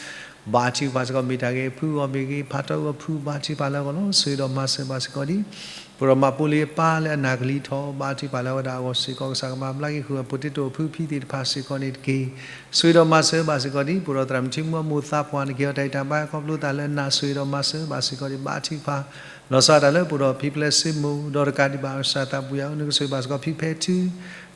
ဘါထုကဖၣ်စ့ၢ်ကီး မ့ၢ်တၢ်ဂ့ၤအဖုအဂီၢ် မ့ၢ်ဂ့ၤဖးထီအဖု ဘါထုကဖၣ်လၢအဂီၢ်လီၤ. ဆိၣ်ဂ့ၤဒီးမၤစၢၤဘၣ်စ့ၢ်ကီးဒံး ပဒီးမၤပူၤလ့ၤအပၢ်လၢအနၢ်ကလံၤထီၣ် ဘါထုကဖၣ်လၢအဝဲဒၣ်အဂီၢ်စ့ၢ်ကီး ကစၢ်ကမၤဘျါက့ၤ ဃုာ်အဖိတ့တိၣ်အဖုဖံသ့ၣ်တဖၣ်စ့ၢ်ကီးန့ၣ်တက့ၢ်. ဆိၣ်ဂ့ၤဒီးမၤစၢၤဘၣ်စ့ၢ်ကီးဒံး ပဒီးသရၣ်မုၣ်ထံမူအမိၢ်သးပှၢ် နကဟ့ၣ်အီၤတၢ်ဂံၢ်တၢ်ဘါ ခီဖျိသးလၢနၤ ဆိၣ်ဂ့ၤဒီးမၤစၢၤဘၣ်စ့ၢ်ကီးဒံး ဘါထုကဖၣ် လီၤဆီဒၣ်တၢ်လၢပဒီးဖံပျဲစ့မိၢ် ဒီးတကးဒံးဘၣ် ကစၢ်သးပူၤယၤဧၢ နကဆိၣ်ဂ့ၤဘၣ်စ့ၢ်ကီးဖံဖဲထူ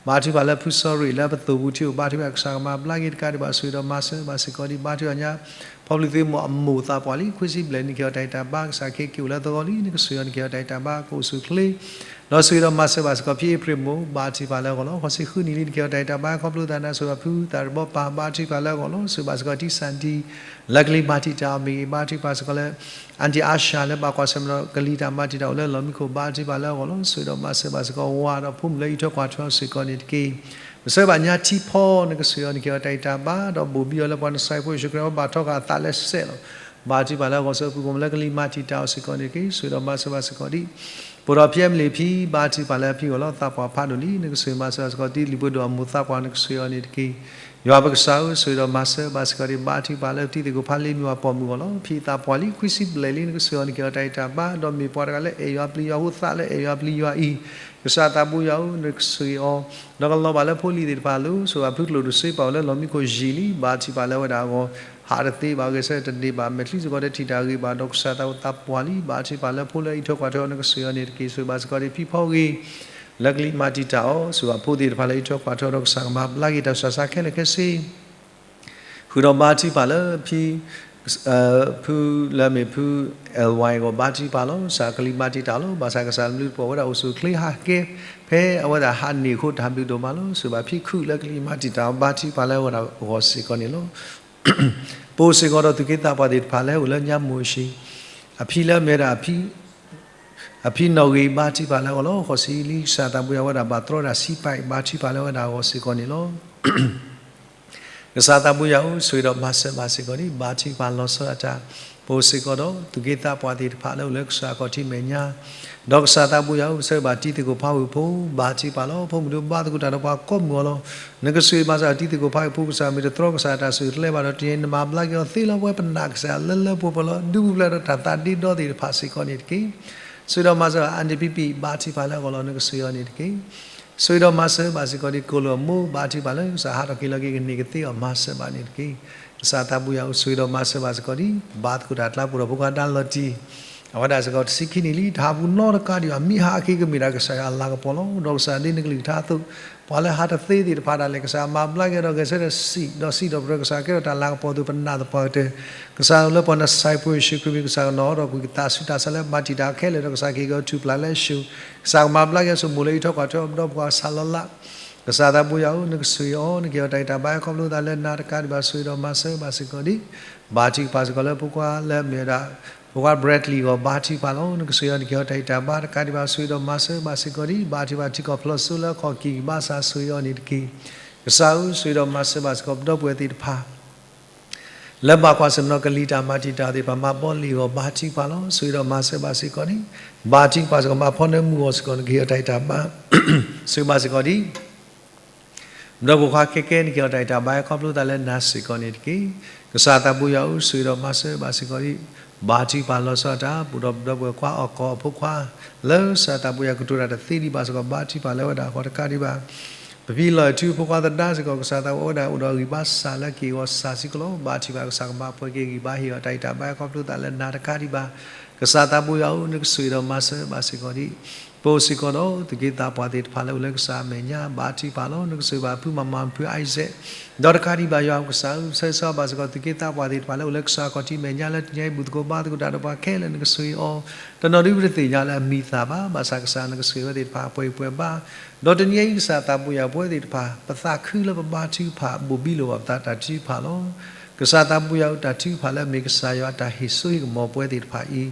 ဘါထုကဖၣ်လၢဖုစီၤရ့ၣ်လၢပသိၣ်ပူၤထံအိၣ် ဘါထုကဖၣ်ကစၢ်ကမၤဘျါက့ၤ တကးဒံးဘၣ် ဆိၣ်ဂ့ၤဒီးမၤစၢၤဘၣ်စ့ၢ်ကီးဒံး ဘါထုကဖၣ်ညါ ဖီပျံၤသ့မိၢ်အမိၢ်သးပှၢ်လံ ခွံဆံဘျဲၣ်လံ နကဟ့ၣ်အီၤတၢ်ဂံၢ်တၢ်ဘါ ကစၢ်ခ့က့ၤအိၣ်လၢသဂီၢ်လံ နကဆိၣ်ဂ့ၤအီၤ နကဟ့ၣ်အီၤတၢ်ဂံၢ်တၢ်ဘါ ကအိၣ်ဆူၣ်အိၣ်ချ့ ဒီးဆိၣ်ဂ့ၤဒီးမၤစၢၤဘၣ်စ့ၢ်ကီး ဖံအ့ဖြ့ၣ်မိၢ် ဘါထုကဖၣ်လၢအဂီၢ်လီၤ. ဃိးဆံဃုနံၣ်လံ နကဟ့ၣ်အီၤတၢ်ဂံၢ်တၢ်ဘါ ခီဖျိသးနၤ ဆိၣ်ဂ့ၤဘၣ်ဖု သးတဘီပၢ် ဘါထုကဖၣ်လၢအဂီၢ်လီၤ. ဆိၣ်ဂ့ၤဘၣ်စ့ၢ်ကီး တံၢ်စၣ်ဒံ လၢကလံၤမၤတံာ်တာ်အီၤမ့ၢ်ဂ့ၤ ဘါထုကဖၣ်စ့ၢ်ကီးလၢ အၣ်တံၢ်အါရှၢ်လၢဘၣ်ကွၢ်ဆၢၣ်မဲာ်ဒီးကလံၤတၢ်မၤတံာ်တာ်အိၣ်လၢလီၢ်မံခိၣ် ဘါထုကဖၣ်လၢအဂီၢ်လီၤ. ဆိၣ်ဂ့ၤဒီးမၤစၢၤဘၣ်စ့ၢ်ကီးဝၤဒီးဖိမုၣ်လၢအအံးထွဲကွၢ်ထွဲအီၤစ့ၢ်ကီးန့ၣ်တက့ၢ်. ပဆၢဘၣ်ညါထံဖီ နကဆိၣ်ဂ့ၤအီၤ နကဟ့ၣ်အီၤတၢ်ဂံၢ်တၢ်ဘါ ဒီးဘိၣ်ဘံအီၤလၢပှၤနစဲးဖိယ့ၣ်ၡူးခရံာ်အဘၣ်ထီက့ၤအသးလၢစဲးလီၤ. ဘါထုကဖၣ်လၢအဂီၢ် ဆိၣ်ဂ့ၤအဖုၣ်ပိာ်မုၣ်လၢကလံၤမၤတံာ်တာ်အီၤစ့ၢ်ကီးန့ၣ်တက့ၢ်. ဆိၣ်ဂ့ၤဒီးမၤစၢၤဘၣ်စ့ၢ်ကီးဒံး ပဒီးဖံအဲမလံဖံ ဘါထုကဖၣ်လၢအဖံအဂီၢ်လီၤ. သးပှၢ်ဖးဒိၣ်လံ နကဆိၣ်ဂ့ၤမၤစၢၤဘၣ်စ့ၢ်ကီးဒံး လံာ်ပှဲၤဒိၣ်အမိၢ်သးပှၢ် နကဆိၣ်ဂ့ၤအီၤန့ၣ်တက့ၢ်. ယွၤပကစၢ်ဧၢ ဆိၣ်ဂ့ၤဒီးမၤစၢၤဘၣ်စ့ၢ်ကီးဒံး ဘါထုကဖၣ်လၢပတံၤသကိးဖးလံာ်မ့ၢ်ဝဲပိာ်မုၣ်အဂီၢ်လီၤ. ဖံသးပှၢ်လံ ခွံဆံဘျဲၣ်လံ နကဆိၣ်ဂ့ၤအီၤ နကဟ့ၣ်အီၤတၢ်ဂံၢ်တၢ်ဘါ ဒီးမ့ၢ်ပှၤတဂၤလၢအဲၣ်ယွၤပျံၤယွၤ ဟူသးလၢအဲၣ်ယွၤပျံၤယွၤအံၤ ကစၢ်သးပူၤယၤဧၢ နကဆိၣ်ဂ့ၤအီၤ ဒီးကလီၤဘၣ်လၢဖိလံၤသ့ၣ်တဖၣ်အလိၤ ဆိၣ်ဂ့ၤဘၣ်ဖုကျိၣ်ဒိၣ်စ့ပာ်အိၣ်လၢလီၢ်မံခိၣ်ယံာ်လံ ဘါထုကဖၣ်လၢအဝဲဒၣ်အဂီၢ် ဟးတသ့ဘၣ် ဂဲၤဆၢထၢၣ်တန့ၢ်ဘၣ် မဲာ်ချံစ့ၢ်ကီးတထံၣ်တၢ်ဂ့ၤဘၣ် ဒီးကစၢ်သးပူၤယၤဧၢ သးပှၢ်လံ ဘါထုကဖၣ်လၢဖိလၢအအံးထွဲကွၢ်ထွဲအီၤ နကဆိၣ်ဂ့ၤအီၤန့ၣ်တက့ၢ်. ဆိၣ်ဂ့ၤဘၣ်စ့ၢ်ကီးဒံးဖံဖီဂ့ၤ လၢကလံၤမၤတံာ်တာ်အီၤ ဆိၣ်ဂ့ၤဘၣ်ဖိသ့ၣ်တဖၣ်လၢအအံးထွဲကွၢ်ထွဲဒီးကစၢ်ကမၤဘျါက့ၤ တၢ်ဆူးတၢ်ဆါခဲလၢာ်ခဲဆ့ ဃုာ်ဒီးဘါထုကဖၣ်လၢဖံ ဖုလၢအမ့ၢ်ဖု အဲၣ်ဝါအံၤအဂီၢ် ဘါထုကဖၣ်လီၤ. ကစၢ်ကလံၤမၤတံာ်တာ်လီၤ. ဘၣ်ဆၣ်ကစၢ်လၢမနုၤတပှီၢ် အဝဲဒၣ်အိၣ်ဆူၣ်အိၣ်ချ့ဟးကဲ ဖဲအဝဲဒၣ်ဟးန့ၢ်အဃိ တၢ်ဘျုးဒိၣ်မးလီၤ. ဆိၣ်ဂ့ၤဘၣ်ဖံခုၣ်လၢကလံၤမၤတံာ်တာ်အီၤ ဘါထုကဖၣ်လၢအဝဲဒၣ်အဂီၢ်စ့ၢ်ကီးန့ၣ်လီၤ. ပအိၣ်စ့ၢ်ကီးဒီးသူၣ်က့သးပှၢ်သ့ၣ်တဖၣ်လၢဟဲအိၣ်လၢညါ မိၢ်အၡံ အဖံလၢအမ့ၢ်ဝဲဒၣ် အဖံနီၣ်ဂ့ၤ ဘါထုကဖၣ်လၢအဂီၢ်လီၤ. ဃိးဆံလံ ကစၢ်သးပူၤယၤ အဝဲဒၣ်ဘၣ်တြီတၢ်ဆံးပာ် ဘါထုကဖၣ်လၢအဝဲဒၣ်အဂီၢ်စ့ၢ်ကီးန့ၣ်လီၤ. ကစၢ်သးပူၤယၤဧၢ ဆိၣ်ဂ့ၤဒီးမၤစၢၤဘၣ်စ့ၢ်ကီးဒံး ဘါထုကဖၣ်လီၤဆီဒၣ်တၢ် ပအိၣ်စ့ၢ်ကီးဒီးသူၣ်က့သးပှၢ်သ့ၣ်တဖၣ်လၢအိၣ်လၢကစၢ်အခီၣ်ထံးမဲာ်ညါ ဒီးကစၢ်သးပူၤယၤဧၢ ပဆၢဂ့ၤဘၣ်တံၤသကိးဖးဝ့ၢ်ဖိ ဘါထုကဖၣ်လီၤ. ဖိမုၣ်ဒိၣ်ဘါသကိးတၢ်ဒီးပှၤကိးမုၢ်အီၤလီၤ. နကဆိၣ်ဂ့ၤမၤစၢၤတံၤသကိးဖးဝ့ၢ်ဖိ ကစၢ်မ့ၢ်တတြီကစၢ်တၢ်ဆိၣ်ဂ့ၤတလဲဘၣ်ဒီး တနံၤအံၤနမၤဘျါက့ၤအီၤသ့လီၤ. ပဝဲပနာ်ကစၢ်လၢလၢပှဲၤပှဲၤလီၤ. ဒုးပူၤဖျဲးဒီးတၢ်သးဒ့ဒီသ့ၣ်တဖၣ်စ့ၢ်ကီးန့ၣ်တက့ၢ်. ဆိၣ်ဂ့ၤဒီးမၤစၢၤ အါန့ၢ်ပံပံ ဘါထုကဖၣ်လၢအဂီၢ်လီၤ. နကဆိၣ်ဂ့ၤအီၤန့ၣ်တက့ၢ်. ဆိၣ်ဂ့ၤဒီးမၤစၢၤဘၣ်စ့ၢ်ကီးဒံး ကိၣ်လိာ်အမိၢ် ဘါထုကဖၣ်လၢ ကစၢ်ဟးထီၣ်က့ၤလီၤက့ၤကန့ၢ်ကသ့အီၤ မၤစၢၤဘၣ်န့ၣ်တက့ၢ်. ကစၢ်သးပူၤယၤဧၢ ဆိၣ်ဂ့ၤဒီးမၤစၢၤဘၣ်စ့ၢ်ကီးဒံး ဘါသကိးတၢ်ကျါ ပအိၣ်ဒီးဖိခွါဒါလီၤတံၢ် အဝဲဒၣ်စ့ၢ်ကီးတဆံခံနံၣ်လံ တဟးပူၤနီတကးဒံးဘၣ် မ့ၢ်ဟးအက့ၤကမ့ၢ်ဒၣ်ကစၢ်ယွၤအလၤကပီၤလီၤ. ဒီးကစၢ်ဒ်နကလုၢ်ကထါအသိး ပှၤလၢဟးတသ့သ့ၣ်တဖၣ်ဒၣ်လဲာ် ကစၢ်မၤဘျါက့ၤဒီးဂဲၤဆၢထၢၣ်စံး ဒီးစံးထီၣ်ပတြၢၤကစၢ်ကဲထီၣ်တၢ်လၤကပီၤအသိး ပနာ်သပှၢ်ကတၢၢ် ကစၢ်လၢပှၤနစဲးဖိယ့ၣ်ၡူးခရံာ်မံၤ ကစၢ်ကနီၤထီၣ်ကွံာ်ကသးဆူးတၢ်ဆါလၢမၤတံာ်တာ်ခဲလၢာ်ဒီး ကစၢ်ကဟ့ၣ်က့ၤအီၤထူၣ်ဖျးလၢအဆူၣ် ကစၢ်ကမၤဘျါက့ၤအစိၣ်မိၣ်လၢအံးထွဲကွၢ်ထွဲအီၤ ပဒီပုၢ်ဝဲၢ်ကစၢ်လီၤလး ကစၢ်သးဘိယွၤဧၢ, နကဆိၣ်ဂ့ၤအီၤ, နကဟ့ၣ်အီၤတၢ်ဂံၢ်တၢ်ဘါ ခီဖျိသးလၢနၤတကးဒံးဘၣ် ဆိၣ်ဂ့ၤဒီးမၤစၢၤဘၣ်စ့ၢ်ကီးဒံး, ဘါထုကဖၣ်စ့ၢ်ကီးလၢဖိခွါလၢအမ့ၢ်ဝဲဒၣ် ဖိခွါ Bradley အဂီၢ် ဘါထုကဖၣ်လီၤ. နကဆိၣ်ဂ့ၤအီၤ နကဟ့ၣ်အီၤတၢ်ဂံၢ်တၢ်ဘါတကးဒံးဘၣ် ဆိၣ်ဂ့ၤဒီးမၤစၢၤဘၣ်စ့ၢ်ကီးဒံး, ဘါထုကဖၣ်ထံကီၢ်ဖျိးစိလၢအခီၣ်က့ၤဂံၢ်ဘါစၢ် ဆိၣ်ဂ့ၤအီၤန့ၣ်တက့ၢ်. ကစၢ်ဧၢ, ဆိၣ်ဂ့ၤဒီးမၤစၢၤဘၣ်စ့ၢ်ကီး ပဒီပုၢ်ဝဲၢ်သ့ၣ်တဖၣ် လၢဘၣ်ကွၢ်ဆၢၣ်မဲာ်ဒီးကလံၤတၢ်မၤတံာ်တာ်သ့ၣ်တဖၣ် မၤဘီလ့ၣ်အဂီၢ် ဘါထုကဖၣ်လီၤ. ဆိၣ်ဂ့ၤဒီးမၤစၢၤဘၣ်စ့ၢ်ကီးန့ၣ်, ဘါထုကဖၣ်စ့ၢ်ကီး မၤဖီနၢမူအီၤစ့ၢ်ကီး နကဟ့ၣ်အီၤတၢ်ဂံၢ်တၢ်ဘါ စ့ၢ်ကီးဘၣ်စ့ၢ်ကီးဒံး, ပဒီပုၢ်ဝဲၢ်ခွါခဲကဲ နကဟ့ၣ်အီၤတၢ်ဂံၢ်တၢ်ဘါ ခီဖျိသးလၢနၤစ့ၢ်ကီးန့ၣ်တက့ၢ်. ကစၢ်သးဘိယွၤဧၢ, ဆိၣ်ဂ့ၤဒီးမၤစၢၤဘၣ်စ့ၢ်ကီးဒံး, ဘါထုကဖၣ်လီၤဆီတၢ် ပအိၣ်ဒီးပဒီပုၢ်ဝဲၢ်ခွါအီၣ်ကီၢ်အဖိခွါ လၢကစၢ်သးဘိယွၤကတိၤတၢ်တသ့ဒံးဘၣ်စ့ၢ်ကီး ဘါထုကဖၣ်လၢဝဲဒၣ်အဂီၢ်တကးဒံးဘၣ် ပဖံလီၤအဲၣ်ထူဖိခွါသဒါစ့ၢ်ကီး ကစၢ်သးဘိယွၤအိၣ်ဝဲဒၣ် အိၣ်ဒီးဂံၢ်ဘါစၢ်လၢက့ၤဂီၤစၢ်ဆံကလီၤ ဘါထုကဖၣ် ကစၢ်ကမၤပှဲၤက့ၤဂံၢ်ဘါ ဟ့ၣ်အီၤတၢ်ဂံၢ်တၢ်ဘါ ခီဖျိသးလၢနၤတကးဒံးဘၣ်. ကစၢ်သးဘိယွၤဧၢ, နကဆိၣ်ဂ့ၤဒီးမၤစၢၤဘၣ်စ့ၢ်ကီးဒံး, ပအိၣ်စ့ၢ်ကီးဒီး သူၣ်က့သးပှၢ်သ့ၣ်တဖၣ်လၢအိၣ်လၢကစၢ်အမဲာ်ညါ ဘါထုကဖၣ်လီၤ. နကဆိၣ်ဂ့ၤဘၣ်ဖုမၤမၤ ဖု Isaac ဒီးတကးဒံးဘၣ် ယွၤကစၢ်ဧၢ, ဆၢဂ့ၤဆၢဝါဘၣ်စ့ၢ်ကီး သူၣ်က့သးပှၢ်သ့ၣ်တဖၣ်လၢအိၣ်လၢကစၢ်ခီၣ်ထံးမဲာ်ညါ လၢတနံၤအံၤ ဘူၣ်သကိးဘါသကိးတၢ်ဒီးပှၤခဲလၢာ် နကဆိၣ်ဂ့ၤအီၤ, တနီၤဒုပတသ့ၣ်ညါလၢအမံၤအသၣ်ဘၣ်, ဘၣ်ဆၣ်ကစၢ်နကဆိၣ်ဂ့ၤဝဲသ့ၣ်တဖၣ် ပှဲၤဂံၢ်ပှဲၤဘါ, ဒီးတနံၤအံၤ ကစၢ်သးဘိယွၤ ပဝဲသ့ၣ်တဖၣ် ပသးခုလၢပဘါထုကဖၣ် ဘိၣ်ဘံလိာ်ဘၣ်ပသးတၢ်ထုကဖၣ်လီၤ. ကစၢ်သးဘိယွၤဧၢ, တၢ်ထုကဖၣ်လၢအမ့ၢ်ကစၢ်ယွၤအတၢ်ဟ့ၣ်စိဟ့ၣ်ကမီၤပဝဲသ့ၣ်တဖၣ်အံၤ,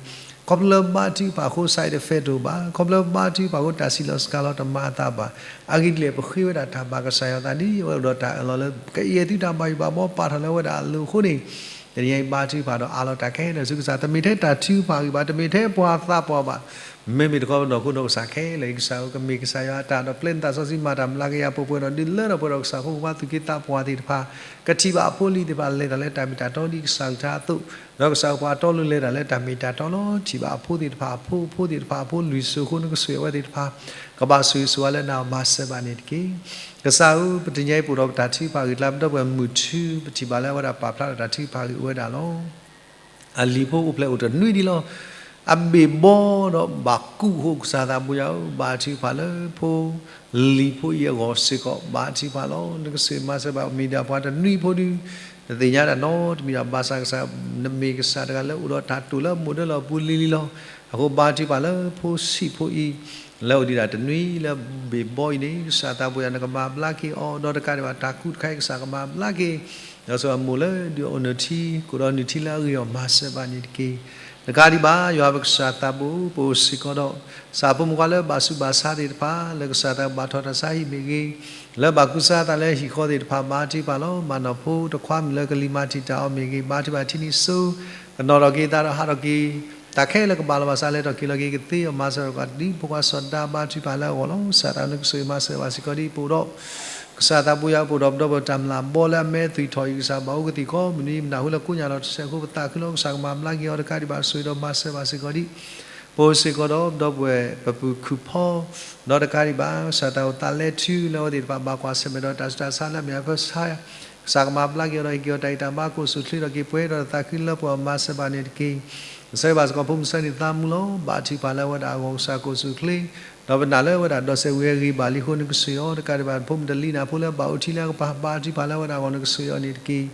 ခီဖျိလၢဘါထုကဖၣ်အဃိ side effect တအိၣ်ဘၣ်, ခီဖျိလၢဘါထုကဖၣ်အဃိ တၢ်စံးလီၤစကၤလီၤတမၤအသးဘၣ်. အဂ့ၢ်ဒ်လဲၣ် ပဃ့ဝဲဒၣ်တၢ်ဘၣ်ကစၢ်ယွၤအသးဒ်အဝဲအိၣ်ဒီးတၢ်အၢၣ်လီၤလၢ ကအ့ၣ်သုတၢ်ဘၣ်ယိၣ်ဘၣ်ဘီပာ်ထီၣ်လၢအဝဲဒၣ်အလိၤအဃိန့ၣ်, တနံၤအံၤဘါထုကဖၣ်ဒီးအးလီၤတၢ်ခဲလၢာ်ဆူကစၢ်, တမ့ၢ်ထဲတၢ်ထုကဖၣ်ဂ့ၤဘၣ်, တမ့ၢ်ထဲပှၤသးပှၢ်ဘၣ်, မ့မ့ၢ်တခီပနီၢ်ခိနီၢ်ကစၢ်ခဲလၢာ်အံၤ ကစၢ်ဧၢ, ကမ့ၢ်ကစၢ်ယွၤအတၢ်ဒီးပျဲနသးစီဆှံမၤတၢ်မျးကယၤပှဲၤပှဲၤဒီး ဒုးလၢထီၣ်ပှဲၤဒီးကစၢ်အဃိ ပှၤသူၣ်က့သးပှၢ်သ့ၣ်တဖၣ်, ကထံၣ်ဘၣ်အဖိအလံၤသ့ၣ်တဖၣ် လဲၤတၢ်လၢတၢ်မ့ၢ်တၢ်တီဒ်ကစၢ်အကလုၢ်ကထါအသိး, ဒီးကစၢ်ဧၢ ပှၤတီလိၤလဲၤတၢ်လၢတၢ်မ့ၢ်တၢ်တီလီၤ. ထံၣ်ဘၣ်အဖိသ့ၣ်တဖၣ်အဖိ, အဖိသ့ၣ်တဖၣ်အဖိလွံၢ်စိၤအဃိ နကဆိၣ်ဂ့ၤအဝဲသ့ၣ်တဖၣ်, ကဘၣ်ဆိၣ်ဂ့ၤဆိၣ်ဝါလၢနၤအမၤစၢၤဘၣ်န့ၣ်တက့ၢ်. ကစၢ်ဧၢ, ပတနံၤအံၤပအိၣ်ဒီးပတၢ်ထုကဖၣ်ဂ့ၢ်ကျါ ပဒီပုၢ်ဝဲၢ်မုၢ်ထူ ပထံၣ်ဘၣ်လၢအဝဲဒၣ်ပာ်ဖျါထီၣ်တၢ်ထုကဖၣ်ဂ့ၢ်အိၣ်ဝဲဒၣ်လီၤ. အလံၤဖိအိၣ်ဖျဲၣ်အိၣ်တနွံဒံးလီၤ. အဘ့ၣ်ဘီဒီးဘၣ်ကူးအဃိ ကစၢ်သးဘိယွၤဧၢ, ဘါထုကဖၣ်လၢဖိလံၤဖိအံၤအဂီၢ်စ့ၢ်ကီး ဘါထုကဖၣ်လီၤ. နကဆိၣ်ဂ့ၤမၤစၢၤဘၣ် မ့ၢ်ဒၣ်ပှၤတနွံဖိဒုး တသ့ၣ်ညါတၢ်နီတမံၤဘၣ်, ဘၣ်ဆၣ်ကစၢ် နမ့ၢ်ကစၢ်တဂၤလၢအိၣ်ဒီးတၢ်တိာ်လၢမိၢ်ဒၢလီၢ်ပူၤလံၤလံၤလီၤ. အဃိဘါထုကဖၣ်လၢဖိဆံးဖိအံၤ လၢအိၣ်ဒံးဒၣ်တနွံလၢဘ့ၣ်ဘီအံၤန့ၣ် ကစၢ်သးဘိယွၤ နကမၤဘျါက့ၤအီၤ, ဒီးတကးဒံးဘၣ်တၢ်ကူးတခါအံၤ ကစၢ်ကမၤဘျါက့ၤ ဒီးဆိၣ်ဂ့ၤအမိၢ်လၢဒုးအိၣ်နုၢ်ထံ ကိးဒီးနုၢ်ထံလၢအဂ့ၤအီၤ မၤစၢၤဘၣ်န့ၣ်တက့ၢ်. တကးဒံးဘၣ် ယွၤပကစၢ်သးဘိ, ပအိၣ်စ့ၢ်ကီးဒီး ကစၢ်ဖိမုၣ်ဖိခွါလၢဘၣ်ဆူးဘၣ်ဆါသ့ၣ်တဖၣ် လၢကစၢ်သးဘိဘၣ်ထီၣ်တၢ်ဆါဟံၣ်မ့ၢ်ဂ့ၤ, လၢဘၣ်ကူစါသးလၢဟံၣ်ဃီသ့ၣ်တဖၣ် ဘါထုကဖၣ်လီၤ. မၤနီၢ်ဖိတခွါမုၣ်လၢကလံၤမၤတံာ်တာ်အီၤမ့ၢ်ဂ့ၤ, ဘါထုကဖၣ်ထံနံၤစိ ကနီၣ်ထီၣ်က့ၤသးဒီးဟးထီၣ်က့ၤ တၢ်ခဲလၢာ်ကဘၣ်လီၤဘၣ်ဆၣ် လဲၤထီၣ်က့ၤလီၤက့ၤကသ့အီၤ မၤစၢၤကဒီး ဖိခွါစီၤဒါ ဘါထုကဖၣ်လၢအဂီၢ်လီၤ. ကစၢ်သးဘိ နကဆိၣ်ဂ့ၤမၤစၢၤဘၣ်စ့ၢ်ကီးဒ် ပအိၣ်ဒီး ကစၢ်သးဘိယွၤ ပအိၣ်ဒီးပဒီပုၢ်ဝဲၢ်တၢ်မျၢ်ဘီလၢအမဲာ်သွံၣ်ထီၣ်အံၤ ကစၢ်ဘၣ်အိၣ်ကသံၣ်ကီး မုၢ်နံၤမုၢ်နၤဃိလၢကိးညါလီၤတစဲးအဃိ ပသးခုလီၤ. ကစၢ်ကမၤဘျါက့ၤအီၤ တကးဒံးဘၣ် ဆိၣ်ဂ့ၤဒီးမၤစၢၤဘၣ်စ့ၢ်ကီးဒ် ပအိၣ်စ့ၢ်ကီးဒီးပဒီပုၢ်ဝဲၢ်ပပုၢ်ခုၣ်ဖီ ဒီးတကးဒံးဘၣ် ကစၢ်သးဘိသးလဲထူလၢအဝဲသ့ၣ်တဖၣ် ဘၣ်ကွၢ်ဆၢၣ်မဲာ်ဒီးတၢ်ဆူးတၢ်ဆါလၢအမ့ၢ်အဖၢဆါ ကစၢ်ကမၤဘျါက့ၤအီၤဒီး ဟ့ၣ်က့ၤအီၤတၢ်ဂံၢ်တၢ်ဘါ ကိးဆူၣ်ချ့ထီၣ်က့ၤပှဲၤဒီးသးခုလၢပှဲၤအီၤ မၤစၢၤဘၣ်န့ၣ်တက့ၢ်. ကစၢ်ဘၣ်စ့ၢ်ကီးဖိမုၣ်ဆၢန့ၣ်သးမူလီၤ. ဘါထုကဖၣ်လၢအဝဲဒၣ်အဂီၢ် ကစၢ်ကိးဆူၣ်ချ့ ဒီးပနာ်လၢအဝဲဒၣ်ဒီးစဲးဝံၤအဂ့ၤဘၣ်လံအဃိ နကဆိၣ်ဂ့ၤအီၤ တကးဒံးဘၣ် ဖိမုၣ်တလံၤနၢ်ဖိလၢဘၣ်အိၣ်ထံလၢအကပၤ ဘါထုကဖၣ်လၢအဝဲဒၣ်အဂီၢ် နကဆိၣ်ဂ့ၤအီၤန့ၣ်တက့ၢ်.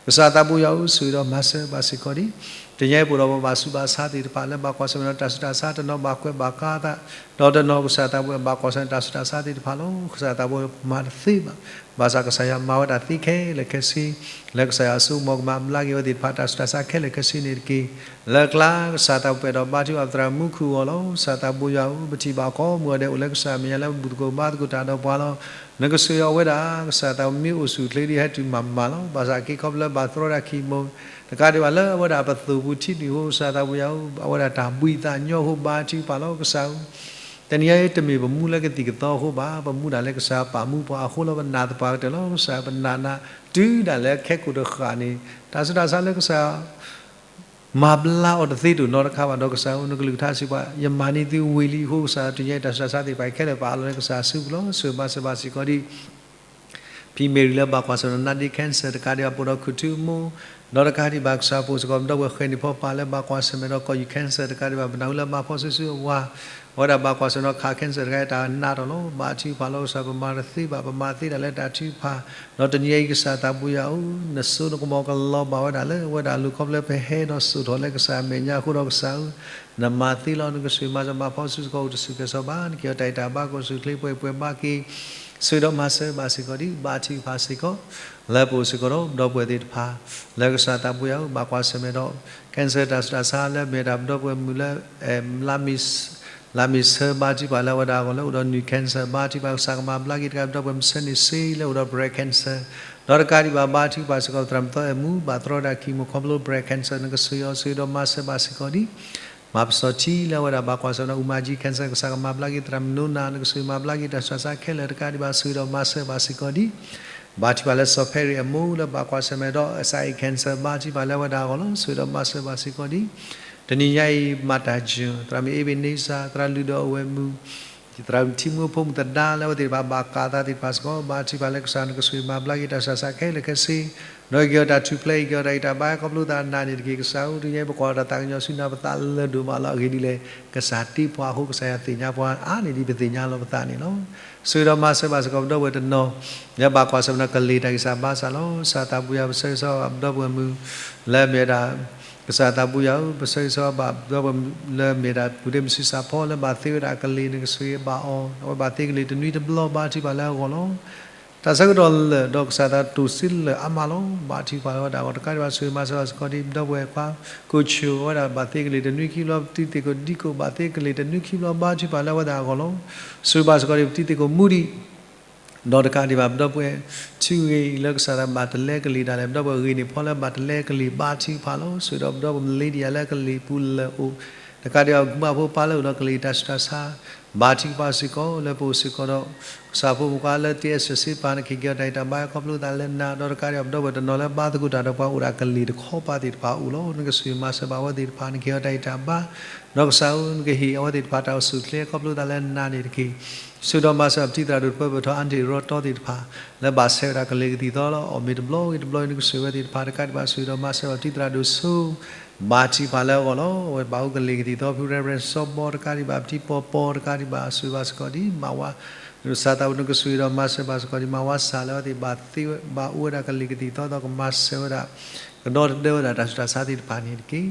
ကစၢ်သးဘိယွၤဧၢ ဆိၣ်ဂ့ၤဒီးမၤစၢၤဘၣ်စ့ၢ်ကီးဒ် တနံၤအံၤပအိၣ်ဒီးပဘၣ်ဆူးဘၣ်ဆါသ့ၣ်တဖၣ် လၢဘၣ်ကွၢ်ဆၢၣ်မဲာ်ဒီးတၢ်ဆူးတၢ်ဆါ တနီၤဘၣ်ကွဲးဘၣ်ကါသး ဒီးတနီၤကစၢ်သးဘိဘၣ်ကွၢ်ဆၢၣ်မဲာ်တၢ်ဆူးတၢ်ဆါသ့ၣ်တဖၣ်လီၤ. ကစၢ်သးဘိမၤတသ့ဘၣ် ဘၣ်ဆၣ်ကစၢ်ယွၤမၤဝဲဒၣ်သ့ခဲလၢာ်ခဲဆ့ လၢကစၢ်ယွၤအစိကမီၤကမၤဘျါက့ၤဝဲသ့ၣ်တဖၣ် တၢ်ဆူးတၢ်ဆါခဲလၢာ်ခဲဆ့န့ၣ်တက့ၢ်. လၢအကျါ ကစၢ်သးဘိပအဲၣ်ဒိးဘါထုကဖၣ်ပသရၣ်မူခိၣ်အဂီၢ်လီၤ. ကစၢ်သးဘိယွၤဧၢ ပထံၣ်ဘၣ်အခီပညီအိၣ်ဝဲဒၣ်လၢကစၢ်အမဲာ်ညါလၢပဘူၣ်သကိးဘါသကိးတၢ်ဒီးပှၤလီၤ. နကဆိၣ်ဂ့ၤအီၤဝဲဒၣ် ကစၢ်သးဘိမ့ၢ်အိၣ်ဆူၣ်အိၣ်ချ့ဒ်ဟဲတုၤမၤမၤလီၤ. ဘၣ်ဆၣ်က့ၤခီဖျိလၢဘၣ်သရီဒၣ်ခံမိၢ် တကးဒံးဘၣ်လၢအဝဲဒၣ်ပသိၣ်ပူၤထံနုာ်အဃိ ကစၢ်သးဘိယွၤဧၢ အဝဲဒၣ်တၢ်ဘှံးသးညီအဃိ ဘါထုကဖၣ်လီၤကစၢ်ဧၢ တနံၤအံၤတမ့ၢ်ပမူလၢကသံၣ်ကသီအဃိဘၣ်, ပမူဒၣ်လၢကစၢ်ပာ်မူပှၤအဃိလီၤ. ပနာ်သပှၢ်ကတၢၢ်လီၤ. ကစၢ်ပနာ်နၤ တုၤဒၣ်လဲာ်ခဲကိာ်တဃၣ်န့ၣ် တၢ်ဆူးတၢ်ဆါလၢကစၢ် မၤဘျါအီၤတသ့တအိၣ်နီတခါဘၣ်ဒီးကစၢ်ဧၢ နကလုၢ်ကထါစံးပှၤ ယမၤန့ၢ်သုဝံၤလံအဃိ ကစၢ်တနံၤအံၤတၢ်ဆူးတၢ်ဆါသ့ၣ်တဖၣ်အံၤခဲလၢာ်ပာ်အးလီၤလၢကစၢ်အစုပူၤလီၤ. ဆိၣ်ဂ့ၤမၤစၢၤဘၣ်စ့ၢ်ကီးဒ် ဖံမ့ၢ်ရံၤလၢဘၣ်ကွၢ်ဆၢၣ်မဲာ်ဒီးနါဒ့ cancer တကးဒံးဘၣ် ပအိၣ်ဒီးခုၣ်ထူအမိၢ် ဒီးတကးဒံးဘၣ်ကစၢ်ပအိၣ်စ့ၢ်ကီးပဒီပုၢ်ဝဲၢ်ဃဲၤနံၣ်ဖီပာ်လၢဘၣ်ကွၢ်ဆၢၣ်မဲာ်ဒီးကီၢ်ယူၢ် cancer တကးဒံးဘၣ် ပနၢ်ဟူလၢမၤဖီဆူၣ်ဆူၣ်အဝၤ အဝဲဒၣ်ဘၣ်ကွၢ်ဆၢၣ်မဲာ်ဒီးခး cancer တကးဒံးတၢ်နးထီၣ်လီၤ. ဘါထုကဖၣ်လီၤကစၢ် ပမၤတသ့ဘၣ် ပမၤသ့ဒၣ်လၢတၢ်ထုကဖၣ် ဒီးတနံၤအံၤကစၢ်သးဘိယွၤဧၢ နစိနကမီၤကလီၤဘၣ်ဝဲဒၣ်လၢအဝဲဒၣ်အလိၤခီဖျိလၢပဟဲဒီးစိာ်ထီၣ်လၢကစၢ်အမဲာ်ညါအဃိဒီးကစၢ်ဧၢ နမၤသ့လီၤ နကဆိၣ်ဂ့ၤမၤစၢၤ မၤဖီဆူၣ်စ့ၢ်ကီးအိၣ်တဆူၣ်ကဲၤစီၤဘၣ် နကဟ့ၣ်အီၤတၢ်ဂံၢ်တၢ်ဘါ ကိးဆူၣ်ချ့ပှဲၤပှဲၤဘါက့ၤ ဆိၣ်ဂ့ၤဒီးမၤစၢၤဘၣ်စ့ၢ်ကီးဒံး ဘါထုကဖၣ်စ့ၢ်ကီး လၢပအိၣ်စ့ၢ်ကီးဒီး ပဒီပုၢ်ဝဲၢ်သ့ၣ်တဖၣ် လၢကစၢ်သးပူၤယၤဧိၤ ဘၣ်ကွၢ်ဆၢၣ်မဲာ်ဒီး cancer တၢ်ဆူးတၢ်ဆါ လၢမ့ၢ်ဝဲဒၣ်ပဒီပုၢ်ဝဲၢ်မုၣ်လၢ လါမ့ၤဆၢ ဘါထုကဖၣ်လၢအဝဲဒၣ်အဂီၢ် လၢအိၣ်ဒီးနုၢ် cancer ဘါထုကဖၣ် ကစၢ်ကမၤဘျါက့ၤတကး ပဒီပုၢ်ဝဲၢ်မုၣ်ဆၢန့ၣ်စ့ လၢအိၣ်ဒီး breast cancer ဒီးတကးဒံးဘၣ် ဘါထုကဖၣ်စ့ၢ်ကီး သရၣ်မုၣ်သီအဲၣ်မူ ဘၣ်တြီဝဲဒၣ် chemo ခီဖျိ breast cancer နကဆိၣ်ဂ့ၤအီၤ ဆိၣ်ဂ့ၤဒီးမၤစၢၤဘၣ်စ့ၢ်ကီးဒံး မၤပစီၤထံလၢအဝဲဒၣ်ဘၣ်ကွၢ်ဆၢၣ်မဲာ်ဒီး အူမၤကၠံ cancer ကစၢ်ကမၤဘျါက့ၤ သရၣ်မုၣ်နိနၤ နကဆိၣ်ဂ့ၤမၤဘျါက့ၤတၢ်ဆူးတၢ်ဆါခဲလၢာ်တကးဒံးဘၣ် ဆိၣ်ဂ့ၤဒီးမၤစၢၤဘၣ်စ့ၢ်ကီးဒံး ဘါထုကဖၣ်လၢစီၤဖဲရံၣ်အမိၢ်လၢဘၣ်ကွၢ်ဆၢၣ်မဲာ်ဒီး စးအံၤ cancer ဘါထုကဖၣ်လၢအဝဲဒၣ်အဂီၢ်လီၤ. ဆိၣ်ဂ့ၤဒီးမၤစၢၤဘၣ်စ့ၢ်ကီးဒံး တနံၤညါအံၤ မၤတၢ်ယိာ် သရၣ်မုၣ်အ့ဘ့ၣ်န့စၢၣ် သရၣ်လုၢ်ဒီးအဝဲၢ်မုၣ် သရၣ်မုၣ်ထံမူဖိမုၣ်သဒါလၢအဝဲသ့ၣ်တဖၣ်ဘၣ်ကးအသးသ့ၣ်တဖၣ်စ့ၢ်ကီး ဘါထုကဖၣ်လၢကစၢ်နကဆိၣ်ဂ့ၤမၤဘျါက့ၤတၢ်ဆူးတၢ်ဆါခဲလၢာ်ခဲဆ့ ဒီးက့ၤအီၤတၢ်ထူၣ်ဖျဲး က့ၤအီၤတၢ်ဂံၢ်တၢ်ဘါ ခီဖျိသးနာ်န့ၣ်တက့ၢ် ကစၢ်ဧၢ တနံၤညါအံၤ ပကွၢ်အီၤတၢ်သးကညီၤဆူနၤ ပသးလၢာ်ဒိၣ်မးလီၤ အဂ့ၢ်ဒ်လဲၣ် ကစၢ်တ့ပှၤအဃိ ကစၢ်ယွၤသ့ၣ်ညါပှၤအါန့ၢ်ဒံး ပသ့ၣ်ညါလီၤပသးန့ၣ်လီၤ. ဆိၣ်ဂ့ၤဒီးမၤစၢၤဘၣ်စ့ၢ်ကီး ပဒီပုၢ်ဝဲၢ်တနီၤ လၢဘၣ်ကွၢ်ဆၢၣ်မဲာ်ဒီးကလံၤတၢ်ဂံၢ်စၢ်ဘါစၢ်လီၤ. ကစၢ်သးပူၤယၤ ပဆၢဂ့ၤဆၢဝါဘၣ်ပဒီပုၢ်ဝဲၢ်မုၣ် လၢအမ့ၢ်ဝဲဒၣ် ကစၢ်သးပူၤယၤဧိၤ ပဆၢဂ့ၤဆၢဝါဘၣ်ပဒီပုၢ်ဝဲၢ်လၢအမ့ၢ်ဝဲဒၣ် ပုၢ်ဒ့မုၣ်ဆံးစၢ်ဖီ လၢဘၣ်သ့ဝဲဒၣ်အကလံၤ နကဆိၣ်ဂ့ၤဘၣ်အီၤ အဝဲဘၣ်သ့ကလံၤတနွံတဘျီ ဘါထုကဖၣ်လၢအဂီၢ်လီၤ. တၢ်ဆၢကတီၢ်လၢာ်ဒီးကစၢ်သးတိၢ်စ့လၢာ်အါမးလီၤ. ဘါထုကဖၣ်လၢအဝဲဒၣ်အဂီၢ် တကးဒံးဘၣ် ဆိၣ်ဂ့ၤမၤစၢၤဘၣ်စ့ၢ်ကီးဒံး ပဒီပုၢ်ဝဲၢ်ခွါ ကိးဆိၣ် အဝဲဒၣ်ဘၣ်သ့ကလံၤတနွံခံဘျီ ပတံၤသ့ၣ်ခိၣ်ဒံခိၣ် ဘၣ်သ့ကလံၤတနွံခံဘျီ ဘါထုကဖၣ်လၢအဝဲဒၣ်အဂီၢ်လီၤ. ဆိၣ်ဂ့ၤဘၣ်စ့ၢ်ကီးဒံး ပတံၤသ့ၣ်ခိၣ်မူဒံး ဒီးတကးဒံးဘၣ် ပဒီပုၢ်ဝဲၢ် ထံဂ့ၤလၢကစၢ်သးဘၣ်တလဲကလံၤဒၣ်လဲာ် ပဒီပုၢ်ဝဲၢ်ဂ့ၤန့ၢ်ဖီလၢဘၣ်တလဲကလံၤ ဘါထုကဖၣ်လီၤ. ဆိၣ်ဂ့ၤဒီးပဒီပုၢ်ဝဲၢ် Lydia လၢကလံၤပူၤလၢာ်အိၣ် တကးဒံးဘၣ် မုၣ်ဖိပၢ်လၢအိၣ်ဒီးကလံၤတၢ်ဆူးတၢ်ဆါ ဘါထုကဖၣ်စ့ၢ်ကီး လၢပအိၣ်စ့ၢ်ကီးဒီး ကစၢ်ဖိမုၣ်ခွါလၢတ့အဆၢစ့ပၢ် နက့ၤက့ၤအီၤတၢ်ဂံၢ်တၢ်ဘါ ခီဖျိသးလၢနၤ ဒီးတကးဒံးဘၣ် ပဒီပုၢ်ဝဲၢ်တနီၤလၢဘါသကိးတၢ်ဒီးပှၤအိၣ်ဒၣ်ကလံၤတခီပၤသ့ၣ်တဖၣ်အအိၣ်လီၤ. နကဆိၣ်ဂ့ၤမၤစၢၤဘၣ်အဝဲသ့ၣ်တဖၣ် နကဟ့ၣ်အီၤတၢ်ဂံၢ်တၢ်ဘါ ဒီးကစၢ်ဧၢ နကဟ့ၣ်အဝဲသ့ၣ်တဖၣ်တၢ်အိၣ်ဆူၣ်အိၣ်ချ့ ခီဖျိသးလၢနၤန့ၣ်တက့ၢ်. ဆိၣ်ဂ့ၤဒီးမၤစၢၤဘၣ်ပတံၤသရၣ်ဒိၣ်တပၢၤပၢၢ်ထီၣ် အါဒံၣ်ရီတီသ့ၣ်တဖၣ် လၢဘၣ်ဆဲးဝဲဒၣ်ကလံၤကသံၣ်သီလီၤ. အီၣ်မ့ၤတဘျီဂ့ၤတဘျီ နကဆိၣ်ဂ့ၤဝဲသ့ၣ်တဖၣ် တကးဒံးဘၣ် ဆိၣ်ဂ့ၤဒီးမၤစၢၤဘၣ်ပတံၤသရၣ်ဒိၣ်စိ ဘါထုကဖၣ်လၢအဂီၢ်လီၤ. အဝဲဘၣ်အိၣ်ကလံၤကသံၣ်သီ ဖု Reverend စီၤဘီ တကးဒံးဘၣ် ပတံၤပီၤပီၤ တကးဒံးဘၣ် ဆိၣ်ဂ့ၤဘၣ်စ့ၢ်ကီးဒံး မၤဝါ ကစၢ်သးပူၤ နကဆိၣ်ဂ့ၤဒီးမၤစၢၤဘၣ်စ့ၢ်ကီးဒံး မၤဝါစၢ်လၢအဝဲသ့ၣ်ဘၣ်သ့ဝဲ ဘၣ်အိၣ်ဝဲဒၣ်ကလံၤကသံၣ်သီ ဒီးကမၤစၢၤဝဲဒၣ် ကဒီသဒၢဝဲဒၣ်တၢ်ဆူးတၢ်ဆါသ့ၣ်တဖၣ်န့ၣ်တက့ၢ်.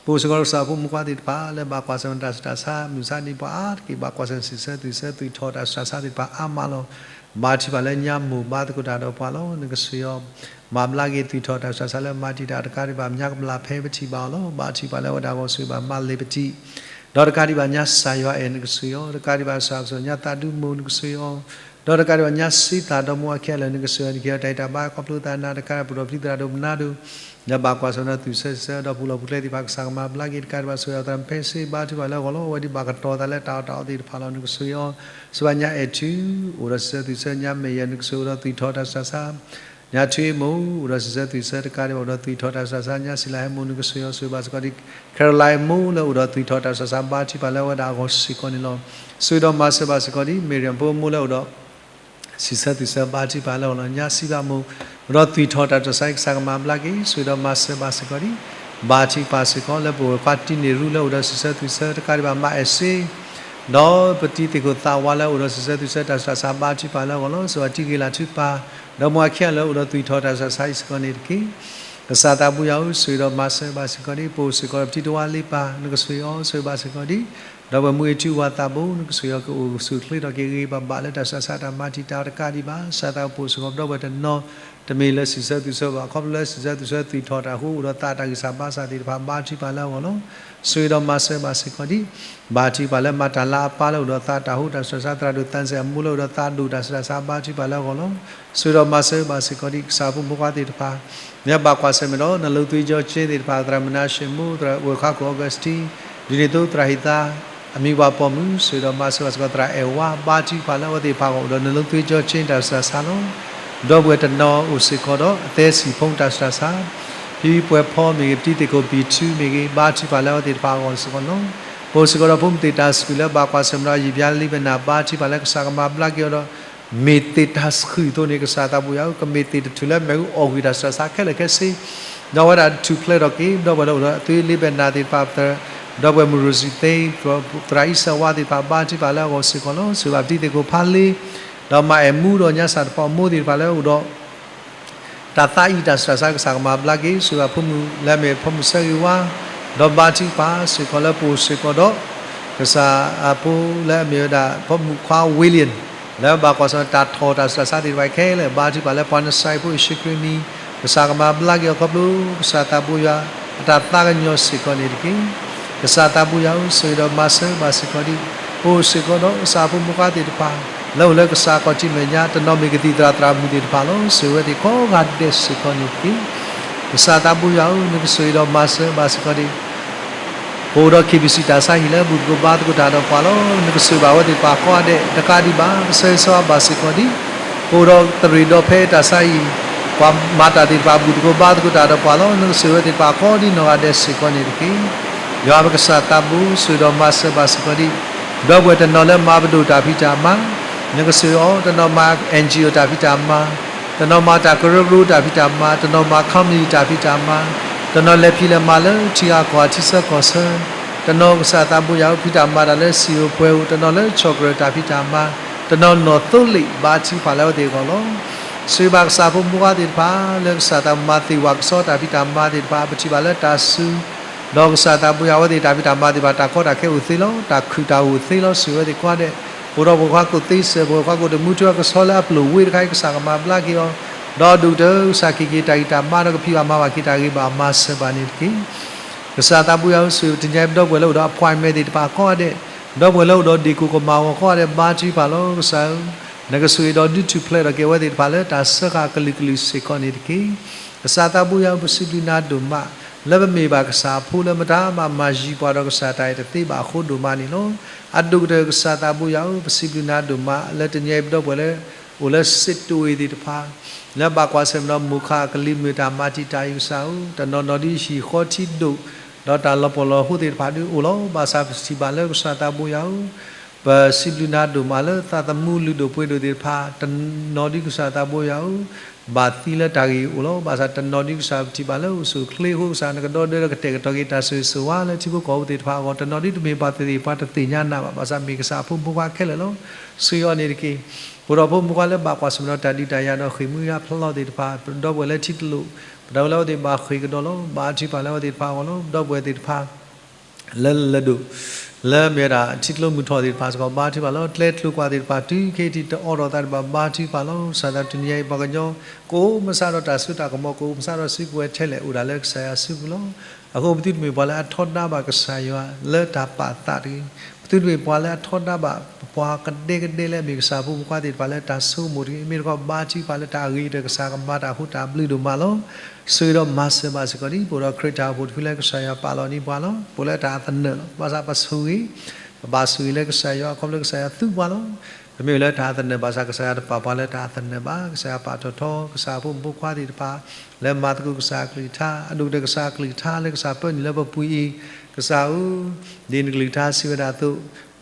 ပအိၣ်စ့ၢ်ကီးဒီးကစၢ်ဖိမုၣ်ခွါသ့ၣ်တဖၣ် လၢဘၣ်ကွၢ်ဆၢၣ်မဲာ်တၢ်ဆူးတၢ်ဆါ မုၢ်ဆါနံၤပှၤအါတက့ၢ် ဘၣ်ကွၢ်ဆၢၣ်မဲာ်စံးဆၢသူၣ်ဆၢ သူၣ်ထီၣ်တၢ်ဆူးတၢ်ဆါသ့ၣ်တဖၣ်အါမးလီၤ. ဘါထုကဖၣ်လၢညါမိၢ်ဘါသကိးတၢ်ဒီးပှၤလီၤ. နကဆိၣ်ဂ့ၤအီၤ မၤဘျါက့ၤသူၣ်ထီၣ်တၢ်ဆူးတၢ်ဆါလၢမၤတံာ်တာ်တကးဒံးဘၣ် မညါကဘျၣ်ဖဲပထံၣ်ဘၣ်အီၤလီၤ. ဘါထုကဖၣ်လၢအဝဲဒၣ်အဂီၢ် ဆိၣ်ဂ့ၤဘၣ်မၤလ့ၤပတံၤ ဒီးတကးဒံးဘၣ်ညါစၢ်ယွၤအဲၣ် နကဆိၣ်ဂ့ၤအီၤ တကးဒံးဘၣ်စၢ်ကစီၣ်ညါသးဒူမိၢ် နကဆိၣ်ဂ့ၤအီၤ ဒီးတကးဒံးဘၣ်ညါစံးသးဒီမါဝၤခံဂၤလၢာ် နကဆိၣ်ဂ့ၤအီၤ နကဟ့ၣ်အီၤတၢ်ဂံၢ်တၢ်ဘါ ခီဖျိသးနာ် တကးဒံးဘၣ်ပဒီးပတံၤသရၣ်ဒိၣ်ပနါဒိၣ် လၢဘၣ်ကွၢ်ဆၢၣ်မဲာ်ဒီးသူၣ်ဆၢစံးဆၢ ဒီးပူၤလီၢ်ပူၤကျဲသ့ၣ်တဖၣ် ကစၢ်ကမၤဘျါက့ၤ တကးဒံးဘၣ်ဆိၣ်ဂ့ၤအီၤ သရၣ်မုၣ်ဖဲစ့ ဘါထုကဖၣ်လၢအဂီၢ်လီၤ. အဝဲဒၣ်ဘၣ်ကတီၤသးလၢတၢ်အီၣ်တၢ်အီသ့ၣ်တဖၣ်လီၤ. နကဆိၣ်ဂ့ၤအီၤ စံးဘၣ်ညါအဲၣ်ထူ အိၣ်ဒီးစံးဆၢသူၣ်ဆၢ ညါမဲာ်ယၤ နကဆိၣ်ဂ့ၤအိၣ်ဒီးသူၣ်ထီၣ်တၢ်ဆူးတၢ်ဆါ ညါထွံၣ်အမိၢ် အိၣ်ဒီးစံးဆၢသူၣ်ဆၢ တကးဒံးဘၣ်အိၣ်ဒီးသူၣ်ထီၣ်တၢ်ဆူးတၢ်ဆါ ညါစံးလၤဟဲမိၢ် နကဆိၣ်ဂ့ၤအီၤ ဆိၣ်ဂ့ၤဘၣ်စ့ၢ်ကီးဒံး Caroline မိၢ်လၢအိၣ်ဒီးသူၣ်ထီၣ်တၢ်ဆူးတၢ်ဆါ ဘါထုကဖၣ်လၢအဝဲဒၣ်အဂီၢ်စ့ၢ်ကီးန့ၣ်လီၤ. ဆိၣ်ဂ့ၤဒီးမၤစၢၤဘၣ်စ့ၢ်ကီးဒံး Miriam ဖိမိၢ်လၢအိၣ်ဒီး စံးဆၢသူၣ်ဆၢ ဘါထုကဖၣ်လၢအဂီၢ်လီၤ. ညါစံးဘၣ်မိၢ် အိၣ်ဒီးသူၣ်ထီၣ်တၢ်ဆူးတၢ်ဆါ ကစၢ်ကမၤဘျါက့ၤ ဆိၣ်ဂ့ၤဒီးမၤစၢၤဘၣ်စ့ၢ်ကီးဒံး ဘါထုကဖၣ်စ့ၢ်ကီး လၢပဝဲၢ်ခွါတံၤန့ၢ်ရူလၢအိၣ်ဒီးစံးဆၢသူၣ်ဆၢ တကးဒံးဘၣ်မၤအဲၣ်စ့ ဒီးပတံၤသ့ၣ်ခိၣ်သးဝါလၢအိၣ်ဒီးစံးဆၢသူၣ်ဆၢ တၢ်ဆူးတၢ်ဆါ ဘါထုကဖၣ်လၢအဂီၢ်လီၤ. စံးဘၣ်တံၤဂ့ၤလၤထူပၢ် ဒီးမါဝၤခံဂၤလၢအိၣ်ဒီးသူၣ်ထီၣ်တၢ်ဆူးတၢ်ဆါအံၤစ့ၢ်ကီးန့ၣ်တက့ၢ်. ကစၢ်သးပူၤယၤဧိၤ ဆိၣ်ဂ့ၤဒီးမၤစၢၤဘၣ်စ့ၢ်ကီးဒံး ပအိၣ်စ့ၢ်ကီးဒီးပတံၤတဝါလ့ပၢ် နကဆိၣ်ဂ့ၤအီၤ ဆိၣ်ဂ့ၤဘၣ်စ့ၢ်ကီးဒံး ဒီးပဝဲၢ်မူအ့ၣ်ထူဝၤသးဘိ နကဆိၣ်ဂ့ၤအီၤ ကအိၣ်ဆူၣ်အိၣ်ချ့ဒီးက့ၤဂ့ၤဂ့ၤဘၣ်ဘၣ်လၢတၢ်ဆူးတၢ်ဆါတၢ်မၤတံာ်တာ်တကးဒံးဘၣ် ကစၢ်သးပူၤစ့ၢ်ကီး ပဒီပုၢ်ဝဲၢ်တနီၤ တမ့ၢ်လၢစံးဆၢသူၣ်ဆၢဘၣ် ခီဖျိလၢစံးဆၢသူၣ်ဆၢသူၣ်ထီၣ်တၢ်အဃိ အိၣ်ဒီးသးတၢ်ဂံၢ်စၢ်ဘါစၢ်သ့ၣ်တဖၣ် ဘါထုကဖၣ်လၢအဂီၢ်လီၤ. ဆိၣ်ဂ့ၤဒီးမၤစၢၤဘၣ်စ့ၢ်ကီးဒံး ဘါထုကဖၣ်လၢမၤတၢ်လၤအပၢ်လၢအိၣ်ဒီးသးတၢ်ဟူတၢ်ဆူးတၢ်ဆါ သရၣ်ဒိၣ်သးစဲၣ်အမိၢ်လၢအိၣ်ဒီးသးဒိၣ် တၢ်ဆူးတၢ်ဆါ ဘါထုကဖၣ်လၢအဂီၢ်လီၤ. ဆိၣ်ဂ့ၤဒီးမၤစၢၤဘၣ်စ့ၢ်ကီးဒံး ကစၢ်ဖိမုၣ်ဖိခွါသ့ၣ်တဖၣ် လၢဘၣ်ကွၢ်ဆၢၣ်မဲာ်ဒီး နလိသွ့ကၠီကၠ့သ့ၣ်တဖၣ် သရၣ်မုၣ်နါၡ့ၣ်မိၢ် သရၣ်ဝဲၢ်ခွါခိၣ် Augustine ဒ်န့ၣ်အသိး သရၣ်ဟံၣ်သါ အမံၤဝၤပိာ်မုၣ် ဆိၣ်ဂ့ၤဒီးမၤစၢၤဘၣ်စ့ၢ်ကီး သရၣ်အဲၣ်ဝါ ဘါထုကဖၣ်လၢအဝဲသ့ၣ်တဖၣ်အဂီၢ် အိၣ်ဒီးနလိသွ့ကၠီကၠ့တၢ်ဆူးတၢ်ဆါလီၤ. ဒီပုၢ်ဝဲၢ်တနီၤအိၣ်စ့ၢ်ကီးဒီး အသဲစံာ်ဖိတၢ်ဆူးတၢ်ဆါ ဖံပှဲၤဖီမ့ၢ်ဂ့ၤ ပတံၤသ့ၣ်ခိၣ်ဘံၣ်ထူမ့ၢ်ဂ့ၤ ဘါထုကဖၣ်လၢအဝဲသ့ၣ်တဖၣ်အဂီၢ်စ့ၢ်ကီးလီၤ. ပအိၣ်စ့ၢ်ကီးဒီးဖိမုၣ်သ့ၣ်တၢ်ဆူၣ်လၢဘၣ်ကွၢ်ဆၢၣ်မဲာ်ဒီး ယံာ်ဘျါလံဘဲနၤ ဘါထုကဖၣ်လၢကစၢ်ကမၤဘျါက့ၤအီၤဒီး မ့ၢ်သ့ၣ်တၢ်ဆှုၣ်အသိးန့ၣ် ကစၢ်သးပူၤယၤဧိၤ ကမ့ၢ်သ့ၣ်တထူၣ်လၢမ့ၣ်အူအီၣ်ကွံာ်တၢ်ဆူးတၢ်ဆါခဲလၢာ်ခဲဆ့ ဒီးအဝဲဒၣ်ထူၣ်ဖျဲးထီၣ်က့ၤ ဒီပုၢ်ဝဲၢ်လၢအိၣ်ဒီးအသွ့လံဘဲနၤသ့ၣ်တဖၣ် ဒီပုၢ်ဝဲၢ်မုၣ်ရိစံသ့ သရၣ်အံၣ်စၢၣ်ဝါသ့ၣ်တဖၣ် ဘါထုကဖၣ်လၢအဂီၢ်စ့ၢ်ကီးလီၤ. ဆိၣ်ဂ့ၤဘၣ်ပတံၤသ့ၣ်ခိၣ်ဖးလ့ ဒီးမၤအဲၣ်မူဒီးညါစၢ်တဖၣ်အမိၢ်သ့ၣ်တဖၣ်လၢအိၣ်ဒီး တၢ်သးအံၤတၢ်ဆူးတၢ်ဆါ ကစၢ်ကမၤဘျါက့ၤ ဆိၣ်ဂ့ၤဘၣ်ဖိမုၣ်လၢအမ့ၢ်ဖိမုၣ်ဆၢဂ့ၤဝါ ဒီးဘါထုကဖၣ်စ့ၢ်ကီးလၢပအိၣ်စ့ၢ်ကီးဒီး ကစၢ်အဖိလၢအမ့ၢ်ဝဲဒၣ် ဖိမုၣ်ခွါ William လၢဘၣ်ကွၢ်ဆၢၣ်တၢ်ထီၣ်တၢ်ဆူးတၢ်ဆါသ့ၣ်တဖၣ်ခဲလၢာ် ဘါထုကဖၣ်လၢပှၤနစၤရ့းဖိယ့ၣ်ၡူးခရံာ်အမံၤ, ကစၢ်ကမၤဘျါက့ၤအီၤခီဖျိ ကစၢ်သးဘိယွၤ အတၢ်သးကညီၤစ့ၢ်ကီးန့ၣ်တက့ၢ်. ကစၢ်သးဘိယွၤဧၢ, ဆိၣ်ဂ့ၤဒီးမၤစၢၤဘၣ်စ့ၢ်ကီးဒံး အိၣ်စ့ၢ်ကီးဒီးကစၢ်ဖိမုၣ်ဖိခွါသ့ၣ်တဖၣ် လၢအိၣ်လၢကစၢ်ခီၣ်ထံးမဲာ်ညါ တနီၤမ့ၢ်ကသံၣ်သရၣ်သရၣ်မုၣ်သ့ၣ်တဖၣ်လီၤ. ဆိၣ်ဂ့ၤဝဲသ့ၣ်ကိးဂၤဒဲးစ့ၢ်ကီးန့ၣ်တက့ၢ်. ကစၢ်သးဘိယွၤဧၢ, နကဆိၣ်ဂ့ၤဒီးမၤစၢၤဘၣ်စ့ၢ်ကီးဒံး ပအိၣ်ဒီး KBC တၢ်ဆါဟံၣ်လၢဘူၣ်သကိးဘါသကိးတၢ်ဒီးပှၤလီၤ. နကဆိၣ်ဂ့ၤဘၣ်ဝဲသ့ၣ်တဖၣ်ကိးဂၤဒဲး တကးဒံးဘၣ် ကဆၢဂ့ၤဆၢဝါဘၣ်စ့ၢ်ကီးဒံး ပအိၣ်ဒီးသရ့ၣ်ဒီဖဲတၢ်ဆါဟံၣ် ပှၤမၤတၢ်သ့ၣ်တဖၣ် ဘူၣ်သကိးဘါသကိးတၢ်ဒီးပှၤလီၤ. နကဆိၣ်ဂ့ၤဝဲသ့ၣ်တဖၣ်ကိးဒံးနီၢ်ဂၤဒဲးစ့ၢ်ကီးန့ၣ်တက့ၢ်. ယွၤပကစၢ်သးဘိ ဆိၣ်ဂ့ၤဒီးမၤစၢၤဘၣ်စ့ၢ်ကီးဒံး ဒီပုၢ်ဝဲၢ်တနီၤလၢမၤပဒိၣ်တၢ်ဖံးတၢ်မၤ နကဆိၣ်ဂ့ၤအီၤ, တနီၤမၤ NGO တၢ်ဖံးတၢ်မၤ, တနီၤမၤတၢ်ကရၢကရိတၢ်ဖံးတၢ်မၤ, တနီၤမၤ company တၢ်ဖံးတၢ်မၤ, တနီၤလဲၤဖံးလဲၤမၤလၢထံဂၤကီၢ်ဂၤထံဆၢကီၢ်ဆၢ, တနီၤကစၢ်သးဘိယွၤဧၢ ဖံးတၢ်မၤတၢ်လၢစံာ်ဧိၤပှဲၤဧိၤ, တနီၤလၢဆီၣ်ကြၢၢ်တၢ်ဖံးတၢ်မၤ, တနီၤနီၣ်သိလ့ၣ် ဘါထုကဖၣ်လၢအဝဲသ့ၣ်အဂီၢ်လီၤ. ဆိၣ်ဂ့ၤဘၣ်ကစၢ်ဖိမုၣ်ဖိခွါသ့ၣ်တဖၣ် လၢကစၢ်သးမၤသ့ၣ်ဝဲကစီတၢ်ဖံးတၢ်မၤသ့ၣ်တဖၣ် ပထံၣ်ဘၣ်လၢတၢ်စူၤ ဒီးကစၢ်သးဘိယွၤ အဝဲသ့ၣ်တၢ်ဖံးတၢ်မၤသ့ၣ်တဖၣ် တၢ်ကီတၢ်ခဲအိၣ်သ့လီၤ. တၢ်ခုၣ်တၢ်အိၣ်သ့လီၤ. ဆိၣ်ဂ့ၤဝဲသ့ၣ်ကိးဂၤဒဲး ပအိၣ်ဒီးပှၤခွါကိၣ်သ့စဲး ပှၤခွါကိၣ်တမူထူအကဆီလၢအပျိၢ်ဝ့တခါအံၤ ကစၢ်ကမၤဘျါက့ၤအီၤ, ဒီးဒိၣ်ကတၢၢ် ကစၢ်က့ၤက့ၤတၢ်ဂံၢ်တၢ်ဘါဒီးကဖံးဘၣ်မၤဘၣ်က့ၤတၢ်ဂ့ၤဘၣ် မၤစၢၤဘၣ်န့ၣ်တက့ၢ်. ကစၢ်သးဘိယွၤဧၢ, ဆိၣ်ဂ့ၤတနံၤအံၤ ပဒီပုၢ်ဝဲၢ်လၢအိၣ်ဒီး appointment သ့ၣ်တဖၣ်ကိးဂၤဒဲး, ဒီပုၢ်ဝဲၢ်လၢအိၣ်ဒီးဒ့ၣ်ကိၣ်ကမၣ်အဂီၢ်ကိးဂၤဒဲး ဘါထုကဖၣ်လီၤ. ကစၢ်ဧၢ, နကဆိၣ်ဂ့ၤဒီးဒုးထူၣ်ဖျဲးထီၣ်က့ၤအဝဲသ့ၣ်တဖၣ်လၢတၢ်စၢဃာ်အကလုာ်ကလုာ်စ့ၢ်ကီးန့ၣ်တက့ၢ်. ကစၢ်သးဘိယွၤဧၢ, ပစံးဘျုးနၤဒိၣ်မး လၢပမ့ၢ်ဘၣ်ကစၢ်အဖိလၢမတၤမၤယံၤပှၤဒီးကစၢ်တၢ်အဲၣ်တသ့ဘၣ်အဃိဒိၣ်မးန့ၣ်လီၤ. အဒိၣ်ကတၢၢ်ကစၢ်သးဘိယွၤဧၢ, ပစံးဘျုးနၤဒိၣ်မး လၢတနံၤအံၤပဒီပုၢ်ဝဲၢ်လၢ အိၣ်လၢစစ်တွေသ့ၣ်တဖၣ် လၢဘၣ်ကွၢ်ဆၢၣ်မဲာ်ဒီးမိၢ်ခးအကလံၤမုၢ်တၢ်မၤတံာ်တာ်အံၤ ကစၢ်ဧၢ, တနီၤနီၤဒ်ဟံၣ်ဃီထံဒိၣ် ဒီးတၢ်လီၤပှီၢ်လီၤဟိသ့ၣ်တဖၣ်ဒ်အိၣ်လီၤ. ဘၣ်ဆၣ်ပထံၣ်ဘၣ်လၢကစၢ်သးဘိယွၤဧၢ, ပစံးဘျုးနၤဒိၣ်မးလၢသးသမူလုၢ်ဒိၣ်ပှ့ၤဒိၣ်သ့ၣ်တဖၣ် တနီၤဒ်ကစၢ်သးဘိယွၤဧၢ ဘၣ်သံလၢတၢ်ဂ့ၢ်အံၤအိၣ်လီၤ. ဘၣ်ဆၣ်တနီၤဒ်ကစၢ်ပထံၣ်ဘၣ်လၢအိၣ်ဆူၣ်အိၣ်ချ့အဃိ ကစၢ်နကဒီဒၢဒီးကတဲာ်ကတီၤက့ၤတၢ်ဆိၣ်ဂ့ၤဆိၣ်ဝါလၢထံဖိကီၢ်ဖိသ့ၣ်တဖၣ်အဂီၢ်, တနီၤဒ်တမ့ၢ်ပှၤသ့ၣ်ပှၤတသ့ၣ်ညါနၤဘၣ်, ဘၣ်ဆၣ်မ့ၢ်ကစၢ်အဖိမုၣ်ဖိခွါခဲလၢာ်လီၤ. ဆိၣ်ဂ့ၤအီၤန့ၣ်တက့ၢ်. ပအိၣ်ဒီးဖိမုၣ်ဖိခွါလၢဘၣ်ကွၢ်ဆၢၣ်မဲာ်ဒီးတၢ်ဒုးတၢ်ယၤဒီးဃ့ၢ်မှံဟးဖျိးသ့ၣ်တဖၣ်, ပဒီပုၢ်ဝဲၢ်လၢအဝဲသ့ၣ်ဘၣ်ဃ့ၢ်ကဒီးလီၤ. ဘါထုကဖၣ်လၢအဝဲသ့ၣ်တဖၣ်အဂီၢ်လီၤ. ပဒီပုၢ်ဝဲၢ်သ့ၣ်တဖၣ် လၢလၢၢ်ဒိၣ် လၢမ့ၢ်ဝဲဒၣ်ထံကျိမုၢ်ထီၣ်သ့ၣ်တဖၣ်စ့ၢ်ကီး ဘါထုကဖၣ်လီၤ. ကျဲကျိၤကွာ်သ့ၣ်တဖၣ် တုၤခဲအံၤတအိးထီၣ်သးဒံးဘၣ် ဘါထုကဖၣ်လီၤ. ကစၢ်သးဘိယွၤတနံၤညါအံၤ ပှၤကညီ ကအိၣ်မၤစၢ်ဒီးတၢ်စိတၢ်ကမီၤ ကအိၣ်မၤစၢ်ဒီးစုကဝဲၤထဲလဲၣ် အိၣ်ဒၣ်လၢကစၢ်ယွၤစုပူၤလီၤ. အဃိပသုတမ့ၢ်ပှၤလၢအထီဒါဘၣ်ကစၢ်ယွၤလၢတၢ်ပာ်သးတဂ့ၤ, ပသုတမ့ၢ်ပှၤလၢအထီဒါဘၣ်ပှၤကဒဲကဒဲလၢအမ့ၢ်ကစၢ်ဖိမုၣ်ဖိခွါသ့ၣ်တဖၣ်လၢတၢ်ဆိကမိၣ်တဂ့ၤ, မ့ၢ်တခီဘါထုကဖၣ်လၢတၢ်အဂ့ၤကတၢၢ် ကစၢ်ကမၤတၢ်ဟူးတၢ်ဘျုးဒိၣ်မးလီၤ. ဆိၣ်ဂ့ၤဒီးမၤစၢၤဘၣ်စ့ၢ်ကီးဒ် ပအိၣ်ဒီးခရံာ်တၢ်အိၣ်ဖှိၣ်တဖုလၢကစၢ်ယွၤပာ်လီၤန့ၢ်ပှၤလီၤ. ပအိၣ်လၢတၢ်အသနၢၣ်လီၤ. ဘၣ်ဆၣ်ပဆိၣ်ဂ့ၤ ပဘၣ်ဆိၣ်ဂ့ၤလၢကစၢ်ယွၤ အခီဖျိလၢကစၢ်ယွၤသူပှၤလီၤ. ပမ့ၢ်အိၣ်လၢတၢ်အသနၢၣ် ဘၣ်ဆၣ်ကစၢ်ယွၤတပာ်ပှၤလၢတၢ်အသနၢၣ်ဘၣ်. ကစၢ်ယွၤပာ်ထီၣ်ထီ ကစၢ်ဖိမုၣ်ဖိခွါသ့ၣ်တဖၣ် လၢမၤသကိးကစၢ်အကလုၢ်ကထါ, အဒိၣ်ကတၢၢ်ကစၢ်အကလုၢ်ကထါလၢကစၢ်ပၢနုာ်လၢပပူၤအံၤ, ကစၢ်ဧၢ, ဒ်နကလုၢ်ကထါစံးဝဲဒၣ်အသိး,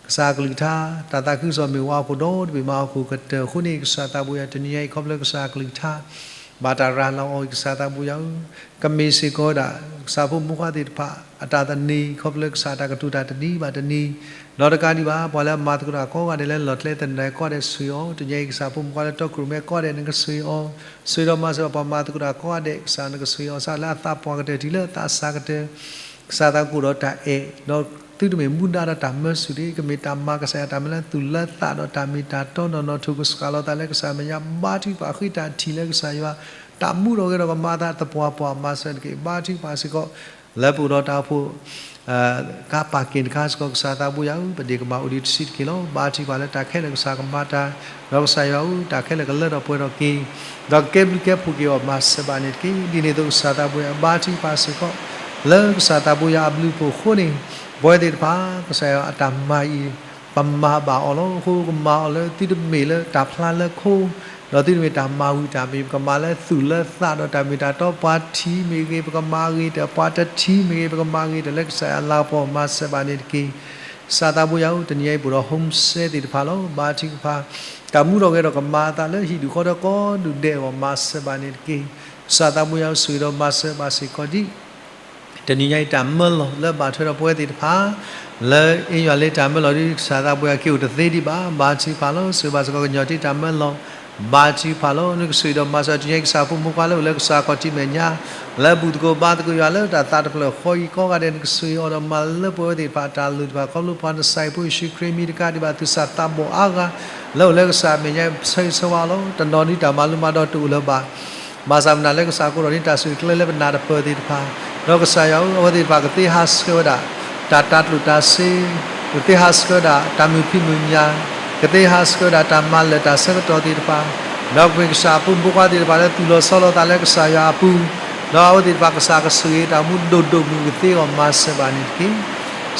ကစၢ်အကလုၢ်ကထါ တၢ်သးခုကစီၣ်မ့ၢ်ဝဲဟီၣ်ခိၣ်ဒီတဘ့ၣ်မးဟီၣ်ခိၣ်ကတၢၢ်အဃိန့ၣ် ကစၢ်သးဘိယွၤတနံၤညါအံၤ ခီဖျိကစၢ်အကလုၢ်ကထါ ဘၣ်တၢ်ရၤလီၤအီၤအံၤ ကစၢ်သးဘိယွၤဧၢ, ကမ့ၢ်စ့ၢ်ကီးဝဲဒၣ် ကစၢ်ဖိမုၣ်ဖိခွါသ့ၣ်တဖၣ် အတၢ်သန့ၤ ခီဖျိကစၢ်အတၢ်ကတိၤတၢ်တနံၤဘၣ်တနံၤ, ဒီးတကးဒံးဘၣ် ပှၤလၢအမၤသကိးတၢ်ကိးဂၤဒဲး လၢလီၢ်ကျဲသနၢၣ်ကိးဂၤဒဲးဆိၣ်ဂ့ၤအီၤ, တနံၤညါအံၤ ကစၢ်ဖိမုၣ်ဖိခွါလၢတီခိၣ်ရိၣ်မဲကိးဂၤဒဲး နကဆိၣ်ဂ့ၤအီၤ, ဆိၣ်ဂ့ၤဒီးမၤစၢၤပှၤမၤသကိးတၢ်ကိးဂၤဒဲး ကစၢ်နကဆိၣ်ဂ့ၤအီၤ စးလၢအသးပှၢ်ကတၢၢ်တုၤလၢအသးစှၤကတၢၢ် ကစၢ်သးကအိၣ်ဒီးတၢ်အဲၣ် ဒီးသုတမ့ၢ်မူဒါဒီးတၢ်မၢဆူၣ်တဂ့ၤ, ကမ့ၢ်တၢ်မၤကစၢ်ယွၤတၢ်မၤလၢသူၣ်လၢသးဒီးတၢ်မ့ၢ်တၢ်တီနီၢ်နီၢ်ထိၣ်ကစှၤလီၤသးလၢကစၢ်မဲာ်ညါ ဘါထုကဖၣ်ဃ့တၢ်ထံၣ်လၢကစၢ်ယွၤ တၢ်မူထီၣ်ဂဲၤထီၣ်ကမၤအသးသပှၢ်ပှၢ်မၤစၢၤတက့ၢ်. ဘါထုကဖၣ်စ့ၢ်ကီး လၢပအိၣ်ဒီးတၢ်အိၣ်ဖှိၣ် ကါပၢ်က့ၣ်တခါစ့ၢ်ကီး ကစၢ်သးဘိယွၤဧၢ, ပဒ့ၣ်ကမၢ်အိၣ်ဒံးတဆံးတက့ၢ်လီၤ. ဘါထုကဖၣ်လၢတၢ်ခဲလၢာ်ကစၢ်ကမၤတၢ်, ဒီးကစၢ်ယွၤဧၢ, တၢ်ခဲလၢာ်ကလၢထီၣ်ပှဲၤထီၣ်က့ၤ, ဒီးကကဲဘျုးကဲဖှိၣ်က့ၤအီၤ မၤစၢၤဘၣ်န့ၣ်တက့ၢ်. ဒ်န့ၣ်အသိးကစၢ်သးဘိယွၤ ဘါထုကဖၣ်စ့ၢ်ကီး လၢကစၢ်သးဘိယွၤအဘျုးအဖှိၣ်အဃိန့ၣ် ပဝဲသ့ၣ်တဖၣ် ကစၢ်ယွၤအတၢ်မၤအံၤ ပမၤဘၣ်အီၤလီၤ. အဃိကမၤအီၤလၢသုတမ့ၢ်လၢတၢ်ဖျါလၢခိ ဒီးသုတမ့ၢ်တၢ်မၤဝံၤတၢ်မ့ၢ် ပကမၤလၢသူၣ်လၢသးဒီးတၢ်မ့ၢ်တၢ်တီ ပှၤထံၣ်မ့ၢ်ဂ့ၤ ပကမၤဂ့ၤဒီး ပှၤတထံၣ်မ့ၢ်ဂ့ၤ ပကမၤဂ့ၤဒီး လၢကစၢ်ယွၤလၤကပီၤမၤစၢၤဘၣ်န့ၣ်တက့ၢ်. ကစၢ်သးဘိယွၤဧၢ, တနံၤညါအံၤပအိၣ်ဒီး home cell သ့ၣ်တဖၣ်လီၤ. ဘါထုကဖၣ် တၢ်မူထီၣ်ဂဲၤထီၣ်ကမၤအသးလၢဟံၣ်ဒူၣ်ဃီဒီးကိးဒူၣ်ဒဲးအဂီၢ် မၤစၢၤဘၣ်န့ၣ်တက့ၢ်. ကစၢ်သးဘိယွၤဧၢ, ဆိၣ်ဂ့ၤဒီးမၤစၢၤဘၣ်စ့ၢ်ကီးဒံး တနံၤညါအံၤ တၢ်မၢလီၤလၢဘၣ်ထွဲဒီးပဝဲသ့ၣ်တဖၣ် လၢအ့ယွၤလၢတၢ်မၢလီၤဒ်ကစၢ်သးဘိယွၤက့ၤအိၣ်တသ့ဒံးဘၣ်. ဘါထုကဖၣ်လီၤ. ဆိၣ်ဂ့ၤဘၣ်စ့ၢ်ကီးကညီတ့တၢ်မၢလီၤ ဘါထုကဖၣ်လီၤ. နကဆိၣ်ဂ့ၤဒီးမၤစၢၤတနံၤအံၤ ကစၢ်ဖိမုၣ်ဖိခွါလၢအိၣ်လၢကစၢ်ခီၣ်ထံးမဲာ်ညါ, လၢဘူၣ်သကိးဘါသကိးယွၤလၢတၢ်သးတဖျၢၣ်ဃီအံၤကိးဂၤဒဲး, နကဆိၣ်ဂ့ၤအီၤဒီးမၤလၢပှဲၤအဝဲသ့ၣ်တဖၣ်အတၢ်လိၣ်တဖၣ် ခီဖျိပှၤနစၢ်ဖိယ့ၣ်ၡူးခရံာ်မံၤတကးဒံးဘၣ် သူၣ်စၢ်သးဘီၣ်အါဂၤ လၢအိၣ်လၢကစၢ်အမဲာ်ညါ ပဆၢဂ့ၤဆၢဝါအီၤလီၤ. တနီၤဒ်တၢ်မၤလိမၤဒိးတအိၣ်လၢၤဘၣ် ဘၣ်ဆၣ်မနုၤလၢကစၢ်အဃိဒီးန့ၣ် တၢ်ဆိၣ်ဂ့ၤကျဲလၢပနၢ်တပၢၢ်သ့ၣ်တဖၣ်, ဒီးကစၢ်ယွၤဧၢ, အဝဲသ့ၣ်တဖၣ်ကသ့ဟးဆှၢဝဲဒၣ် တၢ်တၤကျိၣ်တၤစ့, ကသ့ဟးဆှၢဝဲဒၣ်တၢ်မုာ်ဖံးမုာ်ညၣ်, ကသ့ဟးဆှၢဝဲဒၣ်တၢ်မၤလၢာ်တၢ်ဆၢကတီၢ်သ့ၣ်တဖၣ်, ဒီးကမ့ၢ်ကစၢ်အဖိမုၣ်ဖိခွါသ့ၣ်တဖၣ်လၢသူၣ်လီၤဆီလီၤသးလၢကစၢ်ယွၤအပူၤ, ဒီးအဝဲသ့ၣ်တဖၣ်ကစၢ်ကဆိၣ်ဂ့ၤတၢ်မူဒိၣ်ဒိၣ်မုၢ်ကသ့အဂီၢ်မၤစၢၤဘၣ်န့ၣ်တက့ၢ်.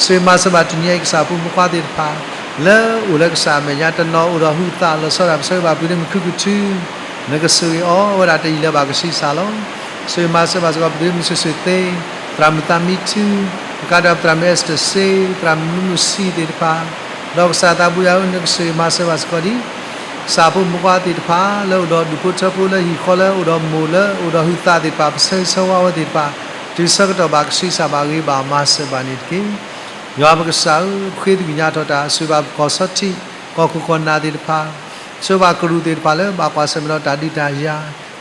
ဆိၣ်ဂ့ၤမၤစၢၤဘၣ်တနံၤအံၤ ကစၢ်ဖိမုၣ်ဖိခွါသ့ၣ်တဖၣ် လၢအိၣ်လၢကစၢ်အမဲာ်ညါ တနီၤအိၣ်ဒီးဟုသးလီၤဆီဒၣ် ပဆၢဂ့ၤဘၣ်ပှၤဒ်မုၢ်ခုၣ်ကထု, နကဆိၣ်ဂ့ၤအီၤဝဲဒၣ်တယံာ်လၢၤဘၣ်ကဆံးစၢ်လီၤ. ဆိၣ်ဂ့ၤမၤစၢၤဘၣ်စ့ၢ်ကီးပှၤဒ်မုၢ်ဆံးဆံးသ့, သရၣ်မုၣ်သးမံထူ, ကကးဒံးသရၣ်မုၣ်အဲစတၢၢ်စ့, သရၣ်မုၣ်မုၢ်ဆံးသ့ၣ်တဖၣ်, ဒီးကစၢ်သးဘိယွၤဧၢ, နကဆိၣ်ဂ့ၤမၤစၢၤဘၣ်စ့ၢ်ကီးဒ် ကစၢ်ဖိမုၣ်ဖိခွါသ့ၣ်တဖၣ် လၢအိၣ်ဒီးဒူၣ်ဖိထၢဖိလၢဟံၣ်ဃီလၢအိၣ်ဒီးမိၢ်လၢအိၣ်ဒီးဟုသးသ့ၣ်တဖၣ် ပဆၢဂ့ၤဆၢဝါအဝဲသ့ၣ်တဖၣ် တုၤဆၢကတီၢ်ဘၣ်ကဆံးစၢ်ဘၣ်ဂ့ၤဘၣ်မၤစၢၤဘၣ်န့ၣ်တက့ၢ်. ယွၤပကစၢ်ဧၢ, ပဃ့သကွံၢ်ကညးထီၣ်တၢ် ဆိၣ်ဂ့ၤဘၣ်ပကီၢ်စီထံး ကီၢ်ခိၣ်ကီၢ်နၢ်သ့ၣ်တဖၣ်, ဆိၣ်ဂ့ၤဘၣ်ကရူၢ်သ့ၣ်တဖၣ်လၢဘၣ်ကွၢ်ဆၢၣ်မဲာ်ဒီးတၢ်ဒုးတၢ်ယၤ,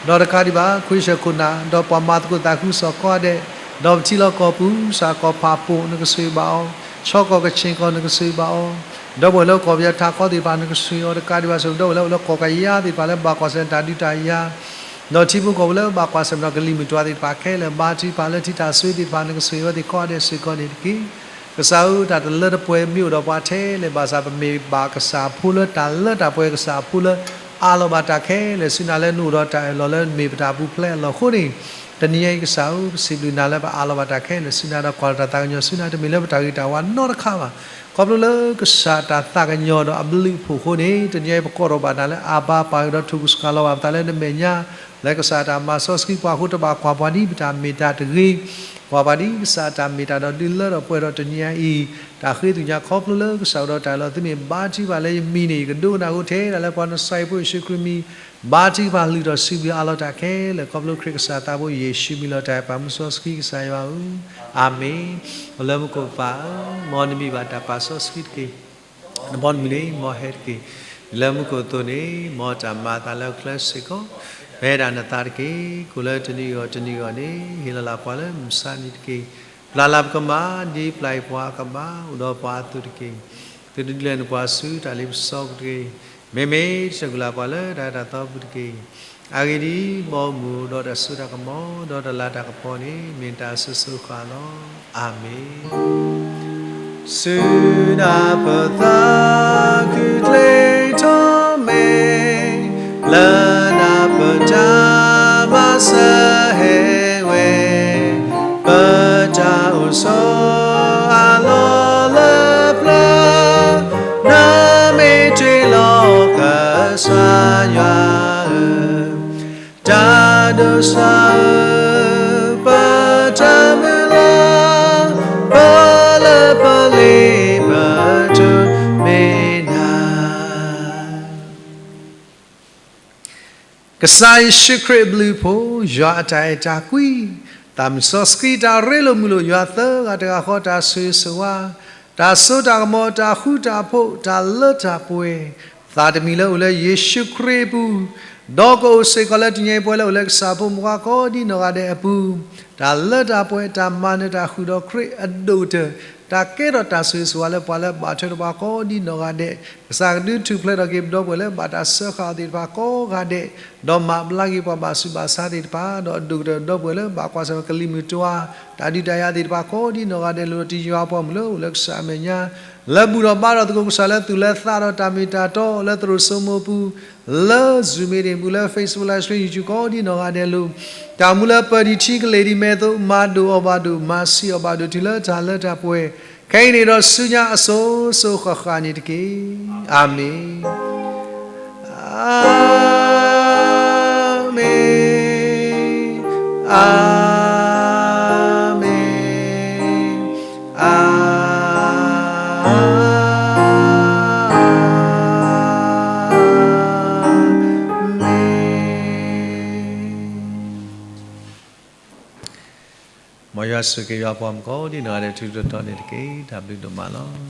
ဒီးတကးဒံးဘၣ် ခိၣ်ဆၢၣ်ခိၣ်နၢ် ဒီးပှၤမၤသကိးသးခုကစီၣ်ကိးဂၤဒဲး, ဒီးပထံလီၤကီၢ်ပူၤ ကစၢ်ကီၢ်ဖးပိာ် နကဆိၣ်ဂ့ၤဘၣ်အီၤ, ဆီကီၢ်ကဆ့ၣ်ကီၢ် နကဆိၣ်ဂ့ၤဘၣ်အီၤ, ဒီပုၢ်ဝဲၢ်လၢကီၢ်ပယီၤထးခီသ့ၣ်တဖၣ် နကဆိၣ်ဂ့ၤအီၤ, တကးဒံးဘၣ်ဆိၣ်ဂ့ၤ ဒီပုၢ်ဝဲၢ်လၢအိၣ်လၢကီၢ်ကယၤသ့ၣ်တဖၣ်လၢဘၣ်ကွၢ်ဆၢၣ်တၢ်ဒုးတၢ်ယၤ, ဒီးထံဖိကီၢ်ဖိလၢဘၣ်ကွၢ်ဆၢၣ်မဲာ်ဒီးကလံၤမုၢ်တွၤသ့ၣ်တဖၣ်ခဲလၢာ်, ဘါထုကဖၣ်လၢထံတၢ်ဆိၣ်ဂ့ၤသ့ၣ်တဖၣ် နကဆိၣ်ဂ့ၤအဝဲသ့ၣ်ကိးဂၤဒဲးစ့ၢ်ကီးန့ၣ်တက့ၢ်. ကစၢ်ဧၢ, တၢ်တလၢတပှဲၤမ့ၢ်အိၣ်ဒီးပှၤထဲလဲၣ်, ဘၣ်ဆၣ်ပမ့ၢ်ဘၣ်ကစၢ်ဖိလၢတၢ်လၢတၢ်ပှဲၤ, ကစၢ်ဖိလၢအးလီၤဘၣ်တၢ်ခဲလၢာ်, စူၢ်နာ်လၢနအိၣ်ဒီးတၢ်အၢၣ်လီၤလၢမ့ၢ်ပတၢ်ပူၤဖျဲးအလီၢ်အဃိန့ၣ်, တနံၤအံၤကစၢ်ဧၢ, ပစံးဘျုးနၤလၢပအးလီၤဘၣ်တၢ်ခဲလၢာ်, စူၢ်နာ်ဒီးကွၢ်လီၤတၢ်သးကညီၤ, စူၢ်နာ်တမ့ၢ်လၢပတၢ်ဂ့ၤတၢ်ဝါနီတခါဘၣ်, ခီဖျိလၢကစၢ်တၢ်သးကညီၤဒီးအဘျုးအဖှိၣ်အဃိန့ၣ်, တနံၤအံၤပကိးထီၣ်ဘၣ်နၤလၢအဘၤ ပၢ်ဧၢ, ဒီးထိၣ်ကစှၤလီၤဘၣ်ပသးလၢနမဲာ်ညါ, လၢကစၢ်တၢ်မၤစီဆှံပှၤအဃိ တဘၣ်ကွၢ်ပှၤဒ်ပတၢ်မ့ၢ်တၢ်တဂ့ၤ, ကွၢ်ပှၤဒ်ကစၢ်တၢ်မ့ၢ်တၢ်ဒီးဒုးလၢထီၣ်ပှဲၤထီၣ်, တနံၤအံၤ တၢ်ဃ့ကညးခီဖျိလၢကစၢ်အိၣ်ဒီးတၢ်အၢၣ်လီၤ, သုမ့ၢ်ဘါထုကဖၣ်လၢယမံၤန့ၣ် ယကဒိကနၣ်အဃိ, ထဲဒၣ်လၢပှၤနစၢ်ဖိယ့ၣ်ၡူးခရံာ်မံၤ ဘါထုကဖၣ်လုၢ်ထီၣ်စံးဘျုးအးလီၤတၢ်ခဲလၢာ်, ခီဖျိခရံာ်ကစၢ်သးဘိယ့ၣ်ၡူးမံၤလီၤတၢ်အဲၣ်ပှၤမူစီဆှံကစၢ်ယွၤဧၢ, အၤမ့ၣ်. အိၣ်လၢမူခိၣ်ပၢ်ဧၢ, မ်နမံၤဘၣ်တၢ်ပာ်စီဆှံတက့ၢ်. နဘီနမုၢ်န့ၣ် မ်ဟဲတက့ၢ်. လၢမူခိၣ်အသိးန့ၣ် မ်တၢ်မၤအသးလၢအချၢစ့ၢ်ကီး, ပဟဲဒၣ်နသးတက့ၢ်. ကအိၣ်လၢတနံၤအဂီၢ်တနံၤအဂီၢ်န့ၣ် ဟ့ၣ်လီၤလၢပှၤလၢမုၢ်မဆါနံၤတက့ၢ်. ပျၢ်လၢပကမၤ ဒ်ပျၢ်အံၤပှၤအကဘၣ်, အိၣ်ဒီးပှၤအသိးတက့ၢ်. သုတဒုးလဲၤနပှၤဆူတၢ်လ့ပစီပူၤတဂ့ၤ. မ့မ့ၢ်တၢ်ကူၣ်လၢပှၤလၢတၢ်အဲၣ်တၢ်သီပူၤတက့ၢ်. အဂ့ၢ်ဒ်အံၤ, မ်မုၢ်အိၣ်ဒီးတၢ်စိတၢ်ကမီၤ, ဒီးတၢ်လၤတၢ်ကပီၤန့ၣ် မ့ၢ်တၢ်အစိၤစိၤဃၣ်ဃၣ်လီၤ. အၤမ့ၣ်. စူၢ်နာ်ပသးခုကျ့ထီၣ်မ့ၢ်, လၢနၤပတၢ်မၤစၢၤဟဲဝဲ, ပတၢ်အိၣ်ဆိးအလီၢ်လၢပျၢၤ, နမ့ၢ်တ့ၢ်လီၤကစၢ်ယွၤဧၢ, တၢ်ဒိးစၢ်ဧၢ, ပတၢ်မုၢ်လၢ်, ပလၢပလ့ပတိၢ်မ့ၢ်နၤ. ကစၢ်ယ့ၣ်ၡူးခရံာ်အဘျုးအဖှိၣ်, ယွၤအတၢ်အဲၣ်တၢ်ကွံ, သးမုၢ်စီဆှံတၢ်ရ့လိာ်မုာ်လိာ်ယွၤသၢဂၤတဂၤဃီ, တၢ်ဆိၣ်ဂ့ၤဆိၣ်ဝါ, တၢ်စိတၢ်ကမီၤ, တၢ်ဃူတၢ်ဖိး, တၢ်လၢတၢ်ပှဲၤ, သးတမံၤလၢအိၣ်လၢယ့ၣ်ၡူးခရံာ်အပူၤ, ဒီးကအိၣ်စ့ၢ်ကီးလၢတနံၤအံၤ ပဝဲလၢအိၣ်လၢကစၢ်ဖိမုၣ်ဖိခွါကိးဒ်နီၢ်ဂၤဒဲးအပူၤ, တၢ်လၢတၢ်ပှဲၤ, တၢ်မၤနၢၤတၢ်ဃုာ်ဒီးခရံာ်အဒိၣ်ကတၢၢ်, တၢ်ကဲထီၣ်တၢ်ဆိၣ်ဂ့ၤဆိၣ်ဝါလၢပှၤလၢဘၣ်ထွဲဒီးပှၤကိးဒ်နီၢ်ဂၤဒဲး, ကစၢ်ကဒုးထူၣ်ဖျဲးထီၣ်က့ၤပဒီပုၢ်ဝဲၢ်လၢဘၣ်တၢ်စၢဃာ်အီၤသ့ၣ်တဖၣ်ကိးဂၤဒဲး, ဒီးမၤဘျါက့ၤပှၤဘၣ်ဆူးဘၣ်ဆါသ့ၣ်တဖၣ်, ဒီးအဒိၣ်ကတၢၢ်ဒီပုၢ်ဝဲၢ်လၢဘၣ်ကွၢ်ဆၢၣ်မဲာ်ကလံၤမုၢ်တွၤ, တၢ်ဒုးတၢ်ယၤသ့ၣ်တဖၣ်ကိးဒ်နီၢ်ဂၤဒဲးလၢတယွၤအပှၤမုၣ်လၢအိၣ်လၢကစၢ်အမဲာ်ညါ, လၢဘူၣ်ထီၣ်ဘါထီၣ်သကိးကစၢ်လၢသူၣ်လၢသးဒီးတၢ်မ့ၢ်တၢ်တီလၢသရိာ်စိမိၤပူၤ, လၢ Zoom meeting ပူၤ, လၢ Facebook Live Stream, YouTube ကိးဒ်နီၢ်ဂၤဒဲးလၢ တၢ်မူလၢပၢၤဒံးထံကလ့ၢ်ဒံးမဲာ်အသိး, မၤဒိၣ်အီၤဘၣ်ဒိၣ်, မၤဆံးအီၤဘၣ်ဒိၣ်, တုၤလၢတၢ်လၢတၢ်ပှဲၤ, ခဲအံၤန့ၣ်ဒီးဆူညါအစိၤစိၤဃၣ်ဃၣ်န့ၣ်တက့ၢ်. အၤမ့ၣ်. အၤမ့ၣ်, အၤမ့ၣ်, အၤမ့ၣ်. မ်ယွၤဆိၣ်ဂ့ၤက့ၤယွၤပှၤမုၣ်ကိးဒ်နီၢ်ဂၤဒဲးထူးထူးတီၤတီၤန့ၣ်တက့ၢ်. တၢ်ဘျုးဒိၣ်မးလီၤ.